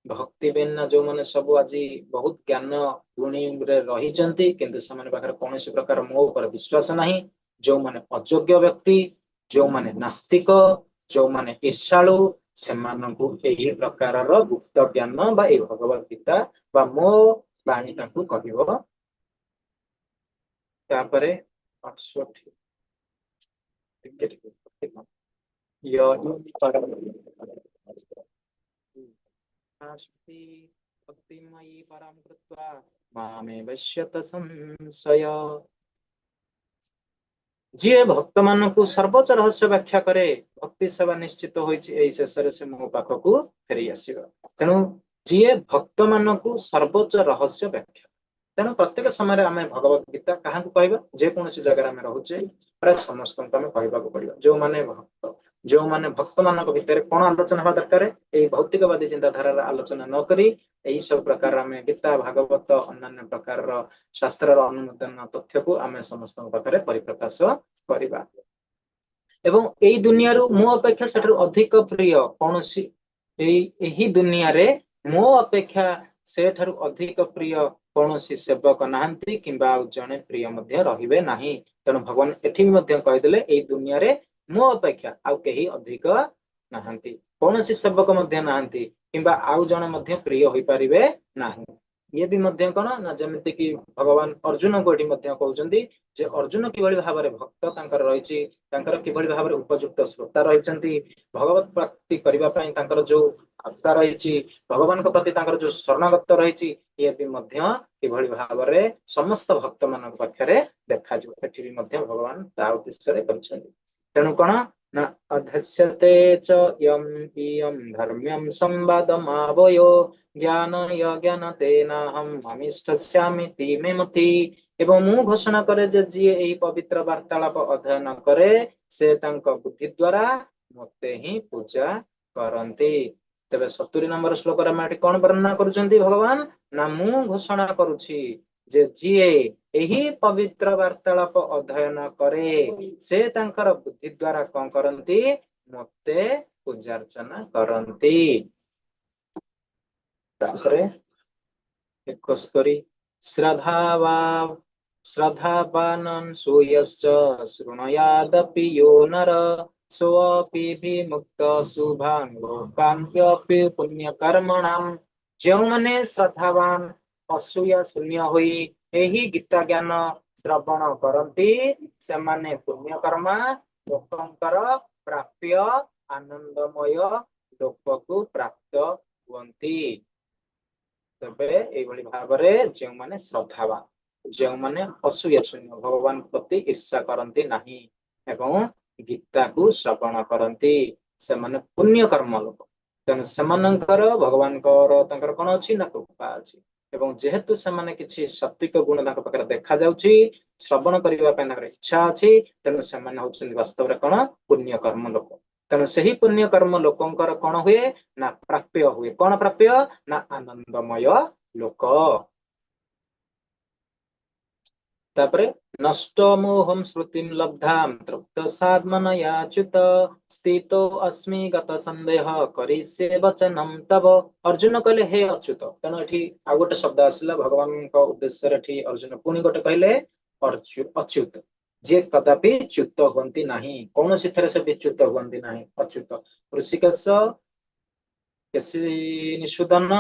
ଭକ୍ତି ବିନା ଯୋଉମାନେ ସବୁ ଆଜି ବହୁତ ଜ୍ଞାନ ଗୁଣୀରେ ରହିଛନ୍ତି, କିନ୍ତୁ ସେମାନେ ପାଖରେ କୌଣସି ପ୍ରକାର ମୋ ଉପରେ ବିଶ୍ୱାସ ନାହିଁ, ଯୋଉମାନେ ଅଯୋଗ୍ୟ ବ୍ୟକ୍ତି, ଯୋଉମାନେ ନାସ୍ତିକ, ଯୋଉମାନେ ଈର୍ଷାଳୁ, ସେମାନଙ୍କୁ ଏହି ପ୍ରକାରର ଗୁପ୍ତ ଜ୍ଞାନ ବା ଏଇ ଭଗବତ ଗୀତା ବା ମୋ ବାଣୀ ତାକୁ କହିବ। ତାପରେ 68 ଟିକେ ଟିକେ। ଭକ୍ତିମୟୀ ପରାಂ କୃତ୍ୱା ମାମେବୈଷ୍ୟତ ସଂଶୟ। ଯିଏ ଭକ୍ତ ମାନଙ୍କୁ ସର୍ବୋଚ୍ଚ ରହସ୍ୟ ବ୍ୟାଖ୍ୟା କରେ, ଭକ୍ତି ସେବା ନିଶ୍ଚିତ ହୋଇଛି, ଏଇ ଶେଷରେ ସେ ମୋ ପାଖକୁ ଫେରି ଆସିବ। ତେଣୁ ଯିଏ ଭକ୍ତ ମାନଙ୍କୁ ସର୍ବୋଚ୍ଚ ରହସ୍ୟ ବ୍ୟାଖ୍ୟା, ତେଣୁ ପ୍ରତ୍ୟେକ ସମୟରେ ଆମେ ଭଗବତ ଗୀତା କାହାକୁ କହିବା, ଯେକୌଣସି ଜାଗାରେ ଆମେ ରହୁଛେ ପ୍ରାୟ ସମସ୍ତଙ୍କୁ ଆମେ କହିବାକୁ ପଡିବ। ଯୋଉମାନେ ଭକ୍ତ, ଯୋଉମାନେ ଭକ୍ତ ମାନଙ୍କ ଭିତରେ କଣ ଆଲୋଚନା ହେବା ଦରକାର, ଏଇ ଭୌତିକବାଦୀ ଚିନ୍ତାଧାରାର ଆଲୋଚନା ନ କରି ଏଇ ସବୁ ପ୍ରକାର ଆମେ ଗୀତା, ଭାଗବତ, ଅନ୍ୟାନ୍ୟ ପ୍ରକାରର ଶାସ୍ତ୍ରର ଅନୁମୋଦନ ତଥ୍ୟକୁ ଆମେ ସମସ୍ତଙ୍କ ପାଖରେ ପରିପ୍ରକାଶ କରିବା। ଏବଂ ଏଇ ଦୁନିଆରୁ ମୋ ଅପେକ୍ଷା ସେଠାରୁ ଅଧିକ ପ୍ରିୟ କୌଣସି, ଏହି ଦୁନିଆରେ ମୋ ଅପେକ୍ଷା ସେଠାରୁ ଅଧିକ ପ୍ରିୟ କୌଣସି ସେବକ ନାହାନ୍ତି କିମ୍ବା ଆଉ ଜଣେ ପ୍ରିୟ ମଧ୍ୟ ରହିବେ ନାହିଁ। ତେଣୁ ଭଗବାନ ଏଠି ବି ମଧ୍ୟ କହିଦେଲେ, ଏଇ ଦୁନିଆରେ ମୋ ଅପେକ୍ଷା ଆଉ କେହି ଅଧିକ ନାହାନ୍ତି, କୌଣସି ସେବକ ମଧ୍ୟ ନାହାନ୍ତି କିମ୍ବା ଆଉ ଜଣେ ମଧ୍ୟ ପ୍ରିୟ ହୋଇପାରିବେ ନାହିଁ। ଇଏ ବି ମଧ୍ୟ କଣ ନା ଯେମିତି କି ଭଗବାନ ଅର୍ଜୁନଙ୍କୁ ଏଠି ମଧ୍ୟ କହୁଛନ୍ତି ଯେ ଅର୍ଜୁନ କିଭଳି ଭାବରେ ଭକ୍ତ ତାଙ୍କର ରହିଛି, ତାଙ୍କର କିଭଳି ଭାବରେ ଉପଯୁକ୍ତ ଶ୍ରୋତା ରହିଛନ୍ତି, ଭଗବତ ପ୍ରାପ୍ତି କରିବା ପାଇଁ ତାଙ୍କର ଯୋଉ ଆଶା ରହିଛି, ଭଗବାନଙ୍କ ପ୍ରତି ତାଙ୍କର ଯୋଉ ଶରଣାଗତ ରହିଛି, ଇଏ ବି ମଧ୍ୟ କିଭଳି ଭାବରେ ସମସ୍ତ ଭକ୍ତ ମାନଙ୍କ ପାଖରେ ଦେଖାଯିବ, ଏଠି ବି ମଧ୍ୟ ଭଗବାନ ତା ଉଦ୍ଦେଶ୍ୟରେ କହିଛନ୍ତି। ତେଣୁ କଣ ନା ଅଧସ୍ୟତେ ଚ ୟମ୍ ଇୟಂ ଧର୍ମ୍ୟಂ ସମ୍ବାଦମାବୟୋ ଜ୍ଞାନ ୟଜ୍ଞାନ ତେନାହಂ ଅମିଷ୍ଟସ୍ୟାମିତି ମେ ମତି। ଏବଂ ମୁଁ ଘୋଷଣା କରେ ଯେ ଯିଏ ଏହି ପବିତ୍ର ବାର୍ତ୍ତାଳାପ ଅଧ୍ୟୟନ କରେ, ସେ ତାଙ୍କ ବୁଦ୍ଧି ଦ୍ଵାରା ମତେ ହିଁ ପୂଜା କରନ୍ତି। ତେବେ 70 ନମ୍ବର ଶ୍ଲୋକରେ ଆମେ ଏଠି କଣ ବର୍ଣ୍ଣନା କରୁଛନ୍ତି ଭଗବାନ ନା ମୁଁ ଘୋଷଣା କରୁଛି ଯେ ଯିଏ ଏହି ପବିତ୍ର ବାର୍ତ୍ତାଳାପ ଅଧ୍ୟୟନ କରେ, ସେ ତାଙ୍କର ବୁଦ୍ଧି ଦ୍ଵାରା କଣ କରନ୍ତି? ମତେ ପୂଜାର୍ଚ୍ଚନା କରନ୍ତି। ତାପରେ 71, ଶ୍ରଦ୍ଧାବା ଶ୍ରଦ୍ଧାବାନନସୂୟଶ୍ଚ ଶୃଣୁୟାଦପି ୟୋ ନର ସୋऽପି ବିମୁକ୍ତ ଶୁଭାନ୍ ଲୋକାନ୍ ୟପି ପୁଣ୍ୟକର୍ମଣାମ୍। ଯେଉଁମାନେ ଶ୍ରଦ୍ଧାବାନ, ଅସୂୟା ଶୂନ୍ୟ ହୋଇ ଏହି ଗୀତା ଜ୍ଞାନ ଶ୍ରବଣ କରନ୍ତି, ସେମାନେ ପୁଣ୍ୟକର୍ମା ଲୋକଙ୍କର ପ୍ରାପ୍ୟ ଆନନ୍ଦମୟ ଲୋକକୁ ପ୍ରାପ୍ତ ହୁଅନ୍ତି। ତେବେ ଏଇଭଳି ଭାବରେ ଯେଉଁମାନେ ଶ୍ରଦ୍ଧାବାନ, ଯେଉଁମାନେ ଅସୂୟା ଶୂନ୍ୟ, ଭଗବାନ ପ୍ରତି ଈର୍ଷା କରନ୍ତି ନାହିଁ ଏବଂ ଗୀତାକୁ ଶ୍ରବଣ କରନ୍ତି, ସେମାନେ ପୁଣ୍ୟ କର୍ମ ଲୋକ। ତେଣୁ ସେମାନଙ୍କର ଭଗବାନଙ୍କର ତାଙ୍କର କଣ ଅଛି ନା କୃପା ଅଛି। ଏବଂ ଯେହେତୁ ସେମାନେ କିଛି ସାତ୍ବିକ ଗୁଣ ତାଙ୍କ ପାଖରେ ଦେଖାଯାଉଛି, ଶ୍ରବଣ କରିବା ପାଇଁ ତାଙ୍କର ଇଚ୍ଛା ଅଛି, ତେଣୁ ସେମାନେ ହଉଛନ୍ତି ବାସ୍ତବରେ କଣ? ପୁଣ୍ୟ କର୍ମ ଲୋକ। ତେଣୁ ସେହି ପୁଣ୍ୟ କର୍ମ ଲୋକଙ୍କର କଣ ହୁଏ ନା ପ୍ରାପ୍ୟ ହୁଏ। କଣ ପ୍ରାପ୍ୟ ନା ଆନନ୍ଦମୟ ଲୋକ। ତାପରେ ନଷ୍ଟ ମୋହಂ ସ୍ମୃତିಂ ଲବ୍ଧାಂ ତୃପ୍ତ ସାତ୍ମନୟାଚ୍ୟୁତ ସ୍ଥିତୋ ଅସ୍ମି ଗତ ସନ୍ଦେହ କରିଷ୍ୟେ ବଚନಂ ତବ। ଅର୍ଜୁନ କହିଲେ, ହେ ଅଚ୍ୟୁତ। ତେଣୁ ଏଠି ଆଉ ଗୋଟେ ଶବ୍ଦ ଆସିଲା ଭଗବାନଙ୍କ ଉଦ୍ଦେଶ୍ୟରେ। ଏଠି ଅର୍ଜୁନ ପୁଣି ଗୋଟେ କହିଲେ ଅଚ୍ୟୁତ, ଯିଏ କଦାପି ଚ୍ୟୁତ ହୁଅନ୍ତି ନାହିଁ, କୌଣସି ଥରେ ସେ ବିଚ୍ୟୁତ ହୁଅନ୍ତି ନାହିଁ, ଅଚ୍ୟୁତ। ଋଷିକେଶ, କେଶୀ ନିଷୂଦନ,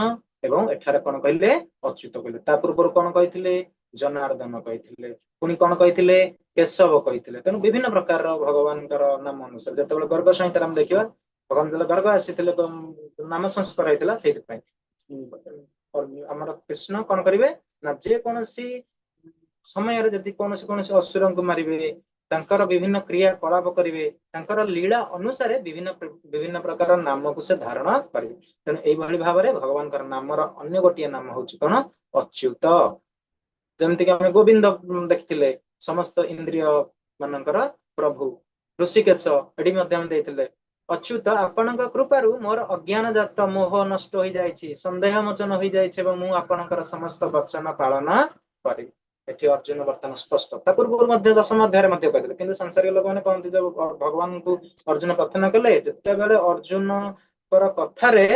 ଏବଂ ଏଠାରେ କଣ କହିଲେ? ଅଚ୍ୟୁତ କହିଲେ। ତା ପୂର୍ବରୁ କଣ କହିଥିଲେ? ଜନାର୍ଦ୍ଦନ କହିଥିଲେ। ପୁଣି କଣ କହିଥିଲେ? କେଶବ କହିଥିଲେ। ତେଣୁ ବିଭିନ୍ନ ପ୍ରକାରର ଭଗବାନଙ୍କର ନାମ ଅନୁସାରେ ଯେତେବେଳେ ଗର୍ଗ ସଂହିତାରେ ଆମେ ଦେଖିବା, ଭଗବାନ ଯେତେବେଳେ ଗର୍ଗ ଆସିଥିଲେ, ନାମ ସଂସ୍କାର ହେଇଥିଲା, ସେଇଥିପାଇଁ ଆମର କୃଷ୍ଣ କଣ କରିବେ ନା ଯେକୌଣସି ସମୟରେ ଯଦି କୌଣସି କୌଣସି ଅସୁରଙ୍କୁ ମାରିବେ, ତାଙ୍କର ବିଭିନ୍ନ କ୍ରିୟାକଳାପ କରିବେ, ତାଙ୍କର ଲୀଳା ଅନୁସାରେ ବିଭିନ୍ନ ବିଭିନ୍ନ ପ୍ରକାର ନାମକୁ ସେ ଧାରଣ କରିବେ। ତେଣୁ ଏଇଭଳି ଭାବରେ ଭଗବାନଙ୍କର ନାମର ଅନ୍ୟ ଗୋଟିଏ ନାମ ହଉଛି କଣ? ଅଚ୍ୟୁତ। ଯେମିତିକି ଆମେ ଗୋବିନ୍ଦ ଦେଖିଥିଲେ, ସମସ୍ତ ଇନ୍ଦ୍ରିୟ ମାନଙ୍କର ପ୍ରଭୁ। ଋଷିକେଶ ଏଠି ମଧ୍ୟ ଆମେ ଦେଇଥିଲେ। ଅଚ୍ୟୁତ, ଆପଣଙ୍କ କୃପାରୁ ମୋର ଅଜ୍ଞାନ ଜାତ ମୋହ ନଷ୍ଟ ହୋଇଯାଇଛି, ସନ୍ଦେହ ମୋଚନ ହୋଇଯାଇଛି ଏବଂ ମୁଁ ଆପଣଙ୍କର ସମସ୍ତ ବଚନ ପାଳନ କରିବି। ଏଠି ଅର୍ଜୁନ ବର୍ତ୍ତମାନ ସ୍ପଷ୍ଟ। ତା ପୂର୍ବରୁ ମଧ୍ୟ ଦଶମ ଅଧ୍ୟାୟରେ ମଧ୍ୟ କହିଥିଲେ, କିନ୍ତୁ ସାଂସାରିକ ଲୋକମାନେ କହନ୍ତି ଯେ ଭଗବାନଙ୍କୁ ଅର୍ଜୁନ ପ୍ରାର୍ଥନା କଲେ, ଯେତେବେଳେ ଅର୍ଜୁନଙ୍କର କଥାରେ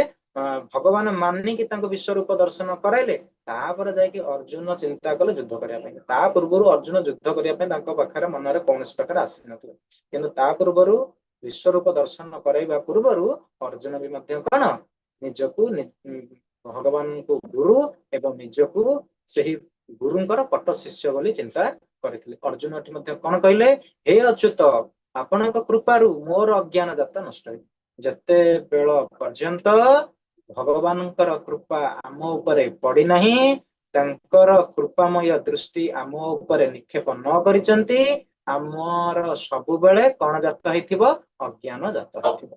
ଭଗବାନ ମାନିକି ତାଙ୍କୁ ବିଶ୍ୱରୂପ ଦର୍ଶନ କରାଇଲେ, ତାପରେ ଯାଇକି ଅର୍ଜୁନ ଚିନ୍ତା କଲେ ଯୁଦ୍ଧ କରିବା ପାଇଁ। ତା ପୂର୍ବରୁ ଅର୍ଜୁନ ଯୁଦ୍ଧ କରିବା ପାଇଁ ତାଙ୍କ ପାଖରେ ମନରେ କୌଣସି ପ୍ରକାର ଆସିନଥିଲା। କିନ୍ତୁ ତା ପୂର୍ବରୁ ବିଶ୍ୱରୂପ ଦର୍ଶନ କରାଇବା ପୂର୍ବରୁ ଅର୍ଜୁନ ବି ମଧ୍ୟ କଣ ନିଜକୁ ଭଗବାନଙ୍କୁ ଗୁରୁ ଏବଂ ନିଜକୁ ସେହି ଗୁରୁଙ୍କର ପଟ ଶିଷ୍ୟ ବୋଲି ଚିନ୍ତା କରିଥିଲେ। ଅର୍ଜୁନ ଏଠି ମଧ୍ୟ କଣ କହିଲେ? ହେ ଅଚ୍ୟୁତ, ଆପଣଙ୍କ କୃପାରୁ ମୋର ଅଜ୍ଞାନ ଜାତ ନଷ୍ଟ ହେଇଛି। ଯେତେବେଳ ପର୍ଯ୍ୟନ୍ତ ଭଗବାନଙ୍କର କୃପା ଆମ ଉପରେ ପଡିନାହିଁ, ତାଙ୍କର କୃପାମୟ ଦୃଷ୍ଟି ଆମ ଉପରେ ନିକ୍ଷେପ ନ କରିଛନ୍ତି, ଆମର ସବୁବେଳେ କଣ ଜାତ ହେଇଥିବ? ଅଜ୍ଞାନ ଜାତ ହେଇଥିବ।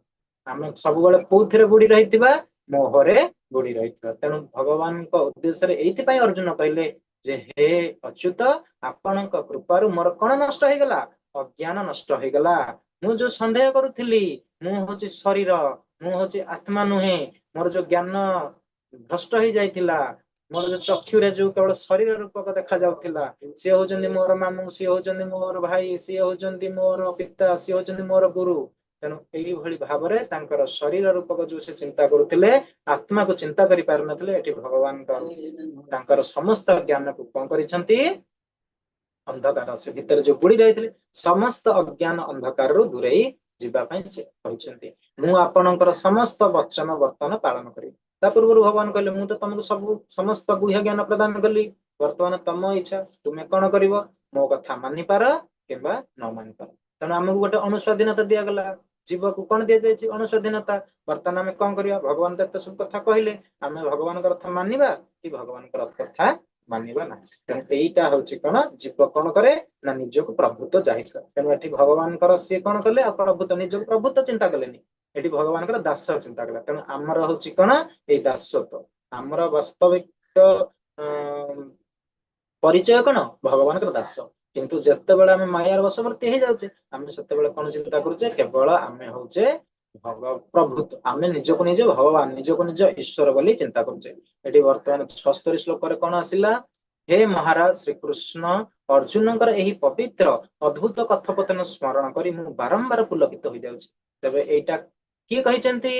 ଆମେ ସବୁବେଳେ କୋଉଥିରେ ବୁଡି ରହିଥିବା? ମୋହରେ ବୁଡି ରହିଥିବା। ତେଣୁ ଭଗବାନଙ୍କ ଉଦ୍ଦେଶ୍ୟରେ ଏଇଥିପାଇଁ ଅର୍ଜୁନ କହିଲେ ଯେ ହେ ଅଚ୍ୟୁତ, ଆପଣଙ୍କ କୃପାରୁ ମୋର କଣ ନଷ୍ଟ ହେଇଗଲା? ଅଜ୍ଞାନ ନଷ୍ଟ ହେଇଗଲା। ମୁଁ ଯୋଉ ସନ୍ଦେହ କରୁଥିଲି ମୁଁ ହଉଛି ଶରୀର, ମୁଁ ହଉଛି ଆତ୍ମା ନୁହେଁ, ମୋର ଯୋଉ ଜ୍ଞାନ ଭ୍ରଷ୍ଟ ହେଇଯାଇଥିଲା, ମୋର ଯୋଉ ଚକ୍ଷୁରେ ଯୋଉ କେବଳ ଶରୀର ରୂପକ ଦେଖା ଯାଉଥିଲା, ସିଏ ହଉଛନ୍ତି ମୋର ମାମୁଁ, ସିଏ ହଉଛନ୍ତି ମୋର ଭାଇ, ସିଏ ହଉଛନ୍ତି ମୋର ପିତା, ସିଏ ହଉଛନ୍ତି ମୋର ଗୁରୁ। ତେଣୁ ଏଇଭଳି ଭାବରେ ତାଙ୍କର ଶରୀର ରୂପକ ଯୋଉ ସେ ଚିନ୍ତା କରୁଥିଲେ, ଆତ୍ମାକୁ ଚିନ୍ତା କରି ପାରୁନଥିଲେ। ଏଠି ଭଗବାନଙ୍କ ତାଙ୍କର ସମସ୍ତ ଜ୍ଞାନକୁ କଣ କରିଛନ୍ତି? ଅନ୍ଧକାର ସେ ଭିତରେ ଯୋଉ ବୁଡି ରହିଥିଲେ, ସମସ୍ତ ଅଜ୍ଞାନ ଅନ୍ଧକାରରୁ ଦୂରେଇ ଯିବା ପାଇଁ ସେ କହିଛନ୍ତି, ମୁଁ ଆପଣଙ୍କର ସମସ୍ତ ବଚନ ବର୍ତ୍ତମାନ ପାଳନ କରିବି। ତା ପୂର୍ବରୁ ଭଗବାନ କହିଲେ, ମୁଁ ତ ତମକୁ ସବୁ ସମସ୍ତ ଗୁହ୍ୟ ଜ୍ଞାନ ପ୍ରଦାନ କଲି, ବର୍ତ୍ତମାନ ତମ ଇଚ୍ଛା, ତୁମେ କଣ କରିବ, ମୋ କଥା ମାନିପାର କିମ୍ବା ନ ମାନିପାର। ତେଣୁ ଆମକୁ ଗୋଟେ ଅଣୁସ୍ୱାଧୀନତା ଦିଆଗଲା। ଜୀବକୁ କଣ ଦିଆଯାଇଛି? ଅଣୁସ୍ୱାଧୀନତା। ବର୍ତ୍ତମାନ ଆମେ କଣ କରିବା? ଭଗବାନ ତ ଏତେ ସବୁ କଥା କହିଲେ, ଆମେ ଭଗବାନଙ୍କର କଥା ମାନିବା କି ଭଗବାନଙ୍କର କଥା ମାନିବା ନାହିଁ? ତେଣୁ ଏଇଟା ହଉଛି କଣ, ଜୀବ କଣ କରେ ନା ନିଜକୁ ପ୍ରଭୁତ୍ୱ ଜାହିର କରେ। ତେଣୁ ଏଠି ଭଗବାନଙ୍କର ସିଏ କଣ କଲେ ଆଉ ପ୍ରଭୁତ୍ୱ, ନିଜକୁ ପ୍ରଭୁତ୍ୱ ଚିନ୍ତା କଲେନି, ଏଠି ଭଗବାନଙ୍କର ଦାସ ଚିନ୍ତା କଲେ। ତେଣୁ ଆମର ହଉଛି କଣ ଏଇ ଦାସତ୍ୱ। ଆମର ବାସ୍ତବିକ ପରିଚୟ କଣ? ଭଗବାନଙ୍କର ଦାସ। କିନ୍ତୁ ଯେତେବେଳେ ଆମେ ମାୟାର ବଶବର୍ତ୍ତୀ ହେଇଯାଉଛେ, ଆମେ ସେତେବେଳେ କଣ ଚିନ୍ତା କରୁଛେ? କେବଳ ଆମେ ହଉଛେ ପ୍ରଭୁତ୍ୱ, ଆମେ ନିଜକୁ ନିଜେ ଭଗବାନ, ନିଜକୁ ନିଜ ଈଶ୍ୱର ବୋଲି ଚିନ୍ତା କରୁଛେ। ଏଠି ବର୍ତ୍ତମାନ 76 ଶ୍ଲୋକରେ କଣ ଆସିଲା? ହେ ମହାରାଜ, ଶ୍ରୀକୃଷ୍ଣ ଅର୍ଜୁନଙ୍କର ଏହି ପବିତ୍ର ଅଦ୍ଭୁତ କଥୋପକଥନ ସ୍ମରଣ କରି ମୁଁ ବାରମ୍ବାର ପୁଲକିତ ହୋଇଯାଉଛି। ତେବେ ଏଇଟା କିଏ କହିଛନ୍ତି?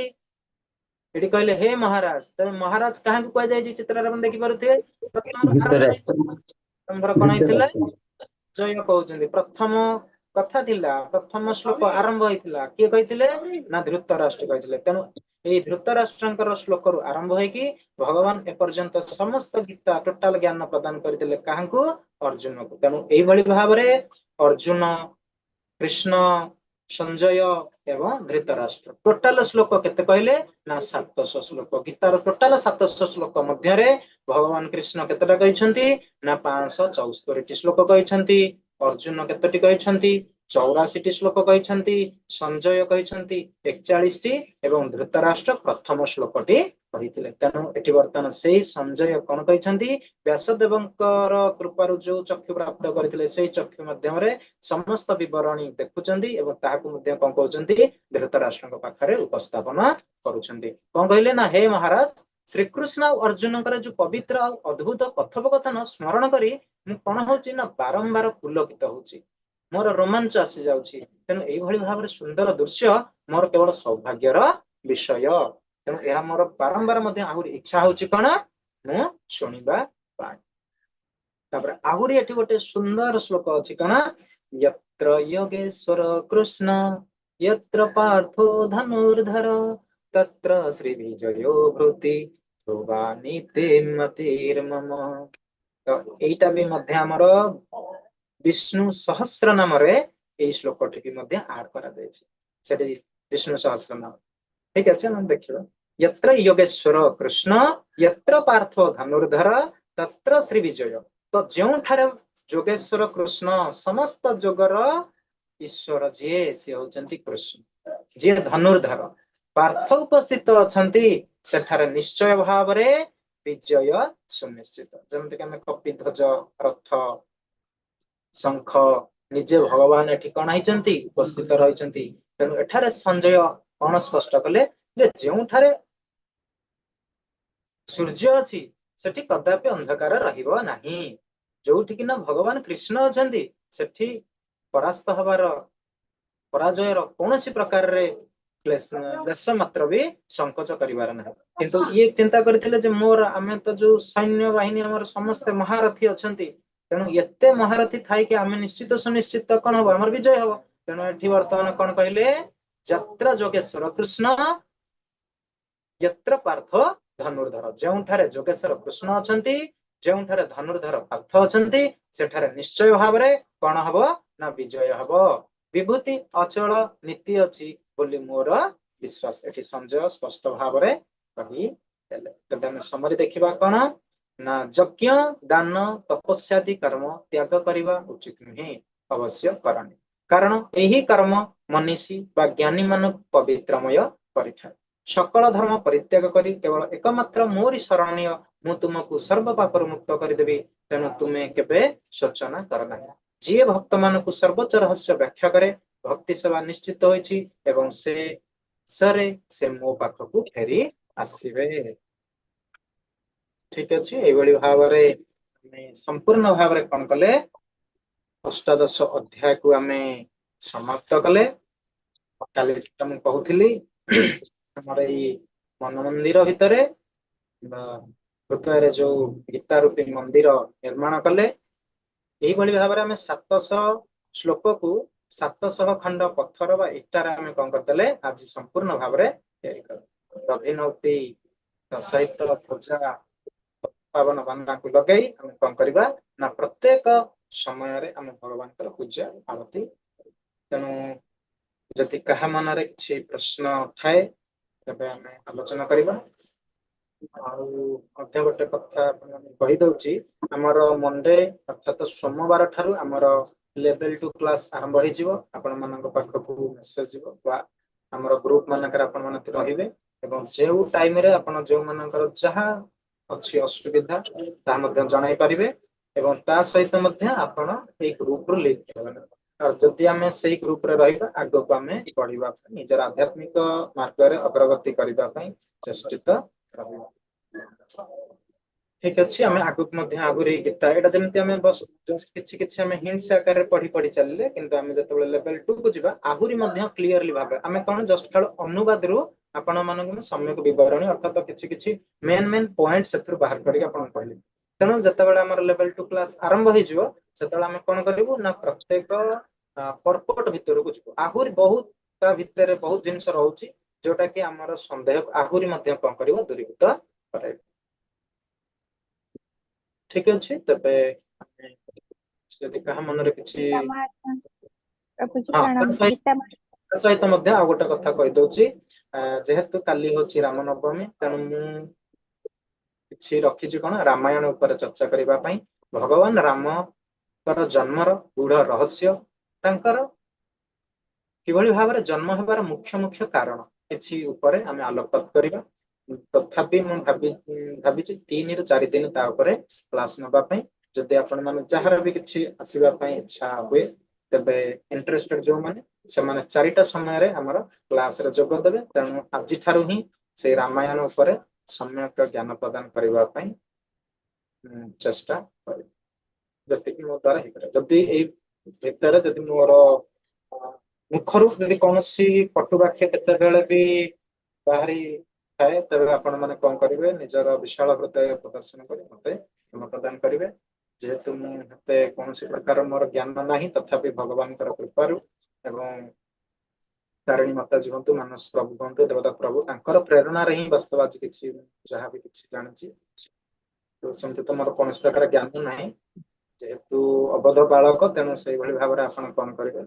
ଏଠି କହିଲେ ହେ ମହାରାଜ। ତେବେ ମହାରାଜ କାହାକୁ କୁହାଯାଇଛି? ଚିତ୍ରରେ ଆପଣ ଦେଖିପାରୁଥିବେ, ପ୍ରଥମର କଣ ହେଇଥିଲା? ଜୟ କହୁଛନ୍ତି। ପ୍ରଥମ କଥା ଥିଲା, ପ୍ରଥମ ଶ୍ଲୋକ ଆରମ୍ଭ ହେଇଥିଲା, କିଏ କହିଥିଲେ ନା ଧୃତରାଷ୍ଟ୍ର କହିଥିଲେ। ତେଣୁ ଏଇ ଧୃତରାଷ୍ଟ୍ରଙ୍କର ଶ୍ଲୋକରୁ ଆରମ୍ଭ ହେଇକି ଭଗବାନ ଏପର୍ଯ୍ୟନ୍ତ ସମସ୍ତ ଗୀତା ଟୋଟାଲ ଜ୍ଞାନ ପ୍ରଦାନ କରିଥିଲେ କାହାଙ୍କୁ? ଅର୍ଜୁନକୁ। ତେଣୁ ଏଇଭଳି ଭାବରେ ଅର୍ଜୁନ, କୃଷ୍ଣ, ସଞ୍ଜୟ ଏବଂ ଧୃତରାଷ୍ଟ୍ର ଟୋଟାଲ ଶ୍ଲୋକ କେତେ କହିଲେ ନା 700 ଶ୍ଲୋକ। ଗୀତାର ଟୋଟାଲ 700 ଶ୍ଲୋକ ମଧ୍ୟରେ ଭଗବାନ କୃଷ୍ଣ କେତେଟା କହିଛନ୍ତି ନା 574ଟି ଶ୍ଲୋକ କହିଛନ୍ତି। ଅର୍ଜୁନ କେତୋଟି କହିଛନ୍ତି? 84ଟି ଶ୍ଲୋକ କହିଛନ୍ତି। ସଞ୍ଜୟ କହିଛନ୍ତି 41ଟି ଏବଂ ଧୃତରାଷ୍ଟ୍ର ପ୍ରଥମ ଶ୍ଲୋକଟି କହିଥିଲେ। ତେଣୁ ଏଠି ବର୍ତ୍ତମାନ ସେଇ ସଞ୍ଜୟ କଣ କହିଛନ୍ତି? ବ୍ୟାସଦେବଙ୍କର କୃପାରୁ ଯୋଉ ଚକ୍ଷୁ ପ୍ରାପ୍ତ କରିଥିଲେ, ସେଇ ଚକ୍ଷୁ ମାଧ୍ୟମରେ ସମସ୍ତ ବିବରଣୀ ଦେଖୁଛନ୍ତି ଏବଂ ତାହାକୁ ମଧ୍ୟ କଣ କହୁଛନ୍ତି? ଧୃତରାଷ୍ଟ୍ରଙ୍କ ପାଖରେ ଉପସ୍ଥାପନ କରୁଛନ୍ତି। କଣ କହିଲେ ନା ହେ ମହାରାଜ, ଶ୍ରୀକୃଷ୍ଣ ଆଉ ଅର୍ଜୁନଙ୍କର ଯୋଉ ପବିତ୍ର ଆଉ ଅଦ୍ଭୁତ କଥୋପକଥନ ସ୍ମରଣ କରି ମୁଁ କଣ ହଉଛି ନା ବାରମ୍ବାର ପୁଲକିତ ହଉଛି, ମୋର ରୋମାଞ୍ଚ ଆସି ଯାଉଛି। ତେଣୁ ଏଇଭଳି ଭାବରେ ସୁନ୍ଦର ଦୃଶ୍ୟ ମୋର କେବଳ ସୌଭାଗ୍ୟର ବିଷୟ। ତେଣୁ ଏହା ମୋର ବାରମ୍ବାର ମଧ୍ୟ ଆହୁରି ଇଚ୍ଛା ହଉଛି କଣ ମୁଁ ଶୁଣିବା ପାଇଁ। ତାପରେ ଆହୁରି ଏଠି ଗୋଟେ ସୁନ୍ଦର ଶ୍ଲୋକ ଅଛି କଣ? ୟତ୍ର ଯୋଗେଶ୍ୱର କୃଷ୍ଣ ୟତ୍ର ପାର୍ଥୋ ଧନୁର୍ଧର ତତ୍ର ଶ୍ରୀ ବିଜୟ ଭୂତି ଧ୍ରୁବା ମତିର୍ମମ। ତ ଏଇଟା ବି ମଧ୍ୟ ଆମର ବିଷ୍ଣୁ ସହସ୍ର ନାମରେ ଏଇ ଶ୍ଲୋକଟିକି ମଧ୍ୟ ଆଡ କରାଯାଇଛି ସେଠି ବିଷ୍ଣୁ ସହସ୍ର ନାମ। ଠିକ ଅଛି, ଆମେ ଦେଖିବା। ୟତ୍ର ଯୋଗେଶ୍ୱର କୃଷ୍ଣ ୟତ୍ର ପାର୍ଥ ଧନୁର୍ଧର ତତ୍ର ଶ୍ରୀ ବିଜୟ। ତ ଯେଉଁଠାରେ ଯୋଗେଶ୍ୱର କୃଷ୍ଣ, ସମସ୍ତ ଯୋଗର ଈଶ୍ୱର ଯିଏ, ସିଏ ହଉଛନ୍ତି କୃଷ୍ଣ, ଯିଏ ଧନୁର୍ଧର ପାର୍ଥ ଉପସ୍ଥିତ ଅଛନ୍ତି, ସେଠାରେ ନିଶ୍ଚୟ ଭାବରେ ବିଜୟ ସୁନିଶ୍ଚିତ। ଯେମିତିକି ଆମେ କପିଧ୍ୱଜ, ରଥ, ଶଙ୍ଖ, ନିଜେ ଭଗବାନ ଏଠି କଣ ହେଇଛନ୍ତି? ଉପସ୍ଥିତ ରହିଛନ୍ତି। ତେଣୁ ଏଠାରେ ସଞ୍ଜୟ କଣ ସ୍ପଷ୍ଟ କଲେ ଯେ ଯେଉଁଠାରେ ସୂର୍ଯ୍ୟ ଅଛି, ସେଠି କଦାପି ଅନ୍ଧକାର ରହିବ ନାହିଁ। ଯୋଉଠି କିନା ଭଗବାନ କୃଷ୍ଣ ଅଛନ୍ତି, ସେଠି ପରାସ୍ତ ହବାର, ପରାଜୟର କୌଣସି ପ୍ରକାରରେ ଲେଶ ମାତ୍ର ବି ସଂକୋଚ କରିବାର ନାହିଁ। କିନ୍ତୁ ଇଏ ଚିନ୍ତା କରିଥିଲେ ଯେ ମୋର ଆମେ ତ ଯୋଉ ସୈନ୍ୟ ବାହିନୀ, ଆମର ସମସ୍ତେ ମହାରଥୀ ଅଛନ୍ତି, ତେଣୁ ଏତେ ମହାରଥୀ ଥାଇକି ଆମେ ନିଶ୍ଚିତ ସୁନିଶ୍ଚିତ କଣ ହବ? ଆମର ବିଜୟ ହବ। ତେଣୁ ଏଠି ବର୍ତ୍ତମାନ କଣ କହିଲେ? ଯତ୍ର ଯୋଗେଶ୍ୱର କୃଷ୍ଣ ୟତ୍ର ପାର୍ଥ ଧନୁର୍ଧର। ଯେଉଁଠାରେ ଯୋଗେଶ୍ୱର କୃଷ୍ଣ ଅଛନ୍ତି, ଯେଉଁଠାରେ ଧନୁର୍ଧର ପାର୍ଥ ଅଛନ୍ତି, ସେଠାରେ ନିଶ୍ଚୟ ଭାବରେ କଣ ହବ ନା ବିଜୟ ହବ। ବିଭୂତି ଅଚଳ ନୀତି ଅଛି ବୋଲି ମୋର ବିଶ୍ୱାସ। ଏଠି ସଞ୍ଜୟ ସ୍ପଷ୍ଟ ଭାବରେ କହିଦେଲେ। ତେବେ ଆମେ ସମରି ଦେଖିବା କଣ ନା ଯଜ୍ଞ, ଦାନ, ତପସ୍ୟାଦି କର୍ମ ତ୍ୟାଗ କରିବା ଉଚିତ ନୁହେଁ, ଅବଶ୍ୟ କରନି, କାରଣ ଏହି କର୍ମ ମନୀଷୀ ବା ଜ୍ଞାନୀ ମାନଙ୍କୁ ପବିତ୍ରମୟ କରିଥାଏ। ସକଳ ଧର୍ମ ପରିତ୍ୟାଗ କରି କେବଳ ଏକମାତ୍ର ମୋରି ଶରଣ ନିଅ, ମୁଁ ତୁମକୁ ସର୍ବ ପାପରୁ ମୁକ୍ତ କରିଦେବି। ତେଣୁ ତୁମେ କେବେ ଶୋଚନା କର ନାହିଁ। ଯିଏ ଭକ୍ତ ମାନଙ୍କୁ ସର୍ବୋଚ୍ଚ ରହସ୍ୟ ବ୍ୟାଖ୍ୟା କରେ, ଭକ୍ତି ସେବା ନିଶ୍ଚିତ ହୋଇଛି ଏବଂ ସେ ଶେଷରେ ସେ ମୋ ପାଖକୁ ଫେରି ଆସିବେ। ଠିକ ଅଛି। ଏଇଭଳି ଭାବରେ ଆମେ ସମ୍ପୂର୍ଣ୍ଣ ଭାବରେ କଣ କଲେ? ଅଷ୍ଟାଦଶ ଅଧ୍ୟାୟକୁ ଆମେ ସମାପ୍ତ କଲେ। କାଲି ମୁଁ କହୁଥିଲି, ଆମର ଏଇ ମନ ମନ୍ଦିର ଭିତରେ ବା ହୃଦୟରେ ଯୋଉ ଗୀତା ରୂପୀ ମନ୍ଦିର ନିର୍ମାଣ କଲେ, ଏଇଭଳି ଭାବରେ ଆମେ 700 ଶ୍ଲୋକକୁ 700 ଖଣ୍ଡ ପଥର ବା ଇଟାରେ ଆମେ କଣ କରିଦେଲେ? ଆଜି ସମ୍ପୂର୍ଣ୍ଣ ଭାବରେ ତିଆରି କଲେ। ଦଧିନଉତି ସହିତ ଧ୍ୱଜା, ପାବନ ବାନାକୁ ଲଗେଇ ଆମେ କଣ କରିବା ନା ପ୍ରତ୍ୟେକ ସମୟରେ ଆମେ ଭଗବାନଙ୍କର ପୂଜା ଆରତି। ତେଣୁ ଯଦି କାହା ମନରେ କିଛି ପ୍ରଶ୍ନ ଥାଏ, ତେବେ ଆମେ ଆଲୋଚନା କରିବା। ଆଉ ମଧ୍ୟ ଗୋଟେ କଥା ଆପଣମାନଙ୍କୁ କହିଦଉଛି, ଆମର ମଣ୍ଡେ ଅର୍ଥାତ ସୋମବାର ଠାରୁ ଆମର ଲେଭେଲ 2 କ୍ଲାସ ଆରମ୍ଭ ହେଇଯିବ। ଆପଣ ମାନଙ୍କ ପାଖକୁ ମେସେଜ ଯିବ ବା ଆମର ଗ୍ରୁପ ମାନଙ୍କରେ ଆପଣ ମାନେ ରହିବେ ଏବଂ ଯେଉଁ ଟାଇମରେ ଆପଣ ଯେଉଁମାନଙ୍କର ଯାହା ଅଛି ଅସୁବିଧା, ତାହା ମଧ୍ୟ ଜଣାଇ ପାରିବେ ଏବଂ ତା ସହିତ ମଧ୍ୟ ଆପଣ ଏଇ ଗ୍ରୁପରୁ ଲିଙ୍କ ହେବେ। ଆଉ ଯଦି ଆମେ ସେଇ ଗ୍ରୁପରେ ରହିବା, ଆଗକୁ ଆମେ ବଢିବା ପାଇଁ, ନିଜର ଆଧ୍ୟାତ୍ମିକ ମାର୍ଗରେ ଅଗ୍ରଗତି କରିବା ପାଇଁ ଚେଷ୍ଟିତ ରହିବା। ଠିକ ଅଛି। ଆମେ ଆଗକୁ ମଧ୍ୟ ଆହୁରି ଗୀତା, ଏଇଟା ଯେମିତି ଆମେ ବସ୍ କିଛି କିଛି ଆମେ ହିଣ୍ଟସ ଆକାରରେ ପଢି ପଢି ଚାଲିଲେ, କିନ୍ତୁ ଆମେ ଯେତେବେଳେ ଲେଭେଲ 2 କୁ ଯିବା, ଆହୁରି ମଧ୍ୟ କ୍ଲିୟରଲି ଭାବେ ଆମେ କଣ ଜଷ୍ଟ କେବଳ ଅନୁବାଦରୁ ଆପଣ ମାନଙ୍କୁ ମୁଁ ସମ୍ୟକ ବିବରଣୀ ଅର୍ଥାତ କିଛି କିଛି ମେନ୍ ମେନ୍ ପଏଣ୍ଟ ସେଥିରୁ ବାହାର କରିକି ଆପଣଙ୍କୁ କହିଲି। ତେଣୁ ଯେତେବେଳେ ଆମର ଲେଭେଲ 2 କ୍ଲାସ ଆରମ୍ଭ ହେଇଯିବ, ସେତେବେଳେ ଆମେ କଣ କରିବୁ ନା ପ୍ରତ୍ୟେକ ପର୍ପୋଟ ଭିତରକୁ ଯିବୁ। ଆହୁରି ବହୁତ ତା ଭିତରେ ବହୁତ ଜିନିଷ ରହୁଛି, ଯୋଉଟା କି ଆମର ସନ୍ଦେହ ଆହୁରି ମଧ୍ୟ କଣ କରିବ? ଦୂରୀଭୂତ କରାଇବ। ଠିକ ଅଛି। ତେବେ ଆମେ ଯଦି କାହା ମନରେ କିଛି ପ୍ରଭୁଜୀ, ହଁ, ତା ପ୍ରଣାମ। ସହିତ ଗୀତା ତା ସହିତ ମଧ୍ୟ ଆଉ ଗୋଟେ କଥା କହିଦଉଛି। ଯେହେତୁ କାଲି ହଉଛି ରାମନବମୀ, ତେଣୁ ମୁଁ କିଛି ରଖିଛି କଣ ରାମାୟଣ ଉପରେ ଚର୍ଚ୍ଚା କରିବା ପାଇଁ। ଭଗବାନ ରାମଙ୍କର ଜନ୍ମର ଗୂଢ ରହସ୍ୟ, ତାଙ୍କର କିଭଳି ଭାବରେ ଜନ୍ମ ହେବାର ମୁଖ୍ୟ ମୁଖ୍ୟ କାରଣ କିଛି ଉପରେ ଆମେ ଆଲୋକପାତ କରିବା। ତଥାପି ମୁଁ ଭାବିଛି 3ରୁ 4 ଦିନ ତା ଉପରେ କ୍ଲାସ ନବା ପାଇଁ। ଯଦି ଆପଣ ମାନେ ଯାହାର ବି କିଛି ଆସିବା ପାଇଁ ଇଚ୍ଛା ହୁଏ, ତେବେ ଇଣ୍ଟରେଷ୍ଟେଡ ଯୋଉମାନେ, ସେମାନେ 4ଟା ସମୟରେ ଆମର କ୍ଲାସରେ ଯୋଗ ଦେବେ। ତେଣୁ ଆଜିଠାରୁ ହିଁ ସେଇ ରାମାୟଣ ଉପରେ ସମ୍ୟକ ଜ୍ଞାନ ପ୍ରଦାନ କରିବା ପାଇଁ ଚେଷ୍ଟା କରିବି, ଯେତିକି ମୋ ଦ୍ଵାରା ହେଇପାରିବ। ଯଦି ଏଇ ଭିତରେ ଯଦି ମୋର ମୁଖରୁ ଯଦି କୌଣସି କଟୁ ବାକ୍ୟ କେତେବେଳେ ବି ବାହାରି ଥାଏ, ତେବେ ଆପଣ ମାନେ କଣ କରିବେ? ନିଜର ବିଶାଳ ହୃଦୟ ପ୍ରଦର୍ଶନ କରି ମତେ କ୍ଷମା ପ୍ରଦାନ କରିବେ। ଯେହେତୁ ମୁଁ ଏତେ କୌଣସି ପ୍ରକାର ମୋର ଜ୍ଞାନ ନାହିଁ, ତଥାପି ଭଗବାନଙ୍କର କୃପାରୁ ଏବଂ ତାରିଣୀ ମାତାଜୀ ହୁଅନ୍ତୁ, ମାନସ ପ୍ରଭୁ ହୁଅନ୍ତୁ, ଦେବତା ପ୍ରଭୁ, ତାଙ୍କର ପ୍ରେରଣାରେ ହିଁ ବାସ୍ତବ ଆଜି କିଛି ଯାହା ବି କିଛି ଜାଣିଛି। ତ ସେମିତି ତ ମୋର କୌଣସି ପ୍ରକାର ଜ୍ଞାନ ନାହିଁ, ଯେହେତୁ ଅବୋଧ ବାଳକ। ତେଣୁ ସେଇଭଳି ଭାବରେ ଆପଣ କଣ କରିବେ?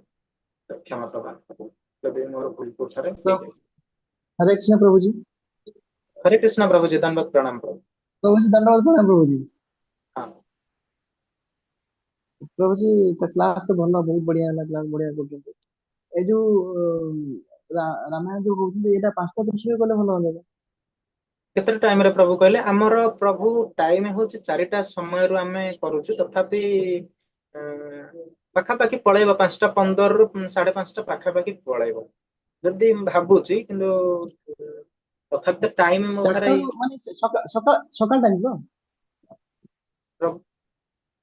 କ୍ଷମା ପ୍ରଦାନ କରିବେ ଯଦି ମୋର ଭୁଲ କୋଉଠାରେ ହେଇଯାଇଛି। ହରେ କୃଷ୍ଣ ପ୍ରଭୁଜୀ। ହରେ କୃଷ୍ଣ ପ୍ରଭୁଜୀ, ଦଣ୍ଡବତ ପ୍ରଣାମ ପ୍ରଭୁ। ପ୍ରଭୁଜୀ, ଦଣ୍ଡବତ ପ୍ରଣାମ ପ୍ରଭୁଜୀ। ହଁ। ପ୍ରଭୁଜୀ, ତ କ୍ଲାସ ତ ଭଲ, ବହୁତ ବଢିଆ ହେଲା। କ୍ଲାସ ବଢିଆ କରୁଛନ୍ତି। ଏଇ ଯୋଉ ରାମାୟଣ ଯୋଉ କହୁଛନ୍ତି, ଏଇଟା 5ଟା ଦୃଶ୍ୟ କଲେ ଭଲ ହୁଅନ୍ତା। କେତେ ଟାଇମ ରେ ପ୍ରଭୁ କହିଲେ? ଆମର ପ୍ରଭୁ ଟାଇମ ହଉଛି 4ଟା ସମୟରୁ ଆମେ କରୁଛୁ। ତଥାପି ପାଖାପାଖି ପଳେଇବ, 5ଟା 15ରୁ 5:30 ପାଖାପାଖି ପଳେଇବ ଯଦି ଭାବୁଛି। କିନ୍ତୁ ତଥାପି ତ ଟାଇମ ମୋ ପାଖରେ 4ଟାରୁ ମାନେ ସକାଳ ସକାଳ ସକାଳ ଟାଇମ ତ?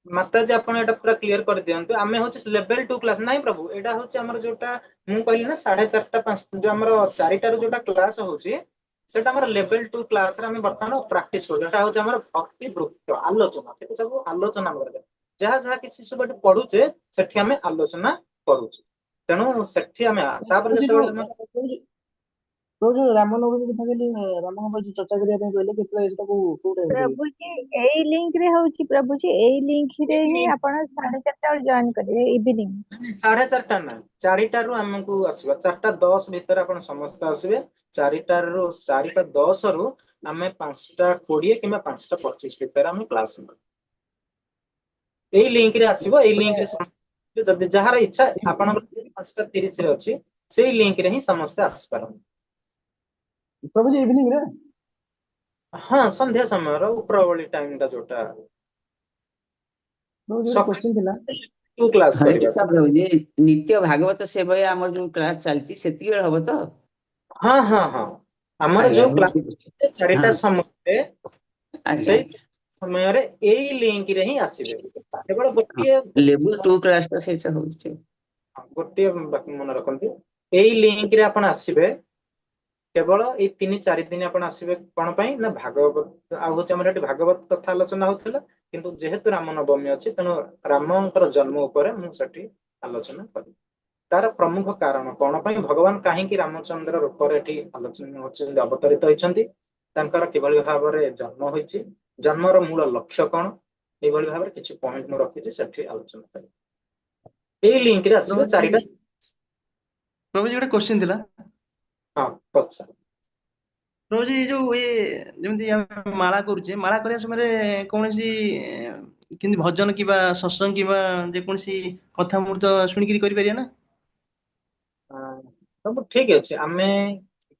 ମାତାଜୀ, ଆପଣ ଏଇଟା ପୁରା କ୍ଲିୟର କରିଦିଅନ୍ତୁ। ଆମେ ହଉଛି ଲେଭେଲ 2 କ୍ଲାସ। ନାଇଁ ପ୍ରଭୁ, ଏଇଟା ହଉଛି ଆମର ଯୋଉଟା ମୁଁ କହିଲି ନା 4:30 5, ଯୋଉ ଆମର 4ଟାରୁ ଯୋଉଟା କ୍ଲାସ ହଉଛି, ସେଟା ଆମର ଲେଭେଲ 2 କ୍ଲାସରେ ଆମେ ବର୍ତ୍ତମାନ ପ୍ରାକ୍ଟିସ କରୁଛୁ। ସେଟା ହଉଛି ଆମର ଭକ୍ତି ବୃକ୍ଷ ଆଲୋଚନା। ସେଠି ସବୁ ଆଲୋଚନା କରାଯାଏ। ଯାହା ଯାହା କିଛି ସବୁ ଏଠି ପଢୁଛେ, ସେଠି ଆମେ ଆଲୋଚନା କରୁଛୁ। ତେଣୁ ସେଠି ଆମେ ତାପରେ ପ୍ରଭୁଜୀ, ଯେତେବେଳେ ଯୋଉ ଆମେ ପ୍ରଭୁଜୀ ପ୍ରଭୁଜୀ, ରାମନବମୀ କଥା କହିଲେ, ରାମଙ୍କ ପାଇଁ ଯୋଉ ଚର୍ଚ୍ଚା କରିବା ପାଇଁ କହିଲେ, କେତେବେଳେ ସେଟା କୋଉ ଟାଇମ କରିବେ? ପ୍ରଭୁଜୀ, ଏଇ ଲିଙ୍କ ରେ ହଉଛି। ପ୍ରଭୁଜୀ, ଏଇ ଲିଙ୍କ ରେ ହିଁ ଆପଣ 4:30 ବେଳେ ଜଏନ କରିବେ, ଇଭିନିଂ। 4:30 ନା, 4ଟାରୁ ଆମକୁ ଆସିବ। 4ଟା 10 ଭିତରେ ଆପଣ ସମସ୍ତେ ଆସିବେ। 4ଟାରୁ, 4ଟା 10ରୁ ଆମେ 5ଟା 20 କିମ୍ବା 5ଟା 25 ଭିତରେ ଆମେ କ୍ଲାସ ନେବା। ଏଇ ଲିଙ୍କ ରେ ଆସିବ। ଏଇ ଲିଙ୍କ ରେ ଯଦି ଯାହାର ଇଚ୍ଛା, ଆପଣଙ୍କର 5ଟା 30ରେ ଅଛି, ସେଇ ଲିଙ୍କ ରେ ହିଁ ସମସ୍ତେ ଆସିପାରନ୍ତି। ପ୍ରଭୁଜୀ, ଇଭିନିଂ ରେ? ହଁ, ସନ୍ଧ୍ୟା ସମୟର ଉପରଓଳି ଟାଇମ ଟା ଯୋଉଟା। ପ୍ରଭୁଜୀ, ଗୋଟେ ସକାଳ କ୍ୱେଶ୍ଚିନ୍ ଥିଲା। ଟୁ କ୍ଲାସ ହରେ କରିବା। କୃଷ୍ଣ ପ୍ରଭୁଜୀ, ନିତ୍ୟ ଭାଗବତ ସେବା ଆମର ଯୋଉ କ୍ଲାସ ଚାଲିଛି, ସେତିକି ବେଳେ ହବ ତ? ହଁ, ଆମର ଆଜ୍ଞା ଯୋଉ ହଉ, କ୍ଲାସ ଠିକ ଅଛି। 4ଟା ହଁ ସମୟରେ ଆଜ୍ଞା ସେଇ ଆଜ୍ଞା। ସମୟରେ ଏଇ ଲିଙ୍କରେ ହିଁ ଆସିବେ। କେବଳ ଗୋଟିଏ ଲେବୁଲ 2 କ୍ଲାସ ଟା ସେଇଟା ହଉଛି। ଗୋଟିଏ ବାକ୍ୟ ମନେ ରଖନ୍ତୁ, ଏଇ ଲିଙ୍କରେ ଆପଣ ଆସିବେ। କେବଳ ଏଇ 3-4 ଦିନ ଆପଣ ଆସିବେ। କଣ ପାଇଁ ନା ଭାଗବତ ଆଉ ହଉଛି ଆମର ଏଠି ଭାଗବତ କଥା ଆଲୋଚନା ହଉଥିଲା, କିନ୍ତୁ ଯେହେତୁ ରାମ ନବମୀ ଅଛି, ତେଣୁ ରାମଙ୍କର ଜନ୍ମ ଉପରେ ମୁଁ ସେଠି ଆଲୋଚନା କରିବି। ତାର ପ୍ରମୁଖ କାରଣ କଣ ପାଇଁ ଭଗବାନ କାହିଁକି ରାମଚନ୍ଦ୍ର ରୂପରେ ଏଠି ଆଲୋଚନା ହଉଛନ୍ତି, ଅବତରିତ ହେଇଛନ୍ତି, ତାଙ୍କର କିଭଳି ଭାବରେ ଜନ୍ମ ହୋଇଛି, ଜନ୍ମର ମୂଳ ଲକ୍ଷ୍ୟ କଣ, ଏଇଭଳି ଭାବରେ କିଛି ପଏଣ୍ଟ ମୁଁ ରଖିଛି, ସେଠି ଆଲୋଚନା କରିବି। ଏଇ ଲିଙ୍କରେ ଆସିବେ 4ଟା। ପ୍ରଭୁଜୀ, ଗୋଟେ କୋଶ୍ଚିନ୍ ଥିଲା। ହଁ, ପଚାର। ପ୍ରଭୁଜୀ, ଏଇ ଯୋଉ ଇଏ ଯେମିତି ଆମେ ମାଳା କରୁଛେ, ମାଳା କରିବା ସମୟରେ କୌଣସି କେମିତି ଭଜନ କିମ୍ବା ସତ୍ସଙ୍ଗ କିମ୍ବା ଯେକୌଣସି କଥାମୃତ ଶୁଣିକିରି କରିପାରିବା ନା? ସବୁ ଠିକ ଅଛି। ଆମେ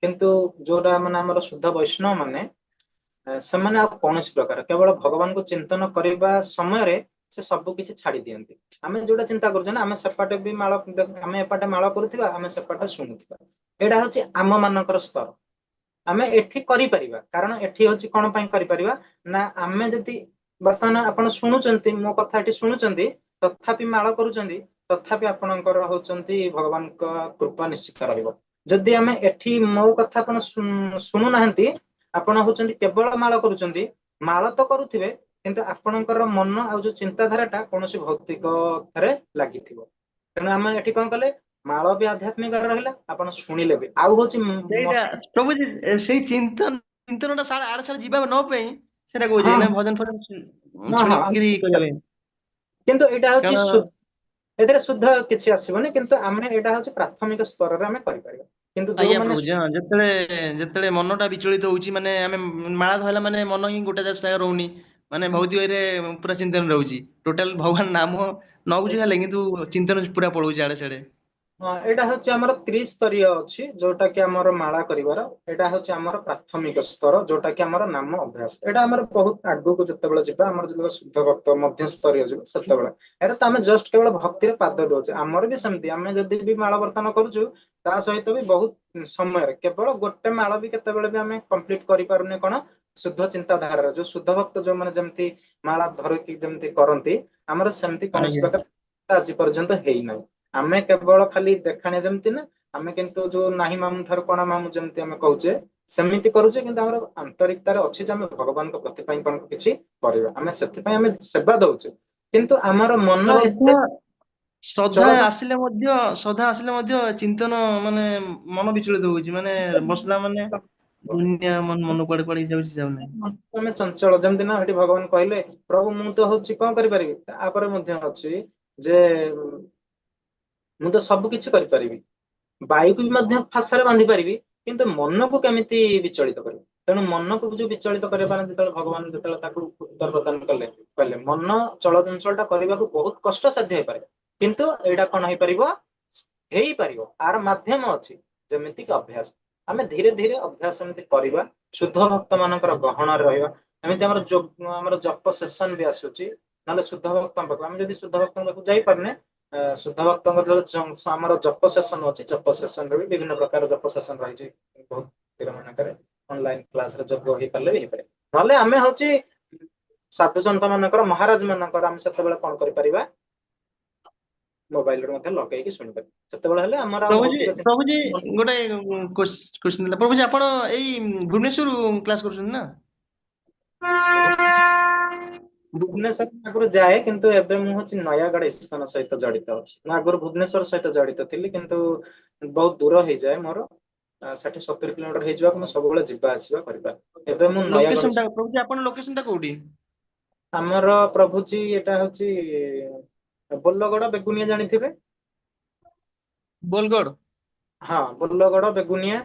କିନ୍ତୁ ଯୋଉଟା ମାନେ ଆମର ଶୁଦ୍ଧ ବୈଷ୍ଣବ ମାନେ, ସେମାନେ ଆଉ କୌଣସି ପ୍ରକାର କେବଳ ଭଗବାନଙ୍କୁ ଚିନ୍ତନ କରିବା ସମୟରେ ସେ ସବୁ କିଛି ଛାଡି ଦିଅନ୍ତି। ଆମେ ଯୋଉଟା ଚିନ୍ତା କରୁଛେ ନା, ଆମେ ସେପଟେ ବି ମାଳ, ଆମେ ଏପଟେ ମାଳ କରୁଥିବା, ଆମେ ସେପଟେ ଶୁଣୁଥିବା, ଏଇଟା ହଉଛି ଆମ ମାନଙ୍କର ସ୍ତର। ଆମେ ଏଠି କରିପାରିବା, କାରଣ ଏଠି ହଉଛି କଣ ପାଇଁ କରିପାରିବା ନା ଆମେ ଯଦି ବର୍ତ୍ତମାନ ଆପଣ ଶୁଣୁଛନ୍ତି, ମୋ କଥା ଏଠି ଶୁଣୁଛନ୍ତି, ତଥାପି ମାଳ କରୁଛନ୍ତି, ତଥାପି ଆପଣଙ୍କର ହଉଛନ୍ତି ଭଗବାନଙ୍କ କୃପା ନିଶ୍ଚିତ ରହିବ। ଯଦି ଆମେ ଏଠି ମୋ କଥା ଆପଣ ଶୁଣୁନାହାନ୍ତି, ଆପଣ ହଉଛନ୍ତି କେବଳ ମାଳ କରୁଛନ୍ତି, ମାଳ ତ କରୁଥିବେ, କିନ୍ତୁ ଆପଣଙ୍କର ମନ ଆଉ ଯୋଉ ଚିନ୍ତାଧାରାଟା କୌଣସି ଭୌତିକରେ ଲାଗିଥିବ। ତେଣୁ ଆମେ ଏଠି କଣ କଲେ, ମାଳ ବି ଆଧ୍ୟାତ୍ମିକ ରହିଲା, ଆପଣ ଶୁଣିଲେ ବି ଆଉ ହଉଛି ସେଇଟା ପ୍ରଭୁଜୀ, ସେଇ ଚିନ୍ତନଟା ଆଡେ ସାଡେ ଯିବା ନ ପାଇଁ ସେଟା କହୁଛି ନା, ଭଜନ ଫଜନ ଶୁଣିକିରି କରିବା ପାଇଁ। କିନ୍ତୁ ଏଇଟା ହଉଛି ଏଥିରେ ଶୁଦ୍ଧ କିଛି ଆସିବନି, କିନ୍ତୁ ଆମେ ଏଇଟା ହଉଛି ପ୍ରାଥମିକ ସ୍ତରରେ ଆମେ କରିପାରିବା। କିନ୍ତୁ ଆଜ୍ଞା ଯୋଉମାନେ ପ୍ରଭୁଜୀ, ହଁ, ଯେତେବେଳେ ଯେତେବେଳେ ମନଟା ବିଚଳିତ ହଉଛି, ମାନେ ଆମେ ମାଳା ଧଇଲା ମାନେ ମନ ହିଁ ଗୋଟେ ଜାଗା ରହୁନି, ମାନେ ଭୌତିକ ଇଏରେ ପୁରା ଚିନ୍ତନ ରହୁଛି। ଟୋଟାଲ ଭଗବାନ ନାମ ନଉଛି ହେଲେ କିନ୍ତୁ ଚିନ୍ତନ ପୁରା ପଳଉଛି ଆଡେ ସାଡେ। ହଁ, ଏଇଟା ହଉଛି ଆମର ତ୍ରିସ୍ତରୀୟ ଅଛି, ଯୋଉଟା କି ଆମର ମାଳା କରିବାର। ଏଇଟା ହଉଛି ଆମର ପ୍ରାଥମିକ ସ୍ତର, ଯୋଉଟା କି ଆମର ନାମ ଅଭ୍ୟାସ। ଏଇଟା ଆମର ବହୁତ ଆଗକୁ ଯେତେବେଳେ ଯିବା, ଆମର ଯେତେବେଳେ ଶୁଦ୍ଧ ଭକ୍ତ ମଧ୍ୟସ୍ତରୀୟ ଯିବ, ସେତେବେଳେ। ଏଇଟା ତ ଆମେ ଜଷ୍ଟ କେବଳ ଭକ୍ତିରେ ପାଦ ଦଉଛେ। ଆମର ବି ସେମିତି, ଆମେ ଯଦି ବି ମାଳ ବର୍ତ୍ତମାନ କରୁଛୁ, ତା ସହିତ ବି ବହୁତ ସମୟରେ କେବଳ ଗୋଟେ ମାଳ ବି କେତେବେଳେ ବି ଆମେ କମ୍ପ୍ଲିଟ କରିପାରୁନେ। କଣ ଶୁଦ୍ଧ ଚିନ୍ତାଧାରାର ଯୋଉ ଶୁଦ୍ଧ ଭକ୍ତ ଯୋଉମାନେ ଯେମିତି ମାଳା ଧରିକି ଯେମିତି କରନ୍ତି, ଆମର ସେମିତି କୌଣସି ପ୍ରକାର ଆଜି ପର୍ଯ୍ୟନ୍ତ ହେଇନାହିଁ। ଆମେ କେବଳ ଖାଲି ଦେଖାଣିଆ ଯେମିତି ନା, ଆମେ କିନ୍ତୁ ଯୋଉ ନାହିଁ ମାମୁଁ ଠାରୁ କଣା ମାମୁଁ ଯେମିତି ଆମେ କହୁଛେ, ସେମିତି କରୁଛେ। କିନ୍ତୁ ଆମର ଆନ୍ତରିକତାରେ ଅଛି ଯେ ଆମେ ଭଗବାନଙ୍କ ପ୍ରତି ପାଇଁ କଣ କିଛି କରିବା, ଆମେ ସେଥିପାଇଁ ଆମେ ସେବା ଦଉଛେ, କିନ୍ତୁ ଆମର ମନ ଏତେ ଶ୍ରଦ୍ଧା ଆସିଲେ ମଧ୍ୟ, ଶ୍ରଦ୍ଧା ଆସିଲେ ମଧ୍ୟ ଚିନ୍ତନ ମାନେ ମନ ବିଚଳିତ ହଉଛି, ମାନେ ବସିଲା ମାନେ ଦୁନିଆ ମନ କୁଆଡେ କୁଆଡେ ଯାଉଛି, ଯାଉନାହିଁ। ଆମେ ଚଞ୍ଚଳ ଯେମିତି ନା, ସେଠି ଭଗବାନ କହିଲେ, ପ୍ରଭୁ ମୁଁ ତ ହଉଛି କଣ କରିପାରିବି? ତାପରେ ମଧ୍ୟ ଅଛି ଯେ ମୁଁ ତ ସବୁ କିଛି କରିପାରିବି, ବାୟୁକୁ ବି ମଧ୍ୟ ଫାଶାରେ ବାନ୍ଧି ପାରିବି, କିନ୍ତୁ ମନକୁ କେମିତି ବିଚଳିତ କରିବି? ତେଣୁ ମନକୁ ଯୋଉ ବିଚଳିତ କରିବା ପାଇଁ ଯେତେବେଳେ ଭଗବାନ ଯେତେବେଳେ ତାକୁ ଉତ୍ତର ପ୍ରଦାନ କଲେ, କହିଲେ ମନ ଚଳଚଞ୍ଚଳ ଟା କରିବାକୁ ବହୁତ କଷ୍ଟସାଧ୍ୟ ହେଇପାରେ, କିନ୍ତୁ ଏଇଟା କଣ ହେଇପାରିବ? ହେଇପାରିବ। ଆର ମାଧ୍ୟମ ଅଛି, ଯେମିତି କି ଅଭ୍ୟାସ। ଆମେ ଧୀରେ ଧୀରେ ଅଭ୍ୟାସ ଏମିତି କରିବା, ଶୁଦ୍ଧ ଭକ୍ତ ମାନଙ୍କର ଗହଣରେ ରହିବା। ଏମିତି ଆମର ଆମର ଜପ ସେସନ ବି ଆସୁଛି, ନହେଲେ ଶୁଦ୍ଧ ଭକ୍ତଙ୍କ ପାଖକୁ ଆମେ ଯଦି ଶୁଦ୍ଧ ଭକ୍ତଙ୍କ ପାଖକୁ ଯାଇପାରୁନେ, ଶୁଦ୍ଧ ଭକ୍ତଙ୍କ ଯେତେବେଳେ ଆମର ଜପ ସେସନ ଅଛି, ଜପ ସେସନରେ ବି ବିଭିନ୍ନ ପ୍ରକାର ଜପ ସେସନ ରହିଛି ବହୁତ ମନ୍ଦିର ମାନଙ୍କରେ, ଅନଲାଇନ କ୍ଲାସରେ ଯୋଗ ହେଇପାରିଲେ ବି ହେଇପାରିବ। ନହେଲେ ଆମେ ହଉଛି ସାଧୁ ସନ୍ଥ ମାନଙ୍କର, ମହାରାଜ ମାନଙ୍କର, ଆମେ ସେତେବେଳେ କଣ କରିପାରିବା? ମୋବାଇଲରେ ମଧ୍ୟ ଲଗେଇକି ଶୁଣିପାରିବା ସେତେବେଳେ ହେଲେ ଆମର ଆଉ ପ୍ରଭୁଜୀ ଭୌତିକ ପ୍ରଭୁଜୀ, ଗୋଟେ କୋଶ୍ଚିନ୍ ଥିଲା। ପ୍ରଭୁଜୀ, ଆପଣ ଏଇ ଭୁବନେଶ୍ୱରରୁ କ୍ଲାସ କରୁଛନ୍ତି ନା? ଭୁବନେଶ୍ୱର ଆଗରୁ ଯାଏ, କିନ୍ତୁ ଏବେ ମୁଁ ହଉଛି ନୟାଗଡ଼ ଇସ୍କନ ସହିତ ଜଡିତ ଅଛି। ମୁଁ ଆଗରୁ ଭୁବନେଶ୍ୱର ସହିତ ଜଡିତ ଥିଲି, କିନ୍ତୁ ବହୁତ ଦୂର ହେଇଯାଏ ମୋର, 60-70 କିଲୋମିଟର ହେଇଯିବାକୁ ମୁଁ ସବୁବେଳେ ଯିବା ଆସିବା କରିପାରେ। ଏବେ ମୁଁ ନୟାଗଡ଼ ଲୋକେସନ ଟା ପ୍ରଭୁଜୀ, ଆପଣ ଲୋକେସନ ଟା କୋଉଠି? ଆମର ପ୍ରଭୁଜୀ, ଏଟା ହଉଛି ବୋଲଗଡ, ବେଗୁନିଆ ଜାଣିଥିବେ? ବୋଲଗଡ? ହଁ, ବୋଲଗଡ, ବେଗୁନିଆ।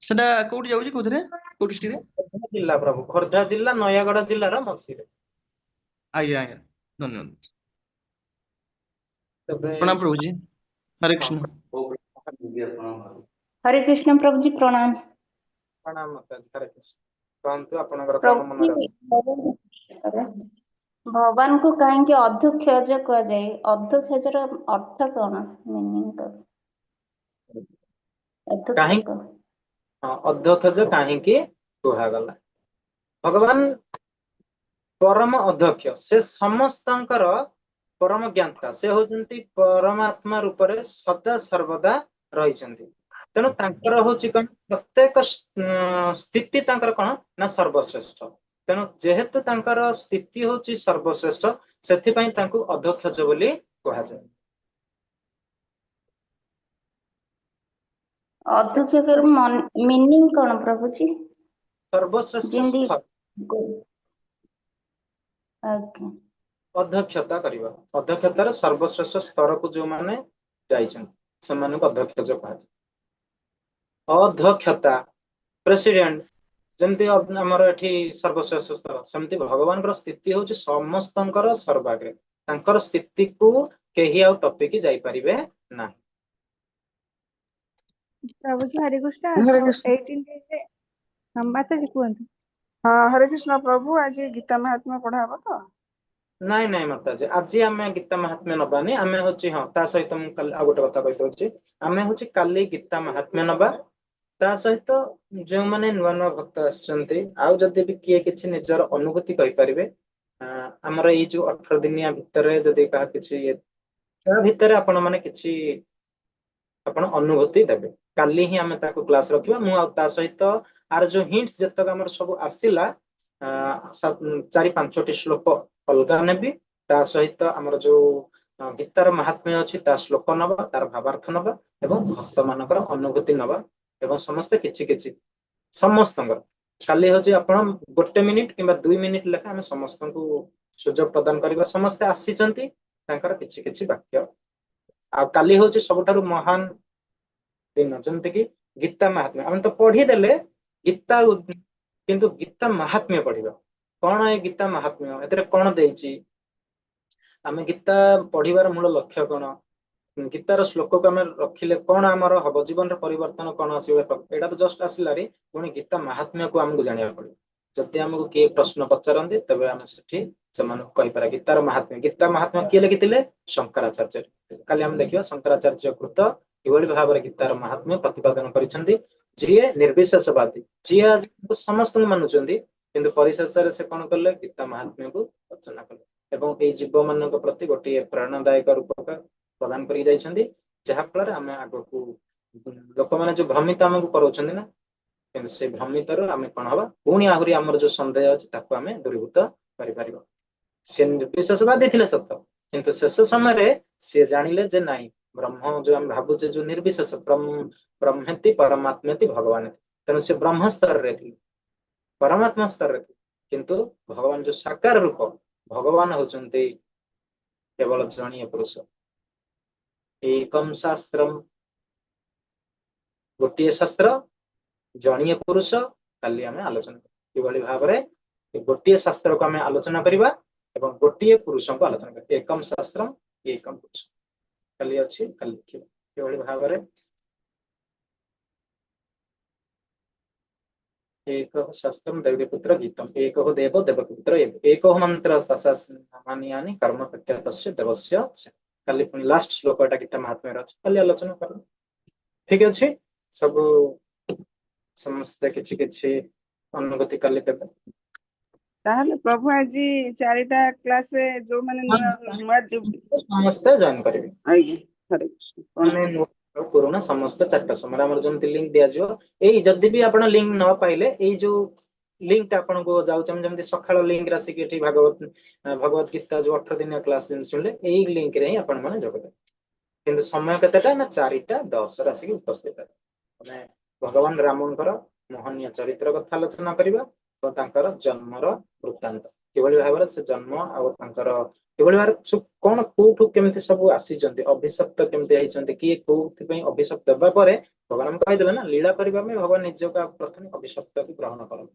ସେଟା କୋଉଠି ଯାଉଛି, କୋଉଥିରେ, କୋଉ ଡିଷ୍ଟ୍ରିକ୍ଟରେ? ଖୋର୍ଦ୍ଧା ଜିଲ୍ଲା ପ୍ରଭୁ, ଖୋର୍ଦ୍ଧା ଜିଲ୍ଲା ନୟାଗଡ଼ ଜିଲ୍ଲାର ମଝିରେ। ଆଜ୍ଞା ଆଜ୍ଞା, ଧନ୍ୟବାଦ। ତେବେ ପ୍ରଣାମ ପ୍ରଭୁଜୀ, ହରେ କୃଷ୍ଣ। ହରେ କୃଷ୍ଣ ପ୍ରଭୁଜୀ, ପ୍ରଣାମ। ପ୍ରଣାମ ମାତାଜୀ, ହରେ କୃଷ୍ଣ। କୁହନ୍ତୁ, ଆପଣଙ୍କର କଣ ମନରେ ପ୍ରଭୁଜୀ, ଭଗବାନଙ୍କୁ କାହିଁକି ଅଧୋକ୍ଷଜ କୁହାଯାଏ? ଅଧୋକ୍ଷଜର ଅର୍ଥ କଣ, ମିନିଂ? କାହିଁକି? ଅଧୋକ୍ଷଜ। ହଁ, ଅଧୋକ୍ଷଜ କାହିଁକି କୁହାଗଲା? ଭଗବାନ ପରମ ଅଧ୍ୟକ୍ଷ, ସେ ସମସ୍ତଙ୍କର ପରମ ଜ୍ଞାତା, ସେ ହଉଛନ୍ତି ପରମାତ୍ମା ରୂପରେ ସଦା ସର୍ବଦା ରହିଛନ୍ତି। ତେଣୁ ତାଙ୍କର ହଉଛି କଣ, ପ୍ରତ୍ୟେକ ସ୍ଥିତି ତାଙ୍କର କଣ ନା ସର୍ବଶ୍ରେଷ୍ଠ। ତେଣୁ ଯେହେତୁ ତାଙ୍କର ସ୍ଥିତି ହଉଛି ସର୍ବଶ୍ରେଷ୍ଠ, ସେଥିପାଇଁ ତାଙ୍କୁ ଅଧୋକ୍ଷଜ ବୋଲି କୁହାଯାଏ। ଅଧ୍ୟକ୍ଷର ମିନିଂ କଣ ପ୍ରଭୁଜୀ? ସର୍ବଶ୍ରେଷ୍ଠ ଯେମିତି ସ୍ତର। ଆଜ୍ଞା। ଅଧ୍ୟକ୍ଷତା କରିବା, ଅଧ୍ୟକ୍ଷତାର ସର୍ବଶ୍ରେଷ୍ଠ ସ୍ତରକୁ ଯୋଉମାନେ ଯାଇଛନ୍ତି ସେମାନଙ୍କୁ ଅଧ୍ୟକ୍ଷଜ କୁହାଯାଏ। ଅଧ୍ୟକ୍ଷତା ପ୍ରେସିଡେଣ୍ଟ, ଯେମିତି ଆମର ଏଠି ସର୍ବଶ୍ରେଷ୍ଠ ସ୍ତର, ସେମିତି ଭଗବାନଙ୍କର ସ୍ଥିତି ହଉଛି ସମସ୍ତଙ୍କର ସର୍ବାଗ୍ରେ। ତାଙ୍କର ସ୍ଥିତିକୁ କେହି ଆଉ ଟପିକି ଯାଇପାରିବେ ନାହିଁ। ପ୍ରଭୁଜୀ ହରେ କୃଷ୍ଣ। ହରେ କୃଷ୍ଣ। 18 ଡେଜ୍। ହଁ, ମାତାଜୀ କୁହନ୍ତୁ। ହଁ, ହରେ କୃଷ୍ଣ ପ୍ରଭୁ, ଆଜି ଗୀତା ମହାତ୍ମ୍ୟ ପଢା ହବ ତ? ନାଇଁ ନାଇଁ ମାତାଜୀ, ଆଜି ଆମେ ଗୀତା ମହାତ୍ମ୍ୟ ନବାନି। ଆମେ ହଉଛି, ହଁ, ତା ସହିତ ମୁଁ କାଲି ଆଉ ଗୋଟେ କଥା କହିଦଉଛି। ଆମେ ହଉଛି କାଲି ଗୀତା ମହାତ୍ମ୍ୟ ନବା। ତା ସହିତ ଯେଉଁମାନେ ନୂଆ ନୂଆ ଭକ୍ତ ଆସିଛନ୍ତି, ଆଉ ଯଦି ବି କିଏ କିଛି ନିଜର ଅନୁଭୂତି କହିପାରିବେ, ଆମର ଏଇ ଯୋଉ 18 ଦିନିଆ ଭିତରେ ଯଦି କାହା କିଛି ଇଏ, ତା ଭିତରେ ଆପଣ ମାନେ କିଛି ଆପଣ ଅନୁଭୂତି ଦେବେ, କାଲି ହିଁ ଆମେ ତାକୁ କ୍ଲାସ ରଖିବା। ମୁଁ ଆଉ ତା ସହିତ ଆର ଯୋଉ ହିଣ୍ଟସ ଯେତକ ଆମର ସବୁ ଆସିଲା, 4-5ଟି ଶ୍ଲୋକ ଅଲଗା ନେବି। ତା ସହିତ ଆମର ଯୋଉ ଗୀତାର ମହାତ୍ମ୍ୟ ଅଛି ତା ଶ୍ଲୋକ ନବା, ତାର ଭାବାର୍ଥ ନବା ଏବଂ ଭକ୍ତ ମାନଙ୍କର ଅନୁଭୂତି ନବା ଏବଂ ସମସ୍ତେ କିଛି କିଛି ସମସ୍ତଙ୍କର କାଲି ହଉଛି ଆପଣ 1 ମିନିଟ କିମ୍ବା 2 ମିନିଟ ଲେଖା ଆମେ ସମସ୍ତଙ୍କୁ ସୁଯୋଗ ପ୍ରଦାନ କରିବା। ସମସ୍ତେ ଆସିଛନ୍ତି, ତାଙ୍କର କିଛି କିଛି ବାକ୍ୟ। ଆଉ କାଲି ହଉଛି ସବୁଠାରୁ ମହାନ ଦିନ, ଯେମିତି କି ଗୀତା ମହାତ୍ମ୍ୟ ଆମେ ତ ପଢିଦେଲେ ଗୀତା, କିନ୍ତୁ ଗୀତା ମହାତ୍ମ୍ୟ ପଢିବା କଣ, ଏ ଗୀତା ମହାତ୍ମ୍ୟ ଏଥିରେ କଣ ଦେଇଛି, ଆମେ ଗୀତା ପଢିବାର ମୂଳ ଲକ୍ଷ୍ୟ କଣ, ଗୀତାର ଶ୍ଲୋକକୁ ଆମେ ରଖିଲେ କଣ ଆମର ହବ, ଜୀବନରେ ପରିବର୍ତ୍ତନ କଣ ଆସିବ, ଏଇଟା ତ ଜଷ୍ଟ ଆସିଲାରେ। ପୁଣି ଗୀତା ମହାତ୍ମ୍ୟକୁ ଆମକୁ ଜାଣିବାକୁ ପଡିବ। ଯଦି ଆମକୁ କିଏ ପ୍ରଶ୍ନ ପଚାରନ୍ତି ତେବେ ଆମେ ସେଠି ସେମାନଙ୍କୁ କହିପାରିବା ଗୀତାର ମହାତ୍ମ୍ୟ। ଗୀତା ମହାତ୍ମ୍ୟ କିଏ ଲେଖିଥିଲେ? ଶଙ୍କରାଚାର୍ଯ୍ୟ। କାଲି ଆମେ ଦେଖିବା ଶଙ୍କରାଚାର୍ଯ୍ୟ କୃତ କିଭଳି ଭାବରେ ଗୀତାର ମହାତ୍ମ୍ୟ ପ୍ରତିପାଦନ କରିଛନ୍ତି। ଯିଏ ନିର୍ବିଶେଷବାଦୀ, ଯିଏ ଆଜି ସମସ୍ତଙ୍କୁ ମାନୁଛନ୍ତି, କିନ୍ତୁ ପରିଶେଷରେ ସେ କଣ କଲେ? ଗୀତା ମହାତ୍ମ୍ୟକୁ ରଚନା କଲେ ଏବଂ ଏଇ ଜୀବ ମାନଙ୍କ ପ୍ରତି ଗୋଟିଏ ପ୍ରେରଣାଦାୟକ ରୂପକ ପ୍ରଦାନ କରି ଯାଇଛନ୍ତି, ଯାହା ଫଳରେ ଆମେ ଆଗକୁ ଲୋକମାନେ ଯୋଉ ଭ୍ରମିତ ଆମକୁ କରାଉଛନ୍ତି ନା, କିନ୍ତୁ ସେ ଭ୍ରମିତରୁ ଆମେ କଣ ହବା, ପୁଣି ଆହୁରି ଆମର ଯୋଉ ସନ୍ଦେହ ଅଛି ତାକୁ ଆମେ ଦୂରୀଭୂତ କରିପାରିବା। ସେ ନିର୍ବିଶେଷବାଦୀ ଥିଲେ ସତ, କିନ୍ତୁ ଶେଷ ସମୟରେ ସିଏ ଜାଣିଲେ ଯେ ନାଇଁ, ବ୍ରହ୍ମ ଯୋଉ ଆମେ ଭାବୁଛେ ଯୋଉ ନିର୍ବିଶେଷ ବ୍ରହ୍ମେତି ପରମାତ୍ମେତି ଭଗବାନ, ତେଣୁ ସେ ବ୍ରହ୍ମ ସ୍ତରରେ ଥିଲେ, ପରମାତ୍ମା ସ୍ତରରେ ଥିଲେ, କିନ୍ତୁ ଭଗବାନ ଯୋଉ ସାକାର ରୂପ ଭଗବାନ ହଉଛନ୍ତି କେବଳ ଜଣିଏ ପୁରୁଷ। ଏକମ ଶାସ୍ତ୍ରମ, ଗୋଟିଏ ଶାସ୍ତ୍ର, ଜଣିଏ ପୁରୁଷ। କାଲି ଆମେ ଆଲୋଚନା କରିବା କିଭଳି ଭାବରେ ଗୋଟିଏ ଶାସ୍ତ୍ରକୁ ଆମେ ଆଲୋଚନା କରିବା ଏବଂ ଗୋଟିଏ ପୁରୁଷଙ୍କୁ ଆଲୋଚନା କରିବା। ଏକମ ଶାସ୍ତ୍ରମ ଏକମ ପୁରୁଷ କାଲି ଅଛି, କାଲି ଦେଖିବା କିଭଳି ଭାବରେ ଏକ ଶାସ୍ତ୍ରମ ଦେବୀପୁତ୍ର ଗୀତମ ଏକ ଦେବ ଦେବପୁତ୍ର ଏକ ମନ୍ତ୍ର ମାନିଆନି କର୍ମ ପ୍ରଖ୍ୟାତସ୍ୟ ଦେବସ୍ୟ। କାଲି ପୁଣି ଲାଷ୍ଟ ଶ୍ଲୋକ ଏଟା ଗୀତା ମହାତ୍ମ୍ୟରେ ଅଛି, କାଲି ଆଲୋଚନା କରିବା। ଠିକ ଅଛି, ସବୁ ସମସ୍ତେ କିଛି କିଛି ଅନୁଭୂତି କାଲି ଦେବେ। ତାହେଲେ ପ୍ରଭୁ ଆଜି 4ଟା କ୍ଲାସରେ ଯୋଉମାନେ ନୂଆ ନୂଆ ସମସ୍ତେ ଜଏନ କରିବେ। ଆଜ୍ଞା, ହରେ କୃଷ୍ଣ। ମାନେ ନୂଆ ପୁରୁଣା ସମସ୍ତେ 4ଟା ସମୟରେ ଆମର ଯେମିତି ଲିଙ୍କ ଦିଆଯିବ। ଏଇ ଯଦି ବି ଆପଣ ଲିଙ୍କ ନ ପାଇଲେ, ଏଇ ଯୋଉ ଲିଙ୍କ ଟା ଆପଣଙ୍କୁ ଯାଉଛି, ଆମେ ଯେମିତି ସକାଳ ଲିଙ୍କ ଆସିକି ଏଠି ଭଗବତ ଗୀତା ଯୋଉ 18 ଦିନିଆ କ୍ଲାସ ଯେମିତି ଶୁଣିଲେ, ଏଇ ଲିଙ୍କ ରେ ହିଁ ଆପଣ ମାନେ ଯୋଗ ଦେବେ। କିନ୍ତୁ ସମୟ କେତେଟା ନା 4:10 ଆସିକି ଉପସ୍ଥିତ ହେବେ। ଆମେ ଭଗବାନ ରାମଙ୍କର ମହନୀୟ ଚରିତ୍ର କଥା ଆଲୋଚନା କରିବା ଏବଂ ତାଙ୍କର ଜନ୍ମର ବୃତ୍ତାନ୍ତ, କିଭଳି ଭାବରେ ସେ ଜନ୍ମ ଆଉ ତାଙ୍କର କିଭଳି ଭାବରେ କଣ କୋଉଠୁ କେମିତି ସବୁ ଆସିଛନ୍ତି, ଅଭିଶପ୍ତ କେମିତି ହେଇଛନ୍ତି, କିଏ କୋଉଥିପାଇଁ ଅଭିଶପ୍ତ ଦେବା ପରେ ଭଗବାନ ଆମକୁ କହିଦେଲେ ନା, ଲୀଳା କରିବା ପାଇଁ ଭଗବାନ ନିଜକୁ ପ୍ରଥମେ ଅଭିଶପ୍ତକୁ ଗ୍ରହଣ କରନ୍ତି।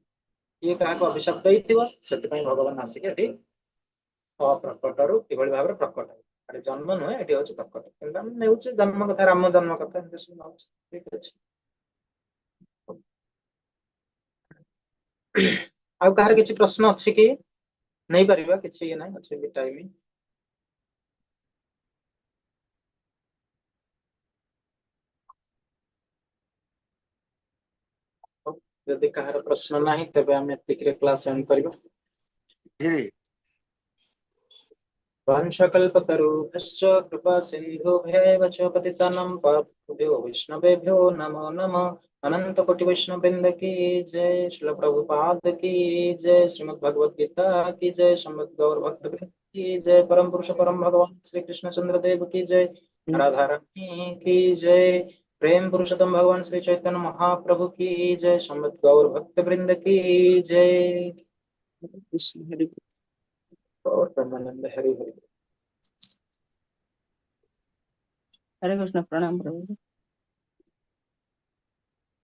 କିଏ କାହାକୁ ଅଭିଶପ୍ତ ଦେଇଥିବ, ସେଥିପାଇଁ ଭଗବାନ ଆସିକି ଏଠି ଅପ୍ରକଟରୁ କିଭଳି ଭାବରେ ପ୍ରକଟ ହେବେ। ଏଠି ଜନ୍ମ ନୁହେଁ, ଏଠି ହଉଛି ପ୍ରକଟ, କିନ୍ତୁ ଆମେ ନେଉଛେ ଜନ୍ମ କଥା, ରାମ ଜନ୍ମ କଥା ଏମିତି ସବୁ ଭାବୁଛେ। ଠିକ ଅଛି, ଆଉ କାହାର କିଛି ପ୍ରଶ୍ନ ଅଛି କି? ନେଇପାରିବା, କିଛି ଇଏ ନାହିଁ, ଅଛି ବି ଟାଇମ। ଯଦି କାହାର ପ୍ରଶ୍ନ ନାହିଁ, ତେବେ ଆମେ ଏତିକିରେ କ୍ଲାସ ଏଣ୍ଡ କରିବା। ଧୀରେ। वाञ्छाकल्पतरुभ्यश्च कृपा सिन्धुभ्य एव च पतितानां पापेभ्यो वैष्णवेभ्यो नमो नमः। अनंत कोटि वैष्णव वृंद की जय, श्रील प्रभुपाद की जय, श्रीमद् भगवत गीता की जय, श्रीमद् गौर भक्त वृंद की जय, परम पुरुष परम भगवान श्री कृष्ण चंद्र देव की जय, राधा रानी की जय, प्रेम पुरुषोत्तम भगवान श्री चैतन्य महाप्रभु की जय, श्रीमद् गौर भक्त वृंद की जय। କୃଷ୍ଣ ହରି। और ब्रह्मानंद हरि हरि। ହରେ କୃଷ୍ଣ, ପ୍ରଣାମ ପ୍ରଭୁ।